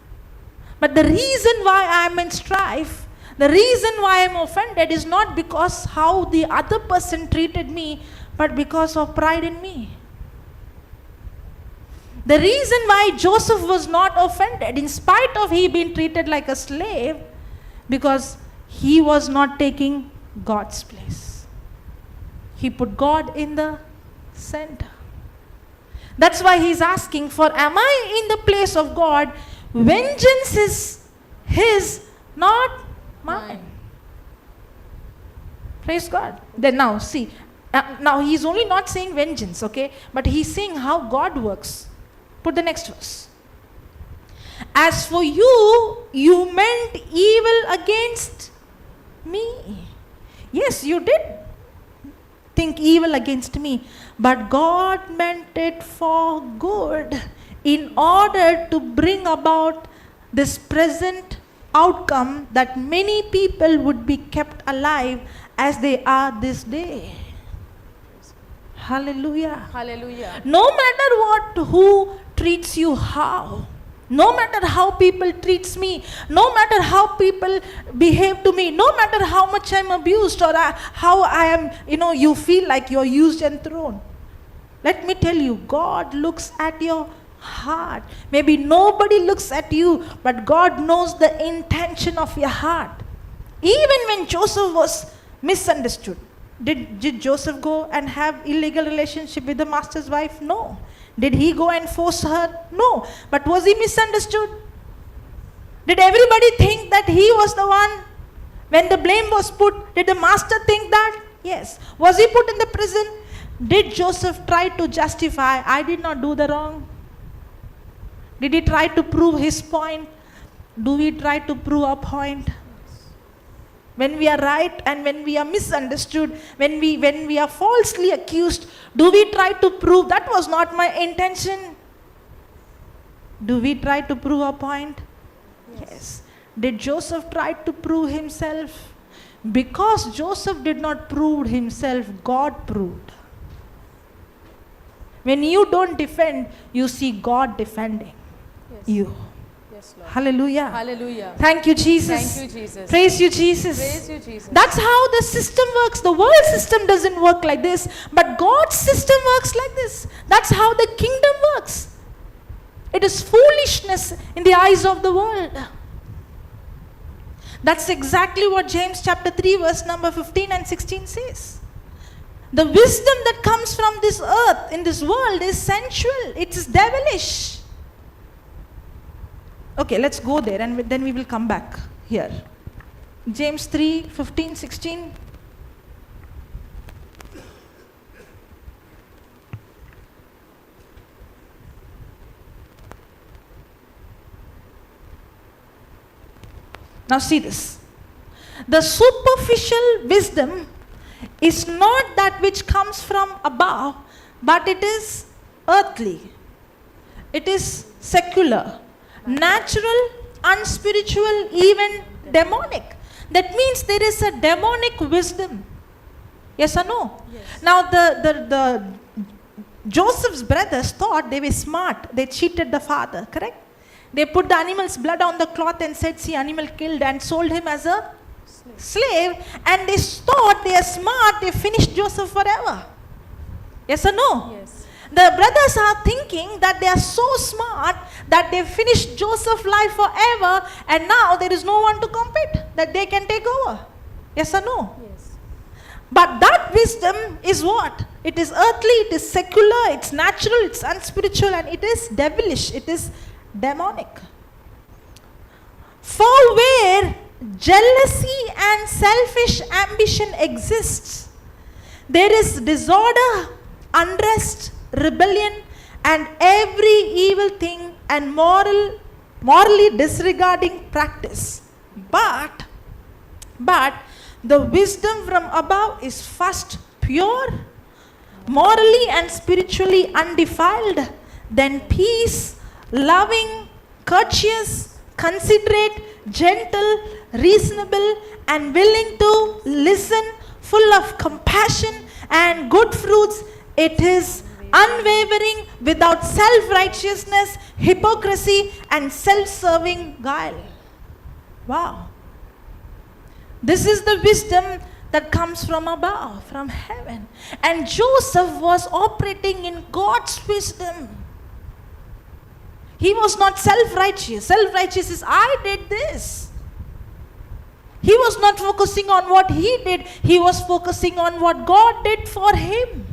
But the reason why I am in strife, the reason why I am offended is not because how the other person treated me, but because of pride in me. The reason why Joseph was not offended, in spite of he being treated like a slave, because he was not taking God's place. He put God in the center. That's why he's asking for, am I in the place of God? Vengeance is his, not mine. Praise God. Then now, see, now he's only not saying vengeance, okay? But he's saying how God works. Put the next verse. As for you, you meant evil against me. Yes, you did think evil against me, but God meant it for good in order to bring about this present outcome that many people would be kept alive as they are this day. Hallelujah. Hallelujah. No matter what, who treats you how, no matter how people treats me, no matter how people behave to me, no matter how much I'm abused or how I am, you feel like you're used and thrown. Let me tell you, God looks at your heart. Maybe nobody looks at you, but God knows the intention of your heart. Even when Joseph was misunderstood, did Joseph go and have illegal relationship with the master's wife? No. Did he go and force her? No. But was he misunderstood? Did everybody think that he was the one? When the blame was put, did the master think that? Yes. Was he put in the prison? Did Joseph try to justify, I did not do the wrong? Did he try to prove his point? Do we try to prove our point? When we are right and when we are misunderstood, when we are falsely accused, do we try to prove that was not my intention? Do we try to prove our point? Yes. Did Joseph try to prove himself? Because Joseph did not prove himself, God proved. When you don't defend, you see God defending you. Yes, Lord. Hallelujah. Hallelujah. Thank you, Jesus. Thank you, Jesus. Praise you, Jesus. Praise you, Jesus. That's how the system works. The world system doesn't work like this, but God's system works like this. That's how the kingdom works. It is foolishness in the eyes of the world. That's exactly what James chapter 3 verse number 15 and 16 says. The wisdom that comes from this earth, in this world, is sensual. It is devilish. Okay, let's go there and then we will come back here. James 3, 15, 16. Now see this. The superficial wisdom is not that which comes from above, but it is earthly. It is secular, natural, unspiritual, even demonic. That means there is a demonic wisdom. Yes or no? Yes. Now the Joseph's brothers thought they were smart. They cheated the father, correct? They put the animal's blood on the cloth and said, see, animal killed, and sold him as a slave. And they thought they are smart. They finished Joseph forever. Yes or no? Yes. The brothers are thinking that they are so smart that they finished Joseph's life forever, and now there is no one to compete, that they can take over. Yes or no? Yes. But that wisdom is what? It is earthly, it is secular, it's natural, it's unspiritual, and it is devilish, it is demonic. For where jealousy and selfish ambition exists, there is disorder, unrest, rebellion, and every evil thing and morally disregarding practice. But the wisdom from above is first pure, morally and spiritually undefiled, then peace, loving, courteous, considerate, gentle, reasonable, and willing to listen, full of compassion and good fruits. It is unwavering, without self-righteousness, hypocrisy, and self-serving guile. Wow. This is the wisdom that comes from above, from heaven. And Joseph was operating in God's wisdom. He was not self-righteous. Self-righteous is, I did this. He was not focusing on what he did. He was focusing on what God did for him.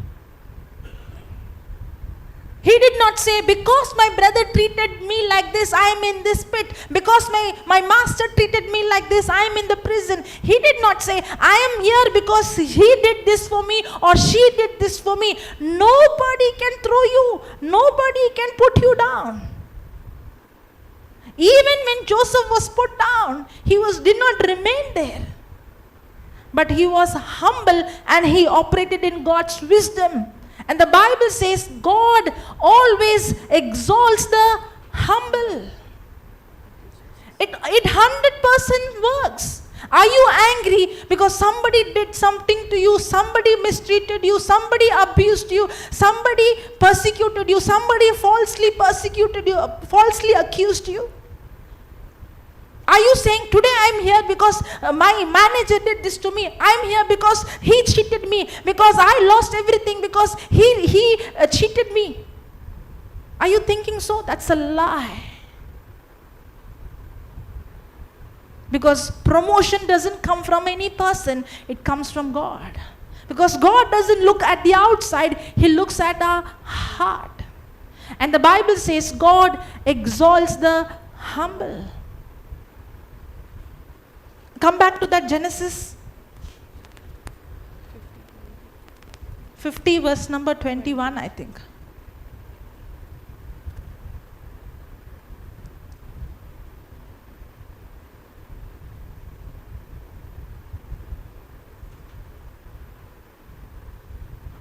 He did not say, because my brother treated me like this, I am in this pit. Because my master treated me like this, I am in the prison. He did not say, I am here because he did this for me or she did this for me. Nobody can throw you. Nobody can put you down. Even when Joseph was put down, he did not remain there. But he was humble and he operated in God's wisdom. And the Bible says God always exalts the humble. It 100% works. Are you angry because somebody did something to you, somebody mistreated you, somebody abused you, somebody persecuted you, somebody falsely persecuted you, falsely accused you? Are you saying, today I'm here because my manager did this to me. I'm here because he cheated me, because I lost everything, because he cheated me. Are you thinking so? That's a lie. Because promotion doesn't come from any person, it comes from God. Because God doesn't look at the outside, He looks at our heart. And the Bible says God exalts the humble. Come back to that Genesis 50 verse number 21, I think.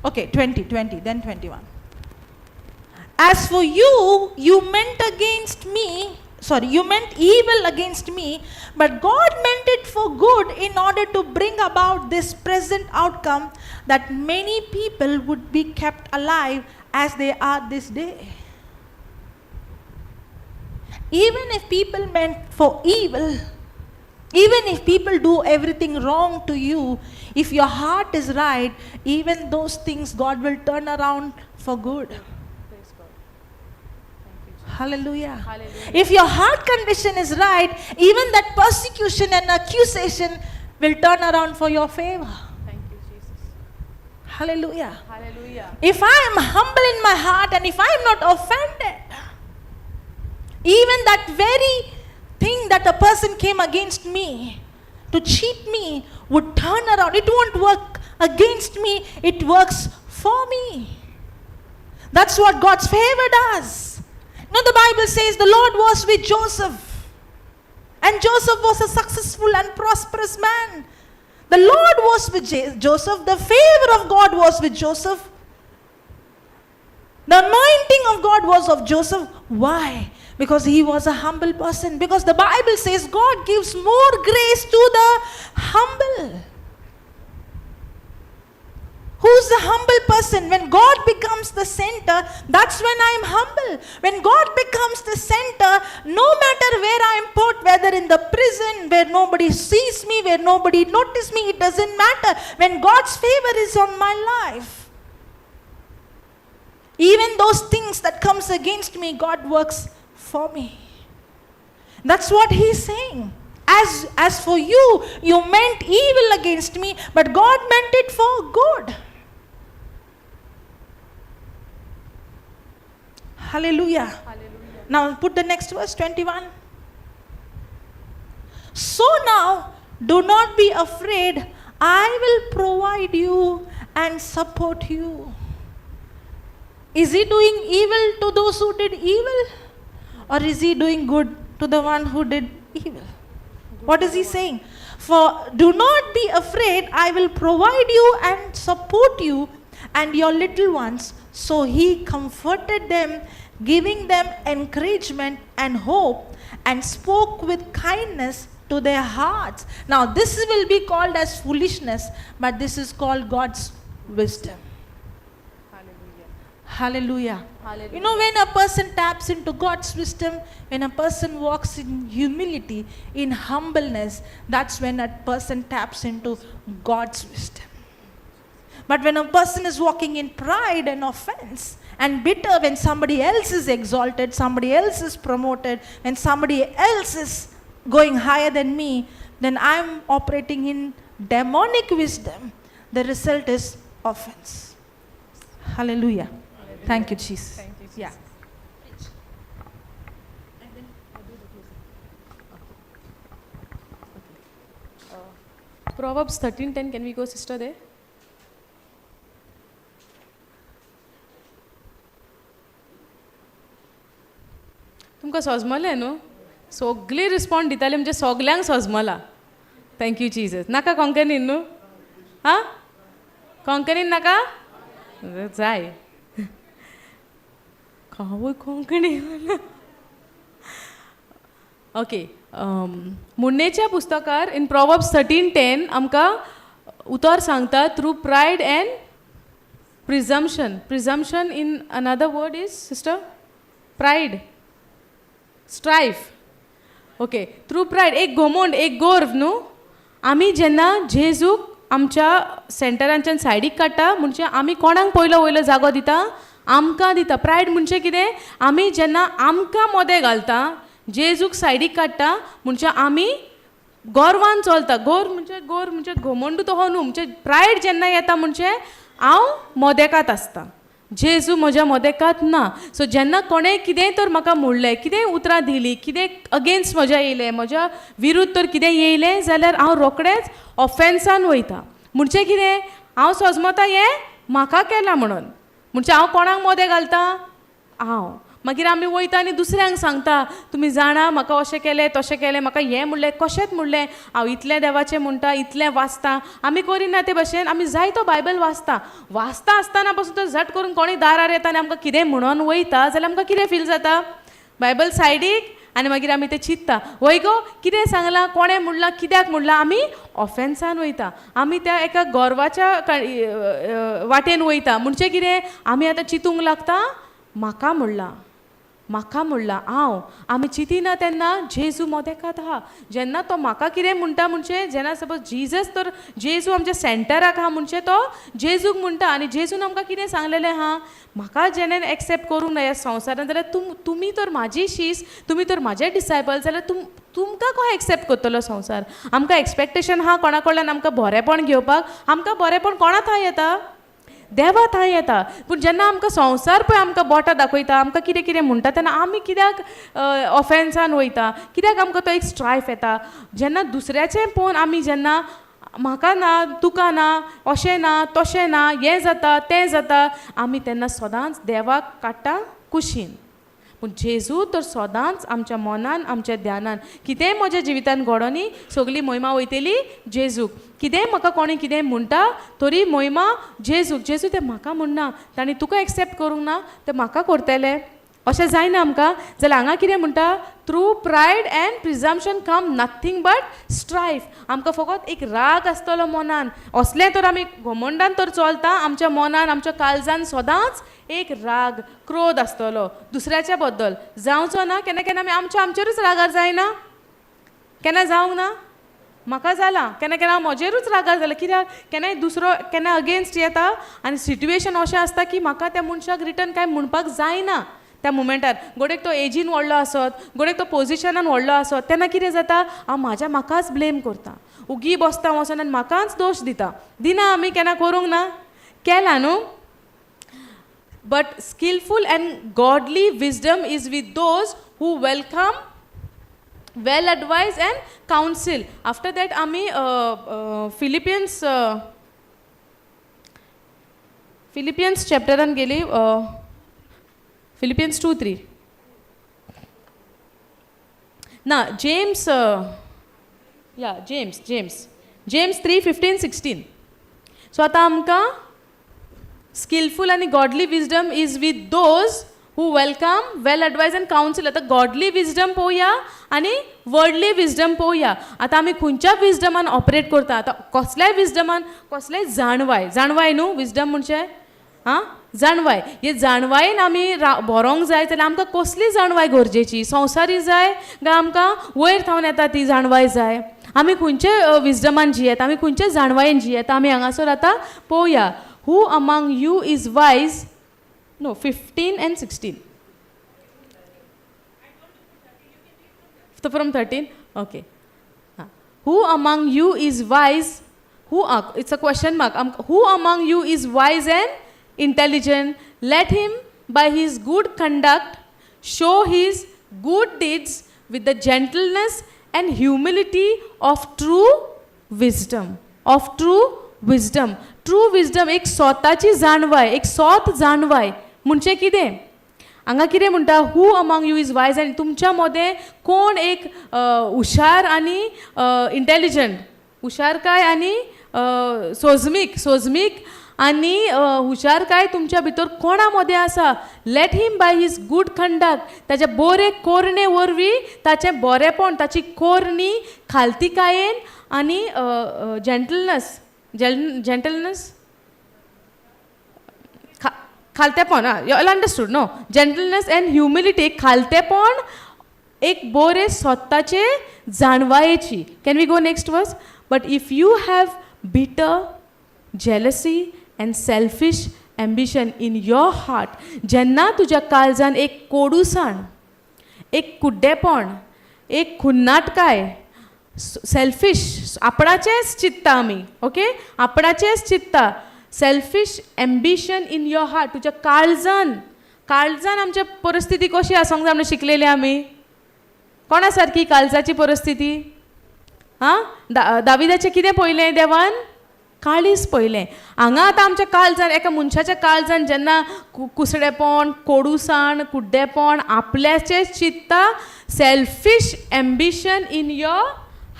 Okay, 20, then 21. As for you, you meant against me, sorry, you meant evil against me, but God meant it for good in order to bring about this present outcome, that many people would be kept alive as they are this day. Even if people meant for evil, even if people do everything wrong to you, if your heart is right, even those things God will turn around for good. Praise God. Thank you, Jesus. Hallelujah. Hallelujah. If your heart condition is right, even that persecution and accusation will turn around for your favor. Thank you, Jesus. Hallelujah. Hallelujah. If I am humble in my heart and if I am not offended, even that very thing that a person came against me to cheat me would turn around. It won't work against me, it works for me. That's what God's favor does. Now the Bible says the Lord was with Joseph. And Joseph was a successful and prosperous man. The Lord was with Joseph. The favor of God was with Joseph. The anointing of God was of Joseph. Why? Because he was a humble person. Because the Bible says God gives more grace to the humble. Who's the humble person? When God becomes the center, that's when I am humble. When God becomes the center, no matter where I am put, whether in the prison, where nobody sees me, where nobody notices me, it doesn't matter. When God's favor is on my life, even those things that comes against me, God works for me. That's what he's saying. As for you, you meant evil against me, but God meant it for good. Hallelujah. Hallelujah. Now put the next verse, 21. So now, do not be afraid. I will provide you and support you. Is he doing evil to those who did evil? Or is he doing good to the one who did evil? What is he saying? For do not be afraid, I will provide you and support you and your little ones. So he comforted them, giving them encouragement and hope, and spoke with kindness to their hearts. Now, this will be called as foolishness, but this is called God's wisdom. Hallelujah. Hallelujah. You know, when a person taps into God's wisdom, when a person walks in humility, in humbleness, that's when a person taps into God's wisdom. But when a person is walking in pride and offense and bitter, when somebody else is exalted, somebody else is promoted, and somebody else is going higher than me, then I'm operating in demonic wisdom. The result is offense. Hallelujah. Thank you, Jesus. Thank you, Jesus. Yeah. Proverbs 13:10, can we go, sister, there? तुमकां सोजमलें न्हू? सगळीं respond दिताली म्हणजे सगल्यांक सोजमलां. Thank you Jesus. नाका कोंकणीन न्हू? आं, कोंकणीन नाका? जाय आवय कोंकणी. ओके, मुण्णेच्या पुस्तकार इन प्रोवर्ब्स 13:10 आमकां उतर सांगता through pride and presumption. Presumption in another word is, sister, pride, strife. Okay, through pride एक घोमोंड, एक गोर्व न्हू. आमी जेन्ना जेजूक आमच्या सेंटरांच्यान सायडीक काडटा म्हणजे आमी कोणाक पयलो वयलो जागो दिता? आमकां दिता. प्रायड म्हणजे कितें? आमी जेन्ना आमकां मोदें घालता, जेजूक सायडीक काडटा, म्हणजे आमी गोर्वान चलता. गोर म्हणजे, गोर म्हणजे घमंड तो न्हू, म्हणजे प्रायड जेन्ना येता म्हणजे हांव मोदेकात आसता, जेजू म्हज्या मोदेकात ना. सो जेन्ना कोणें कितेंय तर म्हाका म्हणलें, कितेंय उतरां दिलीं, कितें अगेन्स्ट म्हज्या येयलें, म्हज्या विरुद्ध तर कितें येयलें जाल्यार हांव रोखडेंच ऑफेन्सान वयता. म्हणजे कितें? हांव सोजमता हें म्हाका केलां म्हणून, म्हणजे हांव कोणाक मोदें घालता? हांव. मागीर आमी वयता आनी दुसऱ्यांक सांगता, तुमी जाणा म्हाका अशें केलें तशें केलें, म्हाका हें म्हणलें, कशेंच म्हणलें, हांव इतलें देवाचें म्हणटा, इतलें वाचता. आमी करिना ते भशेन. आमी जायतो बायबल वाचता, वाचता आसतना पसून तो झट करून कोणूय दारार येता आनी आमकां कितें म्हणून वयता जाल्यार आमकां कितें फील जाता? बायबल सायडीक आनी मागीर आमी तें चिंत्ता, वय गो कितें सांगलां, कोणें म्हणलां, कित्याक म्हणलां. आमी ऑफेन्सान वयता, आमी त्या एका गोरवाच्या वाटेन वयता. म्हणजे कितें? आमी आतां चिंतूंक लागता म्हाका म्हणलां, म्हाका म्हणलां. हांव आमी चिंतिना तेन्ना जेजू मोदेकात आहा. जेन्ना तो म्हाका कितें म्हणटा म्हणजे जेन्ना सपोज जिजस तर जेजू आमच्या सेंटराक आहा म्हणजे तो जेजूक म्हणटा आनी जेजून आमकां कितें सांगलेलें आहा, म्हाका जेणे एक्सेप्ट करूंक ना ह्या संवसारान जाल्यार तुमी तर म्हाजी शीस, तुमी तर म्हाजे डिसायपल, जाल्यार तुमकां कसो एक्सेप्ट करतलो संवसार? आमकां एक्सपेक्टेशन आहा कोणा कडल्यान आमकां बरेंपण घेवपाक. आमकां बरेंपण कोणा थंय येता? देवा थंय येता. पूण जेन्ना आमकां संवसार पळय आमकां बोटां दाखयता, आमकां कितें कितें म्हणटा, तेन्ना आमी कित्याक ऑफेन्सान वयता? कित्याक आमकां तो एक स्ट्रायफ येता? जेन्ना दुसऱ्याचें पळोवन आमी जेन्ना म्हाका ना, तुका ना, अशें ना, तशें ना, हें जाता तें जाता, आमी तेन्ना सदांच देवाक काडटा कुशीन. पूण जेजू तर सदांच आमच्या मनान, आमच्या ध्यानान, कितेंय म्हज्या जिवितान घडोनी सगळी मोहिमा वयतली जेजूक. कितेंय म्हाका कोणी कितेंय म्हणटा तरी मोहिमा जेजूक. जेजू तें म्हाका म्हणना, तांणी तुका एक्सेप्ट करूंक ना, तें म्हाका करतले. अशें जायना आमकां. जाल्यार हांगा कितें म्हणटा? Through pride and presumption come nothing but strife. आमकां फकत एक राग आसतलो मनान. असलें तर आमी घमंडान तर चलता, आमच्या मनान, आमच्या काळजान सदांच एक राग, क्रोध आसतलो दुसऱ्याच्या बद्दल. जावचो ना केन्ना केन्ना आमी आमच्या आमचेरूच रागार जायना? केन्ना जावंक ना? म्हाका जालां केन्ना केन्ना हांव म्हजेरूच रागार जालां. कित्याक? केन्नाय दुसरो केन्ना अगेन्स्ट येता आनी सिट्युएशन अशें आसता की म्हाका त्या मनशाक रिटर्न कांय म्हणपाक जायना त्या मुमेंटार. गोडेक तो एजीन व्हडलो आसत, गोडेक तो पोजिशनान व्हडलो आसत, तेन्ना कितें जाता? हांव म्हाज्या म्हाकाच ब्लेम करता, उगी बसता वचोन आनी म्हाकाच दोश दिता. दिना आमी केन्ना करूंक ना? केला न्हू? But skillful and godly wisdom is with those who welcome Well advice and counsel. After that आमी फिलिपियन्स फिलिपियन्स चॅप्टरान गेली, फिलिपियन्स 2 3 ना, James, yeah, James 3:15-16. So आतां आमकां स्किलफूल आनी godly wisdom is with those who welcome well advice and counsel. आतां godly wisdom पळोवया आनी worldly wisdom पळोवया. आतां आमी खंयच्या विजडमान ऑपरेट करता? आतां कसल्याय विजडमान, कसलेय जाणवाय, जाणवाय न्हू विजडम म्हणजे आं जाणवाय. हे जाणवायेन आमी भरोंक जाय जाल्यार आमकां कसली जाणवाय गरजेची? संवसारी जाय काय आमकां वयर थावन येता ती जाणवाय जाय? आमी खंयचे विजडमान जियेता? आमी खंयचे जाणवायेन जियेता? आमी हांगासर आतां पळोवया. Who among you is wise, no, 15 and 16, from 13, okay. Who among you is wise? Who, it's a question mark. Who among you is wise and intelligent? Let him by his good conduct show his good deeds with the gentleness and humility of true wisdom. Of true wisdom. True wisdom, एक स्वताची जाणवाय, एक स्वत जाणवाय म्हणजे कितें? हांगा कितें म्हणटा? Who among you is wise, आनी तुमच्या मदें कोण एक हुशार आनी इंटेलिजंट, हुशारकाय आनी सोजमीक, सोजमीक आनी हुशारकाय तुमच्या भितर कोणा मदें आसा? Let him by his good conduct, ताच्या बरे कोरणे वरवीं, ताचें बरेपण, ताची कोरणी खालतीकायेन आनी जेंटलनस, जेंटलनस, खालतेपण, you all understood, no? Gentleness and humility, खालतेपण, एक बरे स्वताचे जाणवायेची. Can we go next verse? But if you have bitter jealousy and selfish ambition in your heart, जेन्ना तुज्या काळजान एक कोडूसाण, एक कुड्डेपण, एक खुन्नाटकाय, सेल्फीश, आपणाचेंच चिंत्ता आमी, ओके, आपणाचेंच चिंत्ता, selfish ambition in your heart, तुज्या काळजान, काळजान आमच्या परिस्थिती कशी आसोंक जाय म्हणून शिकलेले आमी? कोणा सारकी काळजाची परिस्थिती? आं, दाविदाचें कितें पळयलें देवान? काळीज पळयलें. हांगा आतां आमच्या काळजान, एका मनशाच्या काळजान जेन्ना कुसडेपण, कोडूसाण, कुड्डेपण, आपल्याचें चिंत्ता, selfish ambition in your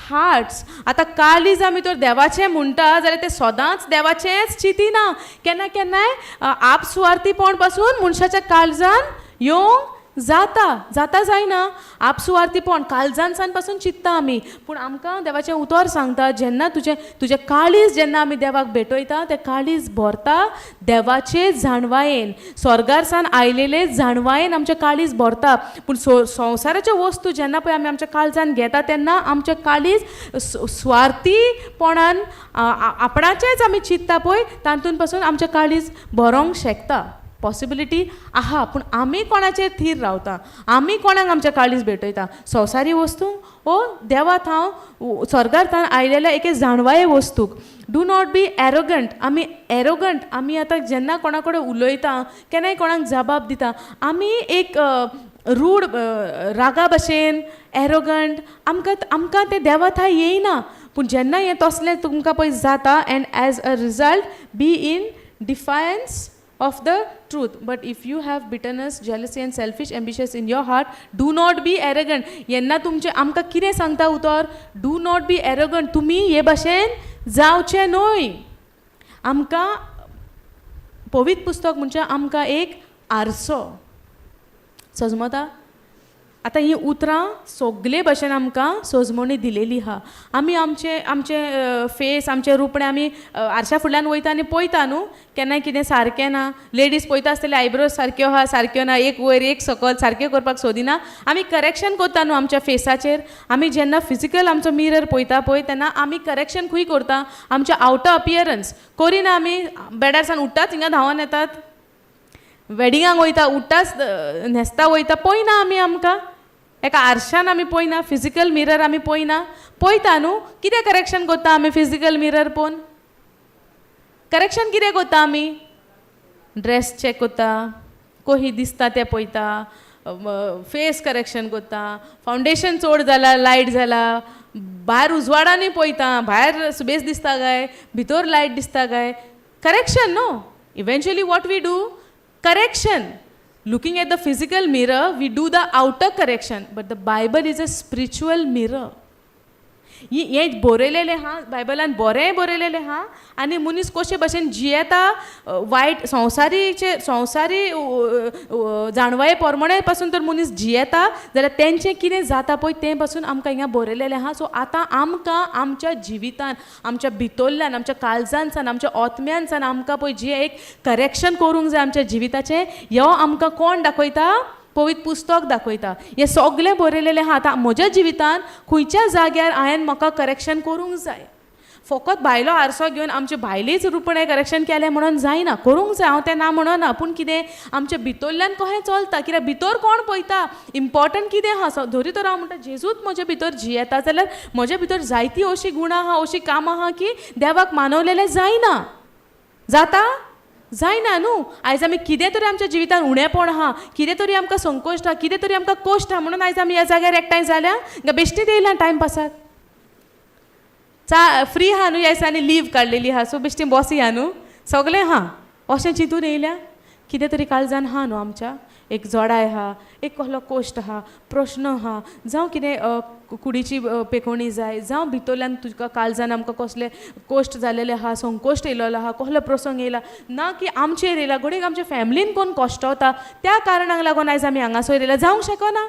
hearts. आतां काळीज आमी तर देवाचें म्हणटा जाल्यार तें सदांच देवाचेंच चिंतिना. केन्ना केन्नाय आपसुवार्थीपण पासून मनशाच्या काळजान येवंक जाता. जाता, जायना? आपसुवार्थीपण काळजान पासून चिंत्ता आमी. पूण आमकां देवाचें उतर सांगता, जेन्ना तुजें काळीज जेन्ना आमी देवाक भेटयता, तें काळीज भरता देवाचे जाणवायेन, स्वर्गार सान आयलेले जाणवायेन आमचें काळीज भरता. पूण संवसाराच्यो वस्तू जेन्ना पळय आमी आमच्या काळजान घेता, तेन्ना आमचें काळीज सुवार्थीपणान आपणाचेंच आमी चिंत्ता पळय, तातूंत पासून आमचें काळीज भरोंक शकता, पॉसिबिलिटी आहा. पूण आमी कोणाचेर थीर रावता? आमी कोणाक आमच्या काळीज भेटयता? संवसारी वस्तूंक ओ देवा थावन, स्वर्गार थावन आयलेल्या एके जाणवाये वस्तूक? Do not be arrogant. आमी एरोगंट, आमी आतां जेन्ना कोणा कडेन उलयता, केन्नाय कोणाक जबाब दिता, आमी एक रूड रागा भशेन एरोगंट, आमकां तें देवा थाय येयना. पूण जेन्ना हें तसलें तुमकां पळय जाता, and as a result be in defiance of the truth. But if you have bitterness, jealousy, and selfish ambitions in your heart, do not be arrogant. जेन्ना तुमचें, आमकां कितें सांगता उतर? Do not be arrogant. तुमी हे भाशेन जावचें न्हय. आमकां पवित्र पुस्तक म्हणजे आमकां एक आरसो सजमता. आतां हीं उतरां सगले भशेन आमकां सजमणी दिलेली आहा. आमी आमचे फेस, आमचें रुपणें आमी आरशा फुडल्यान वयता आनी पळयता न्हू. केन्नाय कितें सारकें ना, लेडीज पळयता आसतले, आयब्रोज सारक्यो आहा, सारक्यो ना, एक वयर एक सकल, सारक्यो करपाक सोदिना. आमी करेक्शन करता न्हू आमच्या फेसाचेर. आमी जेन्ना फिजिकल आमचो मिरर पळयता पळय, तेन्ना आमी करेक्शन खंय करता? आमच्या आवटर अपियरन्स करिना. आमी बेडार सान उठ्ठाच हिंगा धांवन येतात, वेडिंगाक वयता, उठ्ठाच न्हेसता वयता. पळयना आमी आमकां एका आरशान? आमी पळयना? फिजिकल मिरर आमी पळयना? पळयता न्हू? कितें करेक्शन करता आमी फिजिकल मिरर पळोवन? करेक्शन कितें करता आमी? ड्रेस चॅक करता, कशी दिसता तें पळयता. फेस करेक्शन करता, फावंडेशन चड जाला, लायट जाला, भायर उजवाडांनी पळयता, भायर सुबेज दिसता काय, भितर लायट दिसता काय. Correction no, eventually what we do? Correction. Looking at the physical mirror, we do the outer correction, but the Bible is a spiritual mirror. हें बरयलेलें आहा बायबलान, बरेंय बरयलेलें आहा आनी मनीस कशे भशेन जियेता वायट संवसारीचे, संवसारी जाणवाये प्रमाणे पासून तर मनीस जियेता जाल्यार तेंचें कितें जाता पळय, तें पासून आमकां हिंगा बरयलेलें आहा. सो आतां आमकां आमच्या जिवितान, आमच्या भितरल्यान, आमच्या काळजानसान, आमच्या आत्म्यानसान आमकां पळय जें एक करेक्शन करूंक जाय आमच्या जिविताचें, ह्यो आमकां कोण दाखयता? पवित्र पुस्तक दाखयता. हें सगळें बरयलेलें आहा. आतां म्हज्या जिवितान खंयच्या जाग्यार हांवें म्हाका करेक्शन करूंक जाय? फकत भायलो आरसो घेवन आमचे भायलीच रुपणें करेक्शन केलें म्हणून जायना. करूंक जाय, हांव तें ना म्हणना, पूण कितें आमच्या भितरल्यान कशें चलता, कित्याक भितर कोण पळयता, इम्पोर्टंट कितें आहा. सो धरी तर हांव म्हणटा जेजूच म्हजे भितर जियेता जाल्यार म्हजे भितर जायती अशीं गुणां आहा, अशीं कामां आहा की देवाक मानवलेलें जायना. जाता? जायना न्हू. आयज आमी कितें तरी आमच्या जिवितान उणेपण आहा, कितें तरी आमकां संकोश्ट आहा, कितें तरी आमकां कश्ट आहा, म्हणून आयज आमी ह्या जाग्यार एकठांय जाल्या गा बेश्टीच येयला टायमपासाक? चा फ्री आहा न्हू ह्या दिसांनी, लीव काडलेली आहा, सो बेश्टी बॉसी आहा न्हू, सगळें आहा, अशें चिंतून येयल्या? कितें तरी काळजान आहा न्हू आमच्या, एक जोडाय आहा, एक कसलो कोश्ट आहा, प्रश्न आहा, जावं कितें कुडीची पेकोवणी जाय, जावं भितरल्यान तुका काळजान आमकां कसले कोश्ट जालेले आहा, संकोश्ट येयलेलो आहा, कसलो प्रसंग येयला ना की आमचेर येयला, घडयेक आमच्या फॅमिलीन कोण कश्टवता, त्या कारणाक लागून आयज आमी हांगासर येयल्या. जावंक शकना?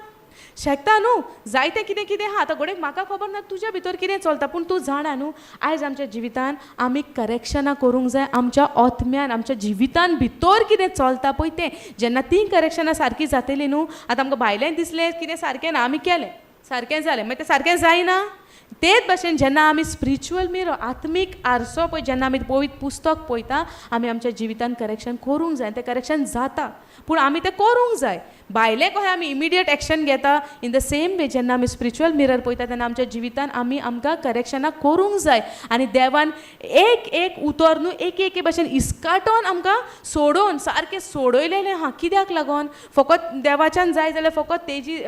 शकता न्हू. जायतें कितें कितें आहा. आतां घडयेक म्हाका खबर ना तुज्या भितर कितें चलता, पूण तूं जाणा न्हू. आयज आमच्या जिवितान आमी करेक्शनां करूंक जाय आमच्या आत्म्यान, आमच्या जिवितान भितर कितें चलता पळय तें. जेन्ना तीं करेक्शनां सारकीं जातलीं न्हू, आतां आमकां भायलें दिसलें कितें सारकें ना, आमी केलें, सारकें जालें, मागीर तें सारकें जायना. तेच भाशेन जेन्ना आमी स्पिरिच्युअल मिरर, आत्मीक आरसो पळय, जेन्ना आमी पवित्र पुस्तक पळयता, आमी आमच्या जिवितान करेक्शन करूंक जाय. तें करेक्शन जाता, पूण आमी तें करूंक जाय. भायलें कशें आमी इमिडिएट एक्शन घेता, इन the same way जेन्ना आमी स्पिरिच्युअल मिरर पळयता तेन्ना आमच्या जिवितान आमी आमकां करेक्शनां करूंक जाय. आनी देवान एक एक उतर न्हू, एक एके भाशेन इस्काटोन आमकां सोडोवन, सारकें सोडयलेलें आहा. कित्याक लागोन? फकत देवाच्यान जाय जाल्यार फकत तेजी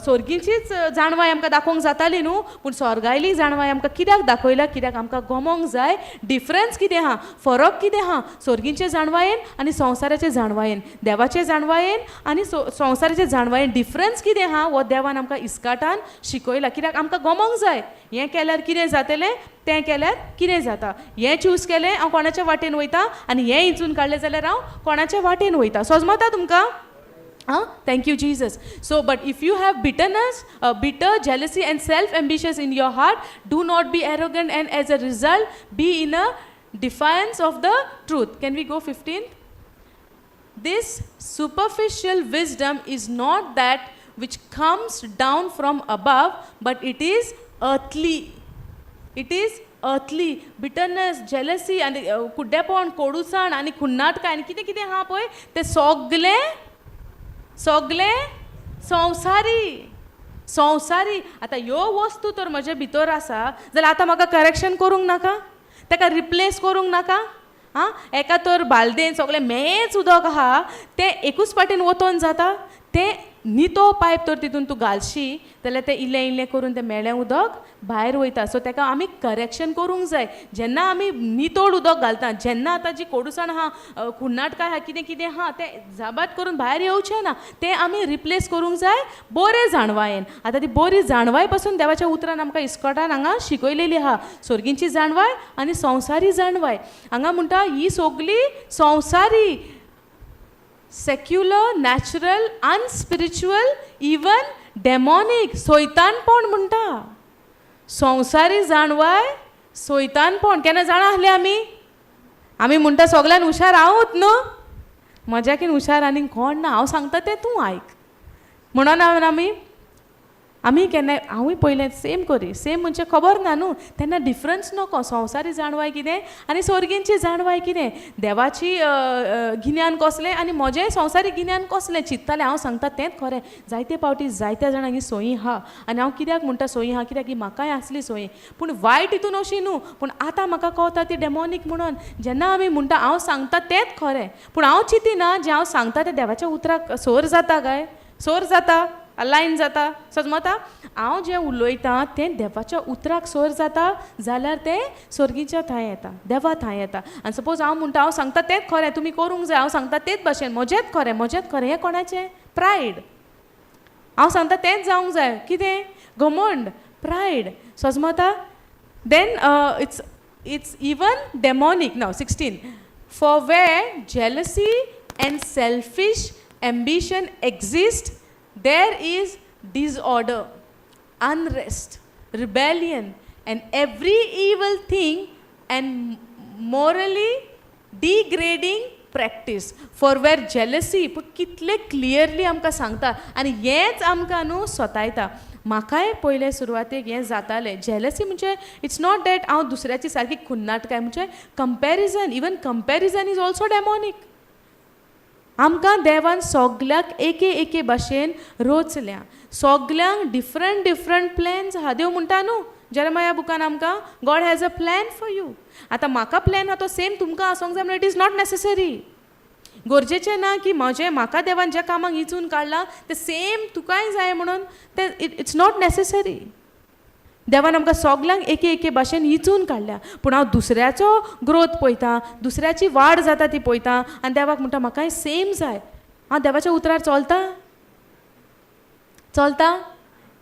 सोर्गीचीच जाणवाय आमकां दाखोवंक जाताली न्हू, पूण स्वर्गायली जाणवाय आमकां कित्याक दाखयल्या? कित्याक आमकां गमोंक जाय डिफरन्स कितें आहा, फरक कितें आहा सोर्गीचे जाणवायेन आनी संवसाराचे जाणवायेन, देवाचे जाणवायेन आनी संवसाराचे जाणवायेन डिफरन्स कितें आहा, हो देवान आमकां इस्काटान शिकयला. कित्याक आमकां गमोंक जाय, हें केल्यार कितें जातलें, तें केल्यार कितें जाता, हें चूज केलें हांव कोणाच्या वाटेन वयता आनी हें हिचून काडलें जाल्यार हांव कोणाच्या वाटेन वयता. सोजमता तुमकां? Ah, thank you, Jesus. So, but if you have bitterness, bitter jealousy, and self ambitions in your heart, do not be arrogant and as a result, be in a defiance of the truth. Can we go 15th? This superficial wisdom is not that which comes down from above, but it is earthly. It is earthly. Bitterness, jealousy, आनी कुड्डेपण, कोडूसाण आनी खुन्नाटकाय आनी कितें कितें आहा पळय, तें सगलें सगलें संवसारी, संवसारी. आतां ह्यो वस्तू तर म्हजे भितर आसा जाल्यार आतां म्हाका करेक्शन करूंक नाका? ताका रिप्लेस करूंक नाका? आं, एका तर बालदेन सगळें मेच उदक आहा, तें एकूच पाटीन वतोन जाता. तें नितो पायप तर तितून तूं घालशी जाल्यार तें इल्लें इल्लें करून तें मेळें उदक भायर वयता. सो ताका आमी करेक्शन करूंक जाय. जेन्ना आमी नितळ उदक घालता, जेन्ना आतां जी कोडूसाण आहा, खुन्नाटकाय आहा, कितें कितें आहा, तें जाबात करून भायर येवचें ना. तें आमी रिप्लेस करूंक जाय बरें जाणवायेन. आतां ती बरी जाणवाय पासून देवाच्या उतरान आमकां इस्कॉटान हांगा शिकयलेली आहा, सोर्गींची जाणवाय आनी संवसारी जाणवाय. हांगा म्हणटा ही सगली संवसारी, secular, natural, unspiritual, even demonic, सोयतानपण म्हणटा. संवसारी जाणवाय सोयतानपण. केन्ना जाणा आसले आमी? आमी म्हणटा सगल्यान हुशार हांवूच न्हू, म्हज्याकीन हुशार आनीक कोण ना, हांव सांगता तें तूं आयक म्हणून आमी आमी केन्नाय हांवूय पयलें सेम करी. सेम म्हणजे खबर ना न्हू तेन्ना, डिफरन्स नको, संवसारी जाणवाय कितें आनी सोर्गींची जाणवाय कितें, देवाची गिन्यान कसलें आनी म्हजें संवसारी गिन्यान कसलें. चिंत्तालें हांव सांगता तेंच खरें. जायते फावटी जायत्या जाणांक ही सोयी आहा. आनी हांव कित्याक म्हणटा सोयी आहा, कित्याक ही म्हाकाय आसली सोयी, पूण वायट हितून अशी न्हू, पूण आतां म्हाका कळटा ती डेमोनीक म्हणून. जेन्ना आमी म्हणटा हांव सांगता तेंच खरें, पूण हांव चिंतिना जें हांव सांगता तें देवाच्या उतराक सोर जाता काय. सोर जाता, अलायन जाता. सजमता हांव जें उलयतां तें देवाच्या उतराक सोर जाता जाल्यार तें सोर्गीच्या थंय येता, देवा थंय येता. आनी सपोज हांव म्हणटा हांव सांगता तेंच खरें, तुमी करूंक जाय, हांव सांगता तेच भाशेन, म्हजेंच खरें, म्हजेंच खरें, हें कोणाचें? प्रायड. हांव सांगता तेंच जावंक जाय, कितें? घमंड, pride. सजमता? Then it's even demonic. Now 16, for where jealousy and selfish ambition exist, there is disorder, unrest, rebellion, and every evil thing and morally degrading practice. For where jealousy, पूण कितले क्लियरली आमकां सांगता आनी हेंच आमकां न्हू सतायता. म्हाकाय पयले सुरवातेक हें जातालें. जेलसी म्हणजे it's not that हांव दुसऱ्याची सारकी खुन्नाट काय, म्हणजे comparison, even comparison is also demonic. आमकां देवान सगल्याक एके एके भाशेन रचल्या, सगल्यांक डिफरंट डिफरंट प्लॅन्स आहा. देव म्हणटा न्हू जेरमाया बुकान आमकां, God has a plan for you. आतां म्हाका प्लॅन आहा तो सेम तुमकां आसोंक जाय म्हणल्यार it is not necessary. गरजेचें ना की म्हजें, म्हाका देवान ज्या कामाक इचून काडलां तें सेम तुकाय जाय म्हणून तें it's not necessary. देवान आमकां सगल्यांक एके एके भाशेन इचून काडल्या, पूण हांव दुसऱ्याचो ग्रोथ पळयता, दुसऱ्याची वाड जाता ती पळयता आनी देवाक म्हणटा म्हाकाय सेम जाय. हांव देवाच्या उतरार चलता, चलता,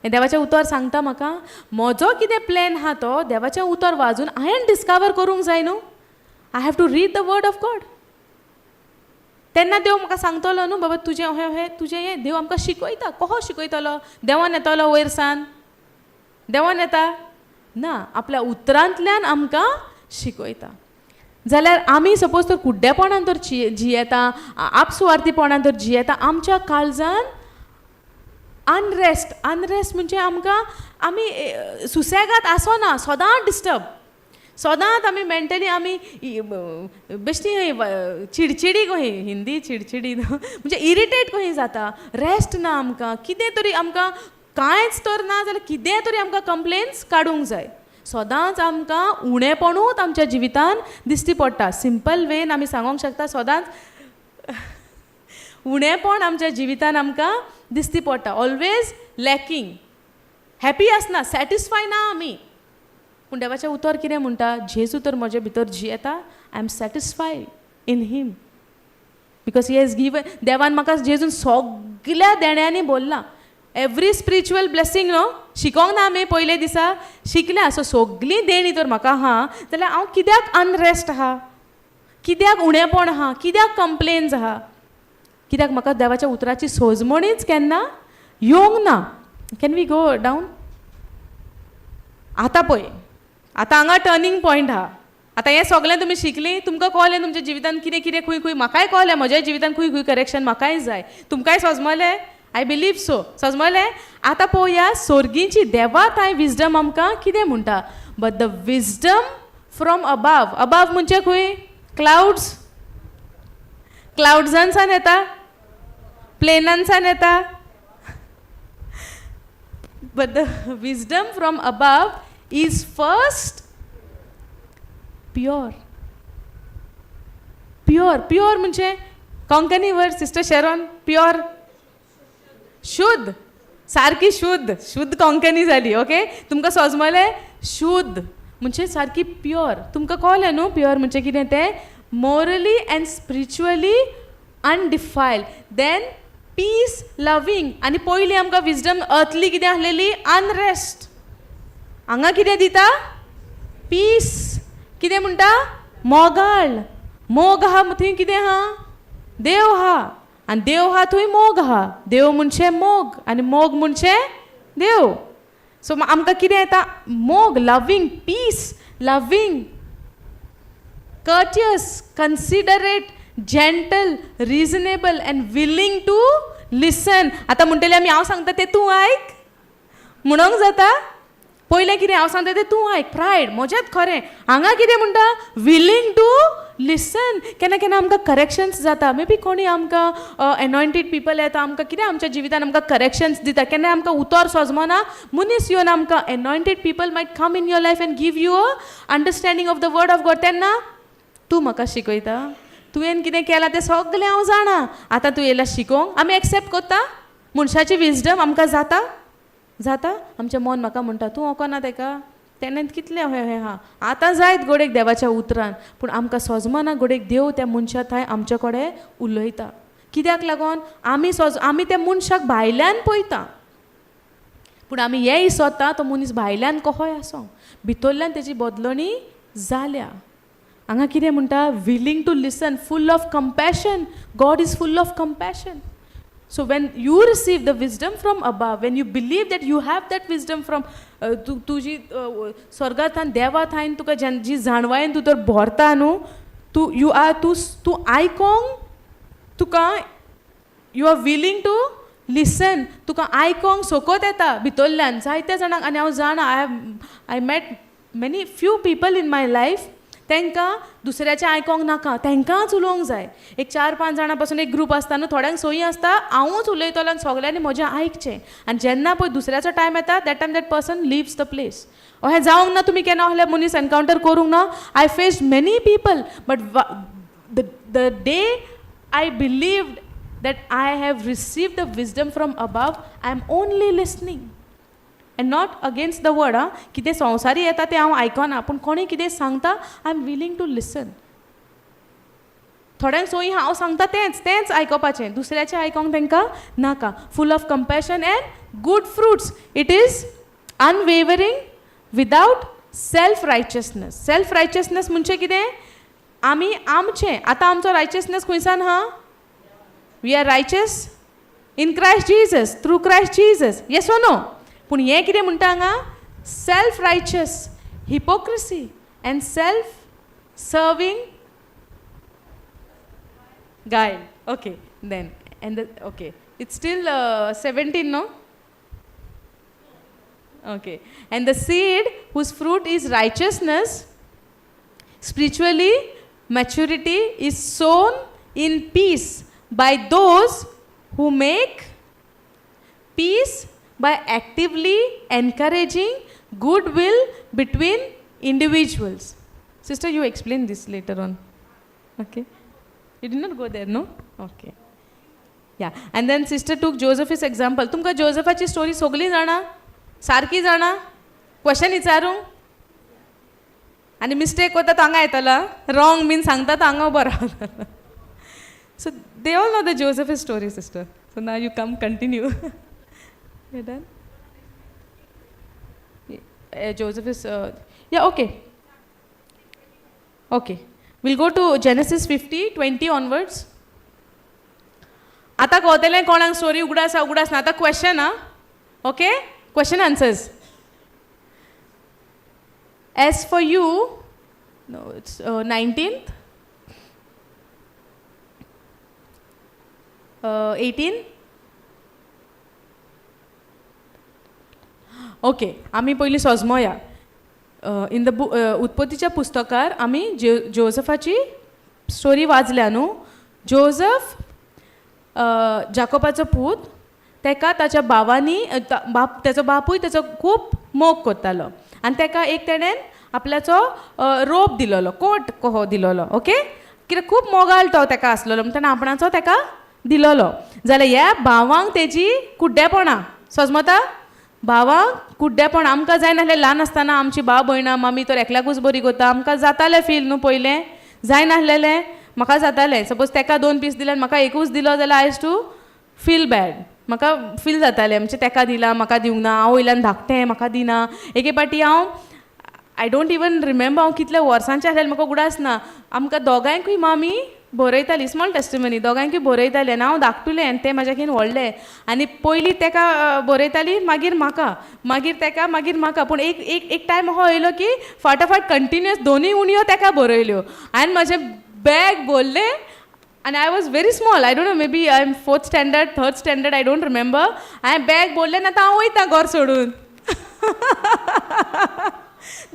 हें देवाचें उतर सांगता म्हाका म्हजो कितें प्लॅन आहा तो देवाचें उतर वाजून हांवें डिस्कवर करूंक जाय न्हू. I have to read the word of God. तेन्ना देव म्हाका सांगतलो न्हू, बाबा तुजें अहें अहें तुजें हें. देव आमकां शिकयता. कसो शिकयतलो? देवान येतलो वयर सान? देवान येता ना, आपल्या उतरांतल्यान आमकां शिकयता. जाल्यार आमी सपोज तर कुड्डेपणान तर जियेता, आपसुवार्थीपणान तर जियेता, आमच्या काळजान अनरेस्ट. अनरेस्ट म्हणजे आमकां आमी सुसेगाद आसना, सदांच डिस्टर्ब, सदांच आमी मेंटली आमी बेश्टी चिडचिडी कही, हिंदी चिडचिडी म्हणजे इरिटेट कही जाता. रेस्ट ना आमकां, कितें तरी आमकां कांयच तर ना जाल्यार कितें तरी आमकां कंप्लेन्स काडूंक जाय. सदांच आमकां उणेपणूच आमच्या जिवितान दिश्टी पडटा. सिंपल वेन आमी सांगोंक शकता, सदांच उणेपण आमच्या जिवितान आमकां दिश्टी पडटा. ऑलवेज लॅकींग, हॅपी आसना, सॅटिस्फाय ना आमी. पूण देवाचें उतर कितें म्हणटा? जेजू तर म्हजे भितर जियेता, I am satisfied in him because he has given. देवान म्हाका जेजून सगल्या देण्यांनी बोल्लां, एवरी स्पिरिच्युअल ब्लेसींग न्हू. शिकोंक ना आमी पयले दिसा शिकल्या. सो सगलीं देणीं तर म्हाका आहा जाल्यार हांव कित्याक अनरेस्ट आहा, कित्याक उणेपण आहा, कित्याक कंप्लेन्स आहा? कित्याक म्हाका देवाच्या उतराची सोजमणीच केन्ना येवंक ना. Can we go down? आतां पळय, आतां हांगा टर्नींग पॉयंट आहा. आतां हें सगळें तुमी शिकलीं, तुमकां कळ्ळें तुमच्या जिवितान कितें कितें खंय खंय. म्हाकाय कळ्ळें म्हज्या जिवितान खंय खंय करेक्शन म्हाकाय जाय. तुमकांय सजमलें? I believe so. सजमलें? आतां पळोवया सोर्गीची देवा थांय विजडम आमकां कितें म्हणटा. But the wisdom from above. Above म्हणजे खंय? क्लावड्स? क्लावड्सांसान येता, प्लेनांसान येता? But the wisdom from above is first pure. Pure, pure म्हणजे Konkani word sister Sharon, pure, शुद्ध, सारकी शुद्ध. शुद्ध कोंकणी जाली. ओके, तुमकां सोजमलें? शुद्ध म्हणजे सारकी प्युअर. तुमकां कळ्ळें न्हू प्युअर म्हणजे कितें तें? Morally and spiritually undefiled, then peace loving. आनी पयलीं आमकां विजडम अर्थली कितें आसलेली? अनरेस्ट. हांगा कितें दिता? पीस. कितें म्हणटा? मोगाळ. मोग आहा थंय कितें आहा? देव आहा. आनी देव आहा थंय मोग आहा. देव म्हणजे मोग आनी मोग म्हणजे देव. सो आमकां कितें येता? मोग, loving, peace loving, courteous, considerate, gentle, reasonable and willing to listen. आतां म्हणटले आमी, हांव सांगता तें तूं आयक म्हणोंक जाता? पयलें कितें? हांव सांगता तें तूं आयक, प्रायड, म्हजेंच खरें. हांगा कितें म्हणटा? Willing to listen. केन्ना केन्ना आमकां करेक्शन्स जाता. मे बी कोणी आमकां एनॉयंटेड पिपल येता, आमकां कितें आमच्या जिवितान आमकां करेक्शन्स दिता. केन्ना आमकां उतर सोजमना, मनीस येवन आमकां, anointed people might come in your life and give you a understanding of the word of God. तेन्ना तूं म्हाका शिकयता? तुवें कितें केलां तें सगळें हांव जाणा, आतां तूं येयला शिकोवंक? आमी एक्सेप्ट करता? मनशाची विजडम आमकां जाता जाता. आमचें मन म्हाका म्हणटा तूं वोकोना तेका, तेणें कितलें हें हें आहा. आतां जायत गोडेक देवाच्या उतरान, पूण आमकां सोजमना गोडेक देव त्या मनशा थंय आमचे कडेन उलयता. कित्याक लागून आमी आमी त्या मनशाक भायल्यान पळयता, पूण आमी हें इसोता तो मनीस भायल्यान कहोय आसो, भितरल्यान तेजी बदलणी जाल्या. हांगा कितें म्हणटा, willing to listen, full of compassion. God is full of compassion. So when you receive the wisdom from above, when you believe that you have that wisdom from तुजी स्वर्गाथान देवा थायन तुका जी जाणवायेन तूं तर भरता न्हू, तूं you are तूं तूं आयकोंक तुका you are willing to listen, तुका आयकोंक सोकोत येता भितरल्यान जायत्या जाणांक. आनी हांव जाणा, I met many few people in my life, तांकां दुसऱ्याचें आयकोंक नाका, तांकांच उलोवंक जाय. एक 4-5 जाणां पासून एक ग्रूप आसता न्हू, थोड्यांक सोयी आसता हांवूच उलयतलो आनी सगल्यांनी म्हजें आयकचें. आनी जेन्ना पळय दुसऱ्याचो टायम येता, that time that person leaves the place. अहें जावंक ना, तुमी केन्ना असले मनीस एनकावंटर करूंक ना? I faced many people, but the day I believed that I have received the wisdom from above, I am only listening and not against the word. आं, कितें संवसारी येता तें हांव आयकना, पूण कोणी कितें सांगता I am willing to listen. थोड्यांक सोयी हांव सांगता तेंच तेंच आयकोपाचें, दुसऱ्याचें आयकोंक तांकां नाका. Full of compassion and good fruits. It is unwavering without self righteousness. Self righteousness म्हणजे कितें, आमी आमचें आतां आमचो रायचसनेस खंयसान आहा? We are righteous in Christ Jesus, through Christ Jesus. Yes or no? पूण हें कितें म्हणटा हांगा, self righteous, hypocrisy and self serving guile. Okay, then and the okay, it's still 17, no? Okay, and the seed whose fruit is righteousness, spiritually maturity, is sown in peace by those who make peace by actively encouraging goodwill between individuals. Sister, you explain this later on. Okay? You did not go there, no? Okay. Yeah. And then sister took Joseph's example. तुमकां जोसेफाची story सगळी जाणा? सारकी जाणा? Question विचारूं? आनी mistake कोता तो हांगा येतलो, रॉंग बीन सांगता तो हांगा उबो रावतलो. So they all know the Joseph's story, sister. So now you come continue. You're done? Joseph is, yeah, okay. Okay. We'll go to Genesis 50:20 onwards. आतां कळतलें कोणाक स्टोरी उगडास उगडास ना. आतां क्वेश्चन आं, okay, question answers. As for you, no, it's 19th, 18. Okay, आमी पयलीं सोजमोया. इन the उत्पत्तीच्या पुस्तकार आमी जोसेफाची स्टोरी वाचल्या न्हू. जोसेफ जाकोबाचो पूत, तेका ताच्या भावांनी, तेचो बापूय तेचो खूब मोग करतालो आनी तेका एक तेणेन आपल्याचो रोप दिलोलो, कोट कहो दिलोलो. ओके, कित्याक खूब मोगाल तो तेका आसलेलो म्हणून तेणें आपणाचो तेका दिलोलो. जाल्यार ह्या भावांक तेजी कुड्डेपणां सजमता, भावांक कुड्डेपण आमकां जायनासलें. ल्हान आसतना आमची भाव भयणां मामी तर एकल्याकूच बरी करता, आमकां जातालें फील न्हू पयलें, जायनासलेलें म्हाका जातालें. सपोज तेका 2 पीस दिले आनी म्हाका एकूच दिलो जाल्यार I used to feel bad, म्हाका फील जातालें म्हणजे तेका दिला म्हाका दिवंक ना, हांव वयल्यान धाकटें म्हाका दिना. एके पाटी हांव I don't even remember हांव कितल्या वर्सांचें आसलें म्हाका उगडास ना, आमकां दोगांयकूय मामी बरयताली स्मॉल टेस्टिमनी, दोगांयकूय बरयताली आनी हांव धाकटुलें आनी तें म्हाज्याकीन व्हडलें. आनी पयलीं तेका बरयताली, मागीर म्हाका, मागीर तेका, मागीर म्हाका. पूण एक एक एक टायम असो येयलो की फाटाफाट कंटिन्युअस दोनूय उणयो तेका बरयल्यो आनी म्हाजें बॅग भरलें. आनी I was very small, I don't know, maybe I am 4th standard, 3rd standard, I don't remember. हांवें बॅग भरलें आनी आतां हांव वयता घर सोडून.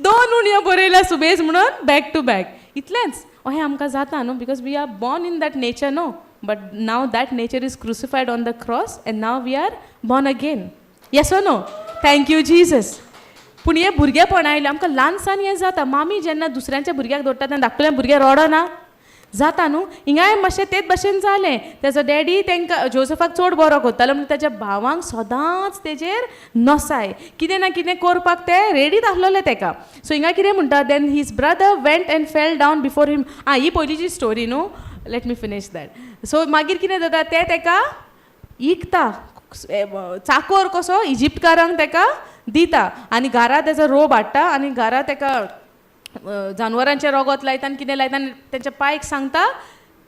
2 उणयो बरयल्या सुबेज म्हणून बॅक टू बॅक. इतलेंच अहें आमकां जाता न्हू, because we are born in that nature no, but now that nature is crucified on the cross and now we are born again. Yes or no? Thank you Jesus. पूण हें भुरगेपण आयलें आमकां ल्हानसान हें जाता. मामी जेन्ना दुसऱ्यांच्या भुरग्याक दवरता तेन्ना धाकटुल्या भुरग्याक रडना, जाता न्हू. हिंगाय मातशें तेच भशेन जालें. तेजो डॅडी तांकां जोजफाक चड बरो करतालो म्हणून तेज्या भावांक सदांच तेजेर नसाय, कितें ना कितें करपाक ते रेडीत आसलोले तेका. सो हिंगा कितें म्हणटा, then his brother went and fell down before him. आं, ही पयलींची स्टोरी न्हू, let me finish that. So मागीर कितें जाता, ते तेका इकता, चाकोर कसो इजिप्तकारांक तेका दिता आनी घरा तेजो रोब हाडटा आनी घरा तेका जानवरांचें रगत लायता आनी कितें लायता आनी तेंच्या पायक सांगता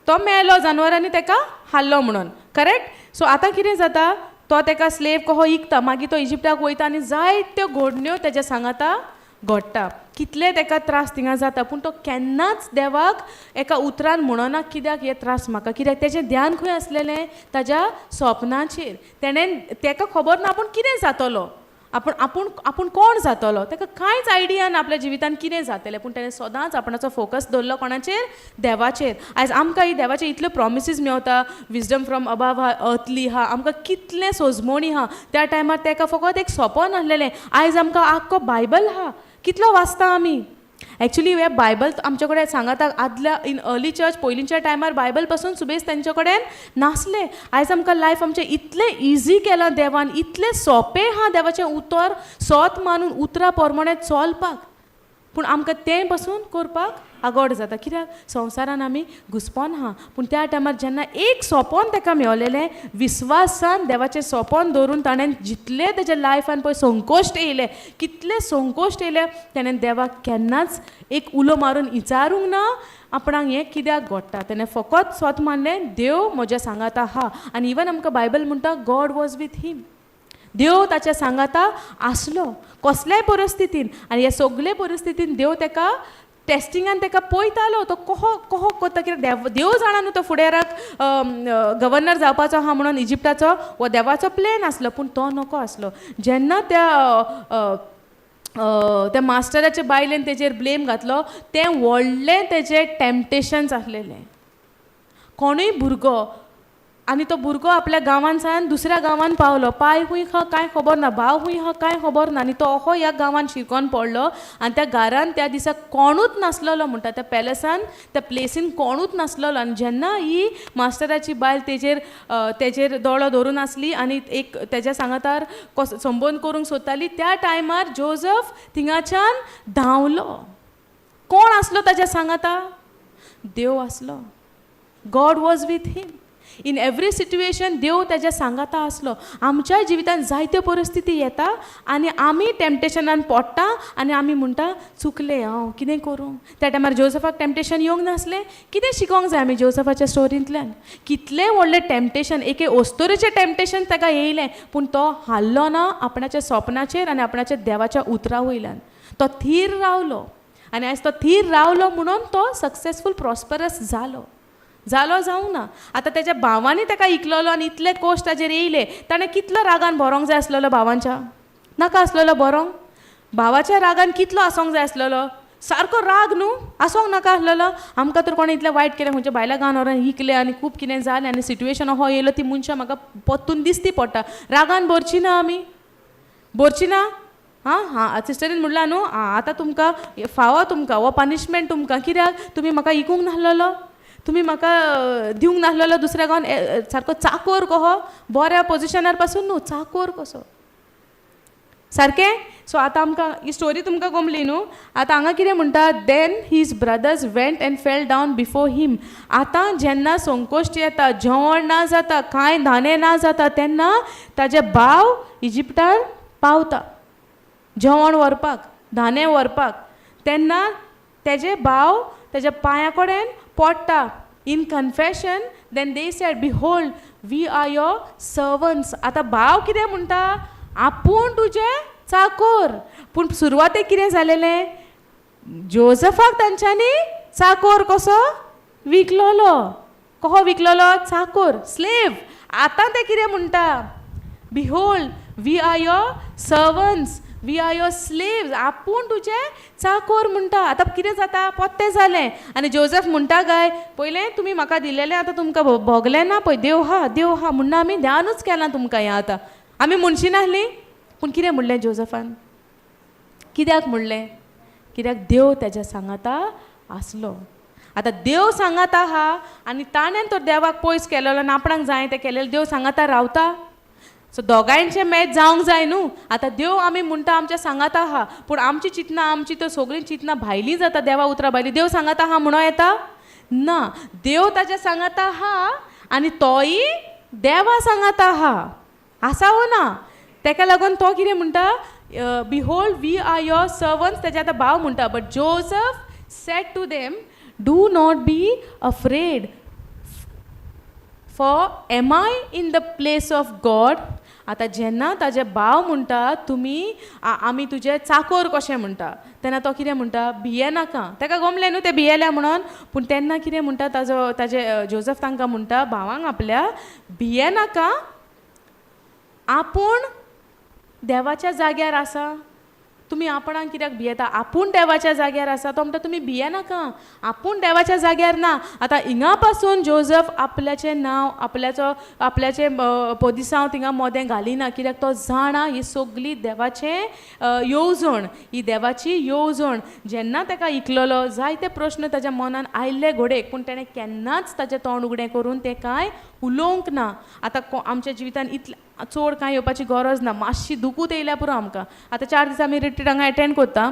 तो मेलो, जानवरांनी तेका हाडलो म्हणून. करेक्ट. सो आतां कितें जाता, तो तेका स्लेव कहो इकता. मागीर तो इजिप्ताक वयता आनी जायत्यो घडण्यो तेज्या सांगाता घडटा, कितले तेका त्रास थिंगा जाता, पूण तो केन्नाच देवाक एका उतरान म्हणना कित्याक हे त्रास म्हाका, कित्याक तेजें ध्यान खंय आसलेलें, ताज्या सपनाचेर. तेणें तेका खबर ना आपूण कितें जातलो, आपूण आपूण आपूण कोण जातलो, ताका कांयच आयडिया ना आपल्या जिवितान कितें जातलें, पूण तेणें सदांच आपणाचो फोकस दवरलो कोणाचेर, देवाचेर. आयज आमकां ही देवाचे इतल्यो प्रोमिसीस मेवता, विजडम फ्रॉम अबाव आहा, अर्थली आहा, आमकां कितलें सोजमणी आहा. त्या टायमार तेका फकत एक सोंपन आसलेलें. आयज आमकां आख्खो बायबल आहा, कितलो वाचता आमी. एक्चुली हे बायबल आमचे कडेन सांगाता आदल्या इन अर्ली चर्च पयलींच्या टायमार बायबल पासून सुबेज तेंचे कडेन नासलें. आयज आमकां लायफ आमचें इतलें इजी केलां देवान, इतलें सोंपें आहा देवाचें उतर सोत मानून उतरा प्रमाणे चलपाक, पूण आमकां तें पसून करपाक आगोड जाता, कित्याक संवसारान आमी घुसपोन आहा. पूण त्या टायमार जेन्ना एक सोंपोन तेका मेवलेलें, विस्वासान देवाचें सोंपोन दवरून ताणें जितलें तेज्या लायफान पळय संकोश्ट येयले, कितले संकोश्ट येयले, तेणें देवाक केन्नाच एक उलो मारून विचारूंक ना आपणाक हें कित्याक घडटा. तेणें फकत स्वत मानलें देव म्हज्या सांगाता आहा. आनी इवन आमकां बायबल म्हणटा गॉड वॉज विथ हिम, देव ताच्या सांगाता आसलो कसल्याय परिस्थितीन. आनी ह्या सगळे परिस्थितीन देव तेका टेस्टिंगान तेका पळयतालो तो कहो कहो करता, कित्याक देव जाणा न्हू तो फुडाराक गव्हर्नर जावपाचो आहा म्हणून इजिप्ताचो, हो देवाचो प्लॅन आसलो, पूण तो नको आसलो. जेन्ना त्या त्या मास्टराच्या बायलेन तेजेर ब्लेम घातलो, तें व्हडलें तेजें टेम्पटेशन्स आसलेलें. कोणूय भुरगो, आनी तो भुरगो आपल्या गांवान सान दुसऱ्या गांवान पावलो, पाय खूंय आहा कांय खबर ना, भाव खूंय आहा कांय खबर ना, आनी तो अहो ह्या गांवान शिरकोन पडलो. आनी त्या घरान त्या दिसा कोणूच नासलेलो म्हणटा, त्या पॅलसान त्या प्लेसीन कोणूच नासलेलो. आनी जेन्ना ही मास्टराची बायल तेजेर तेजेर दोळो धरून आसली आनी एक तेज्या सांगातार कसो संबंद करूंक सोदताली, त्या टायमार जोजफ थिंगाच्यान धांवलो. कोण आसलो ताज्या सांगाता? देव आसलो. God was with him in every situation. देव ताज्या सांगाता आसलो. आमच्या जिवितान जायत्यो परिस्थिती येता आनी आमी टेम्पटेशनान पडटा आनी आमी म्हणटा चुकलें हांव, कितें करूं. त्या टायमार जोजफाक टेम्पटेशन येवंक नासलें. कितें शिकोंक जाय आमी जोजफाच्या स्टोरींतल्यान? कितलें व्हडलें टेम्पटेशन, एके ओस्तोरेचें टेम्पटेशन ताका येयलें, पूण तो हाल्लो ना आपणाच्या सपनाचेर आनी आपणाच्या देवाच्या उतरा वयल्यान. तो थीर रावलो आनी आयज तो थीर रावलो म्हणून तो सक्सेसफूल प्रॉस्परस जालो. जालो जावंक ना. आतां तेज्या भावांनी ताका इकलोलो आनी इतले कोश्ट ताजेर येयले, ताणें कितलो रागान भरोंक जाय आसलेलो, भावांच्या नाका आसलेलो भरोंक, भावाच्या रागान कितलो आसोंक जाय आसलेलो, सारको राग न्हू आसोंक नाका आसलेलो. आमकां तर कोणें इतलें वायट केलें, खंयच्या भायल्या गांवान व्हरोन इकलें आनी खूब कितें जालें आनी सिट्युएशन अहो येयलो, ती मनशां म्हाका परतून दिसती पडटा, रागान भरची ना, आमी भरची ना. आं हां, सिस्टरीन म्हणलां न्हू, आं आतां तुमकां फावो, तुमकां हो पनिशमेंट तुमकां, कित्याक तुमी म्हाका इकूंक नासलेलो, तुमी म्हाका दिवंक नासलेलो दुसऱ्या गांवान, सारको चाकोर कहो, बऱ्या पोजिशनार पासून न्हू, चाकोर कसो सारकें. सो आतां आमकां ही स्टोरी तुमकां गमली न्हू. आतां हांगा कितें म्हणटा, then his brothers went and fell down before him. आतां जेन्ना संकोश्ट येता, जेवण ना जाता, कांय धाने ना जाता, तेन्ना ताजे भाव इजिप्तान पावता जेवण व्हरपाक, धाने व्हरपाक. तेन्ना तेजे भाव तेज्या पांया कडेन पडटा in confession. Then they said, behold, we are your servants. आतां भाव कितें म्हणटा, आपूण तुजें चाकोर. पूण सुरवातेक कितें जालेलें, जोजफाक तांच्यांनी चाकोर कसो विकलोलो, कहो विकलोलो, चाकोर, स्लेव. आतां ते कितें म्हणटा, behold, we are your servants, we are your slaves. आपूण तुजें चाकोर म्हणटा. आतां कितें जाता, पोत्तें जालें. आनी जोजफ म्हणटा, गाय पयलें तुमी म्हाका दिलेलें आतां तुमकां भोगलें ना, पळय देव हा, देव हा म्हणून आमी ध्यानूच केलां तुमकां हें. आतां आमी म्हणशी नासली, पूण कितें म्हणलें जोजफान, कित्याक म्हणलें, कित्याक देव तेज्या सांगाता आसलो. आतां देव सांगात आहा आनी ताणें तो देवाक पयस केलेलो आनी आपणाक जाय तें केलेलें, देव सांगाता रावता. सो दोगांयचें मॅच जावंक जाय न्हू. आतां देव आमी म्हणटा आमच्या सांगात आहा, पूण आमची चिंतना, आमची तर सगळीं चिंतना भायलीं जाता, देवा उतरां भायलीं. देव सांगात आहा म्हणून येता ना, देव ताच्या सांगात आहा आनी तोय देवा सांगात आहा, आसा वो ना. तेका लागून तो कितें म्हणटा, behold we are your servants. तेजे आतां भाव म्हणटा, but Joseph said to them, do not be afraid, for am I in the place of God. आतां जेन्ना ताजे भाव म्हणटा तुमी आमी तुजे चाकोर कशें म्हणटा, तेन्ना तो कितें म्हणटा, भिये नाका. ताका गमलें न्हू ते भियेल्या म्हणून. पूण तेन्ना कितें म्हणटा ताजो, ताजे जोजफ तांकां म्हणटा भावांक आपल्या, भिये नाका, आपूण देवाच्या जाग्यार आसा. तुमी आपणाक कित्याक भियेता? आपूण देवाच्या जाग्यार आसा. तो म्हणटा तुमी भियेनाका, आपूण देवाच्या जाग्यार ना. आतां हिंगा पासून जोजफ आपल्याचें नांव, आपल्याचो, आपल्याचें पोदिसांव थिंगा मोदें घालिना, कित्याक तो जाणा ही सगली देवाचें येवजण, ही देवाची येवजण. जेन्ना ताका इकलोलो, जायते प्रस्न ताच्या मनान आयिल्ले घोडेक, पूण तेणें केन्नाच ताचें तोंड उगडें करून तें कांय उलोवंक ना. आतां आमच्या जिवितान इतलें चड कांय येवपाची गरज ना, मातशी दुखूत येयल्या पुरो आमकां. आतां 4 दीस आमी रिट्रीट हांगा एटेंड करता,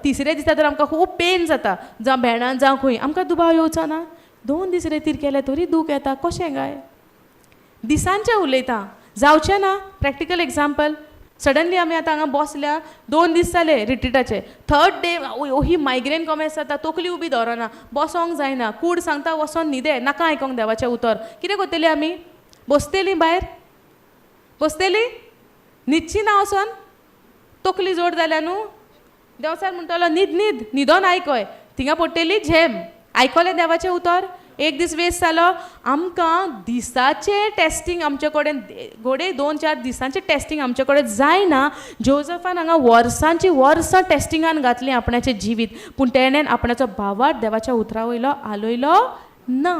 तिसऱ्या दिसा तर आमकां खूब पेन जाता, जावं भेंडान जावं खंय, आमकां दुबाव येवचो ना. 2 दीस रेतीर केले तरी दूख येता, कशें काय? दिसांचें उलयता, जावचें ना. प्रॅक्टिकल एग्जाम्पल, सडनली आमी आतां हांगा बसल्या, 2 दीस जाले रिट्रिटाचे, थर्ड डे ही मायग्रेन कॉमेस जाता, तकली उबी दवरना, बसोंक जायना, कूड सांगता वचोन न्हिदे, नाका आयकोंक देवाचें उतर. कितें करतली आमी? बसतली भायर, बसतली, न्हिदची ना वचोन, तकली जोड जाल्या न्हू. देवचार म्हणटलो न्हीद न्हीद, न्हिदोन आयकय, थिंगा पडटली झेम. आयकलें देवाचें उतर, एक दीस वेस्ट जालो. आमकां दिसाचें टेस्टींग आमचे कडेन घोडे 2-4 दिसांचें टेस्टींग आमचे कडेन जायना. जोजफान हांगा वर्सांची वर्सां टेस्टिंगान घातलीं आपणाचें जिवीत, पूण तेणेन आपणाचो भावार्थ देवाच्या उतरा वयलो हालयलो ना.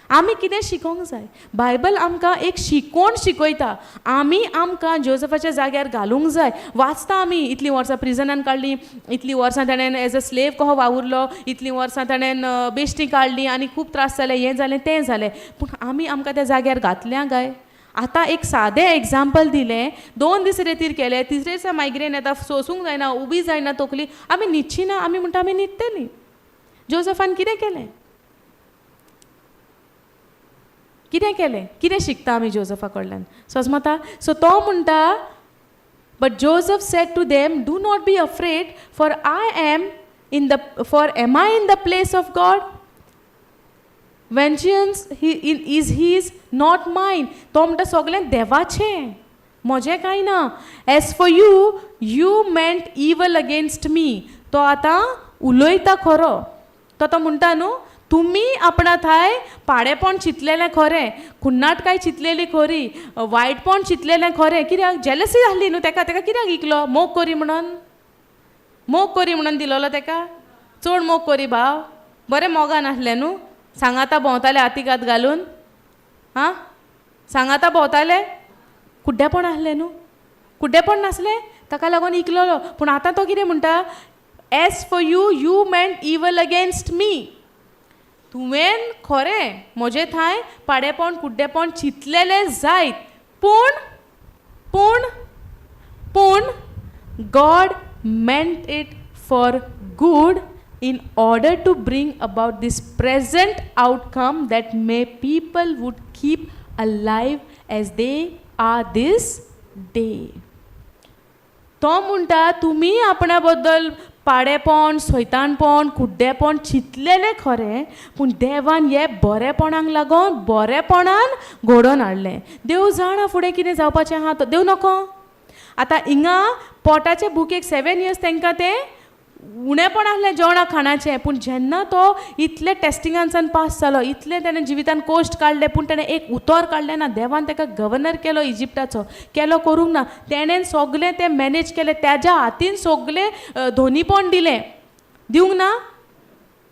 आमी कितें शिकोंक जाय? बायबल आमकां एक शिकवण शिकयता. आमी आमकां जोजफाच्या जाग्यार घालूंक जाय. वाचता आमी, इतलीं वर्सां प्रिजनान काडलीं, इतलीं वर्सां ताणें एज अ स्लेव कहो वावुरलो, इतलीं वर्सां ताणें बेश्टी काडली आनी खूब त्रास जाले, हें जालें तें जालें. पूण आमी आमकां त्या जाग्यार घातल्या काय? आतां एक सादें एग्जाम्पल दिलें, 2 दीस रेतीर केले, तिसरे दिसा मायग्रेन येता, सोसूंक जायना, उबी जायना तकली, आमी न्हिदची ना, आमी म्हणटा आमी न्हिदतलीं. जोजफान कितें केलें? कितें केलें? कितें शिकता आमी जोजफा कडल्यान? सजमता? सो तो म्हणटा, but Joseph said to them, do not be afraid, for I am in the, for am I in the place of God? Vengeance he is his, not mine. तो म्हणटा सगळें देवाचें, म्हजें कांय ना. As for you, you meant evil against me. तो आतां उलयता खरो, तो आतां म्हणटा न्हू, तुमी आपणा थाय पाडेपण चिंतलेलें खरें, खुन्नाट काय चिंतलेली खरी, वायटपण चिंतलेलें खरें. कित्याक जेलसी जाल्ली न्हू तेका, तेका कित्याक इकलो? मोग करी म्हणून, मोग करी म्हणून दिलोलो तेका, चड मोग करी भाव, बरें मोगान आसलें न्हू, सांगाता भोंवताले हातीक हात घालून, आं सांगाता भोंवताले, कुड्डेपण आसलें न्हू, कुड्डेपण नासलें, ताका लागून इकलोलो. पूण आतां तो कितें म्हणटा, as for you, you meant evil against me. तुवें खरें म्हजें थांय पाडेपण कुड्डेपण चिंतलेलें जायत, पूण पूण पूण God meant it for good in order to bring about this present outcome, that many people would keep alive as they are this day. तो म्हणटा तुमी आपणा बद्दल पाडेपण, सैतानपण, कुड्डेपण चिंतलेलें खरें, पूण देवान हे बरेपणाक लागून बरेपणान घडोवन हाडलें. देव जाणा फुडें कितें जावपाचें आहा, तो देव नको. आतां हिंगा पोटाचे भुकेक 7 इयर्स तांकां तें उणेपण आसलें जेवणा खाणाचें, पूण जेन्ना तो इतले टेस्टिंगांसान पास जालो, इतलें तेणें जिवितान कोश्ट काडले, पूण तेणें एक उतर काडलें ना. देवान ताका गवर्नर केलो इजिप्टाचो, केलो करूंक ना, तेणें सगलें तें मॅनेज केलें, तेज्या हातीन सगलें धोनीपण दिलें, दिवंक ना.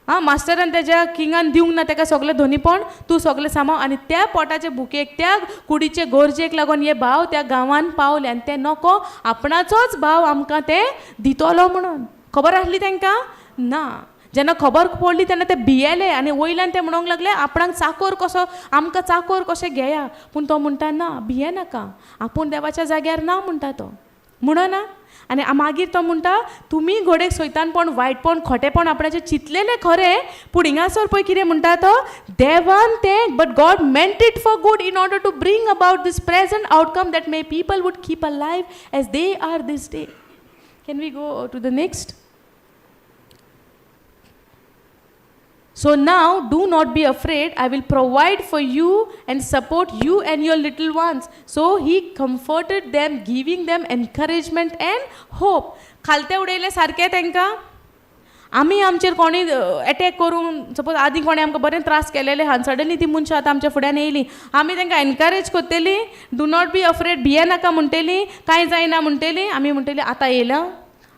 आं, मास्टरान तेज्या किंगान दिवंक ना ताका सगलें धोनीपण, तूं सगलें सांबाळ. आनी त्या पोटाचे भुकेक, त्या कुडीचे गरजेक लागून हे भाव त्या गांवान पावले, आनी ते नको आपणाचोच भाव आमकां ते दितलो म्हणून खबर आसली तांकां ना. जेन्ना खबर पडली तेन्ना ते भियेले आनी वयल्यान ते म्हणूंक लागले आपणाक चाकोर कसो, आमकां चाकोर कशें घेया. पूण तो म्हणटा ना, भिये नाका, आपूण देवाच्या जाग्यार ना म्हणटा तो, म्हणना. आनी मागीर तो म्हणटा तुमी घोडेक सैतानपण, वायटपण, खोटेपण आपणाचें चिंतलेलें खरें, पूण हिंगासर पळय कितें म्हणटा तो, देवान तें, but God meant it for good in order to bring about this present outcome that many people would keep alive as they are this day. Can we go to the next? So now do not be afraid, I will provide for you and support you and your little ones. So he comforted them, giving them encouragement and hope. खालते उडयले सारकें तांकां. आमी आमचेर कोणी attack करून, suppose आदी कोणें आमकां बरें त्रास केलेले आहा, सडनली ती मनशां आतां आमच्या फुड्यान येयली, आमी तांकां एनकरेज करतली, do not be afraid, भिये नाका म्हणटली, कांय जायना म्हणटली. आमी म्हणटली आतां येयल्या,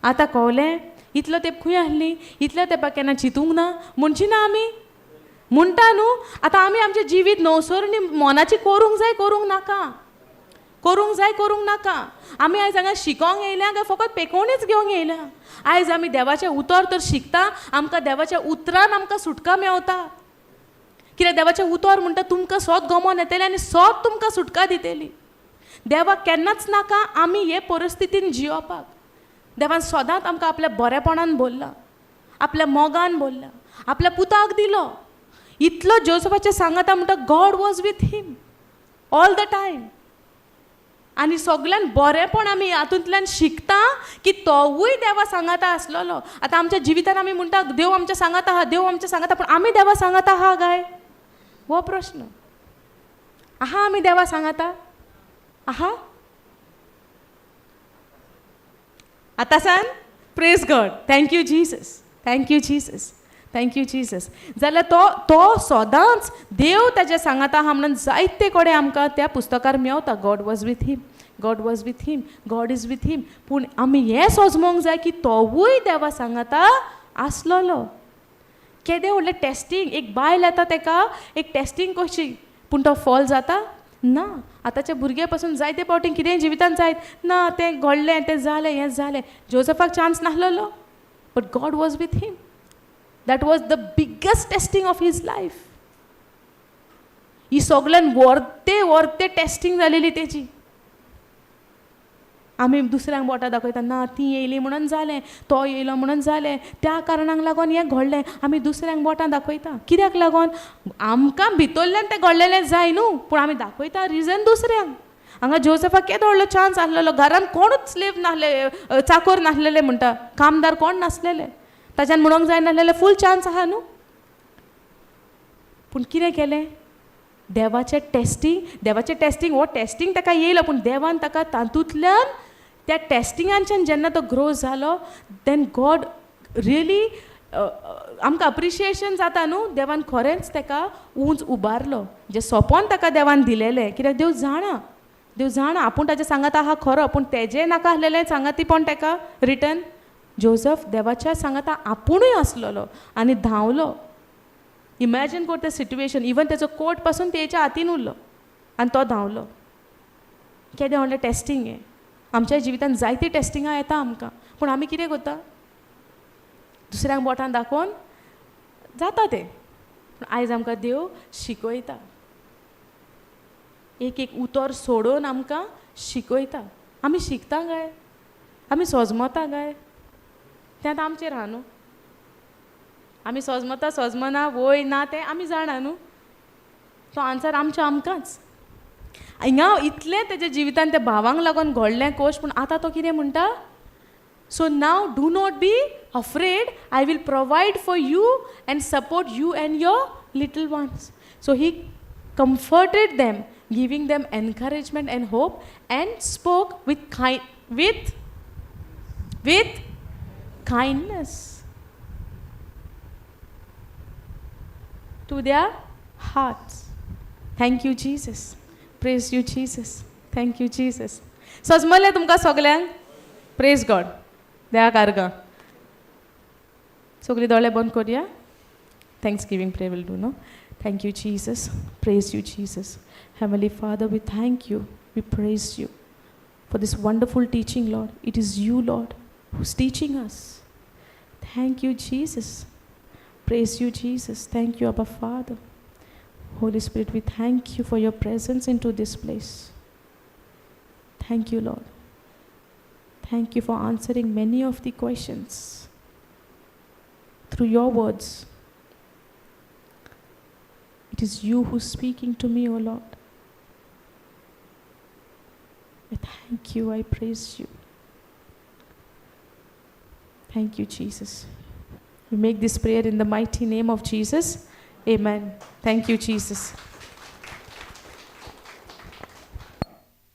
आतां कवलें, इतलो तेंप खंय आहली, इतल्या तेंपाक केन्ना चिंतूंक ना म्हणची ना आमी म्हणटा न्हू. आतां आमी आमचें जिवीत नवसरणी मनाची करूंक जाय, करूंक नाका, करूंक जाय, करूंक नाका. आमी आयज हांगा शिकोंक येयल्या काय फकत पेकोवणीच घेवंक येयल्या? आयज आमी देवाचें उतर तर शिकता, आमकां देवाच्या उतरान आमकां सुटका मेवता. कित्याक देवाचें उतर म्हणटा तुमकां सोत गमोन येतलें आनी सोत तुमकां सुटका दितली. देवाक केन्नाच नाका आमी हे परिस्थितीन जियोवपाक. देवान सदांच आमकां आपल्या बरेपणान भरला, आपल्या मोगान भरला, आपल्या पुताक दिलो. इतलो जोसफाचें सांगाता म्हणटा God was with him all the time. आनी सगल्यान बरेंपण आमी हातूंतल्यान शिकता की तोवूय देवा सांगाता आसलेलो. आतां आमच्या जिवितान आमी म्हणटा देव आमच्या सांगाता आहा, देव आमच्या सांगाता, पूण आमी देवा सांगाता आहा काय? हो प्रश्न आहा. आमी देवा सांगाता आहा आतां सान? Praise God, thank you Jesus, thank you Jesus, thank you Jesus. जाल्यार तो तो सदांच देव ताच्या सांगाता आहा म्हणून जायते कडेन आमकां त्या पुस्तकार मेवता. God was with him, God was with him, God is with him. पूण आमी हें सोजमोंक जाय की तोवूय देवा सांगाता आसलेलो. केदें व्हडलें टेस्टींग, एक बायल येता तेका एक टेस्टींग कशी, पूण तो फॉल जाता ना. आतांच्या भुरग्या पासून जायते फावटी कितेंय जिवितान जायत ना, तें घडलें, तें जालें, हें जालें. जोजफाक chance नासलेलो, but God was with him. That was the biggest testing of his life. ही सगल्यान वर्ते वर्ते टेस्टींग जालेली तेजी. आमी दुसऱ्यांक बोटां दाखयता, ना ती येयली म्हणून जालें, तो येयलो म्हणून जालें, त्या कारणाक लागून हें घडलें. आमी दुसऱ्यांक बोटां दाखयता. कित्याक लागून? आमकां भितरल्यान तें घडलेलें जाय न्हू, पूण आमी दाखयता रिजन दुसऱ्यांक. हांगा जोजफाक केदो व्हडलो चान्स आसलेलो. घरान कोणूच स्लेव नासले, चाकोर नासलेले म्हणटा, कामदार कोण नासलेले, ताच्यान म्हणूंक जाय नासलेले, फूल चान्स आहा न्हू. पूण कितें केलें? देवाचें टेस्टींग, देवाचें टेस्टींग, हो टेस्टींग ताका येयलो, पूण देवान ताका तातूंतल्यान त्या टेस्टिंगांच्यान जेन्ना तो ग्रो जालो, then God really आमकां अप्रिशिएशन जाता न्हू. देवान खरेंच ताका उंच उबारलो, जें सोंपोन ताका देवान दिलेलें. कित्याक देव जाणा, देव जाणा आपूण ताजें सांगात आहा खरो, पूण तेजें नाका आसलेलें सांगातीपण ताका रिटर्न. जोजफ देवाच्या सांगाता आपुणूय आसलेलो आनी धांवलो. इमॅजीन कर तें सिट्युएशन. इवन तेजो कोट पासून तेच्या हातीन उरलो आनी तो धांवलो. केदें व्हडलें टेस्टींग हें. आमच्या जिवितान जायतीं टेस्टिंगां येता आमकां, पूण आमी कितें करता? दुसऱ्यांक बोटां दाखोवन जाता तें. पूण आयज आमकां देव शिकयता, एक एक उतर सोडोवन आमकां शिकयता. आमी शिकता काय? आमी सोजमता काय? तें आतां आमचेर आहा न्हू. आमी सोजमता सोजमना वय ना तें आमी जाणा न्हू. तो आन्सर आमच्या आमकांच. हिंगा इतलें तेज्या जिवितान त्या भावांक लागून घडलें कोश, पूण आतां तो कितें म्हणटा? So now do not be afraid, I will provide for you and support you and your little ones. So he comforted them, giving them encouragement and hope, and spoke with kindness to their hearts. Thank you, Jesus. Praise you, Jesus. Thank you, Jesus. सजमलें तुमकां सगल्यांक? Praise God. देवाक आर्गां. सगळीं दोळे बंद करुया. Thanksgiving prayer will do, no? Thank you, Jesus. Praise you, Jesus. Heavenly Father, we thank you. We praise you for this wonderful teaching, Lord. It is you, Lord, who's teaching us. Thank you, Jesus. Praise you, Jesus. Thank you, Abba Father. Holy Spirit, we thank you for your presence into this place. Thank you, Lord. Thank you for answering many of the questions through your words. It is you who's speaking to me, O Lord. I thank you. I praise you. Thank you, Jesus. We make this prayer in the mighty name of Jesus. Amen. Thank you, Jesus.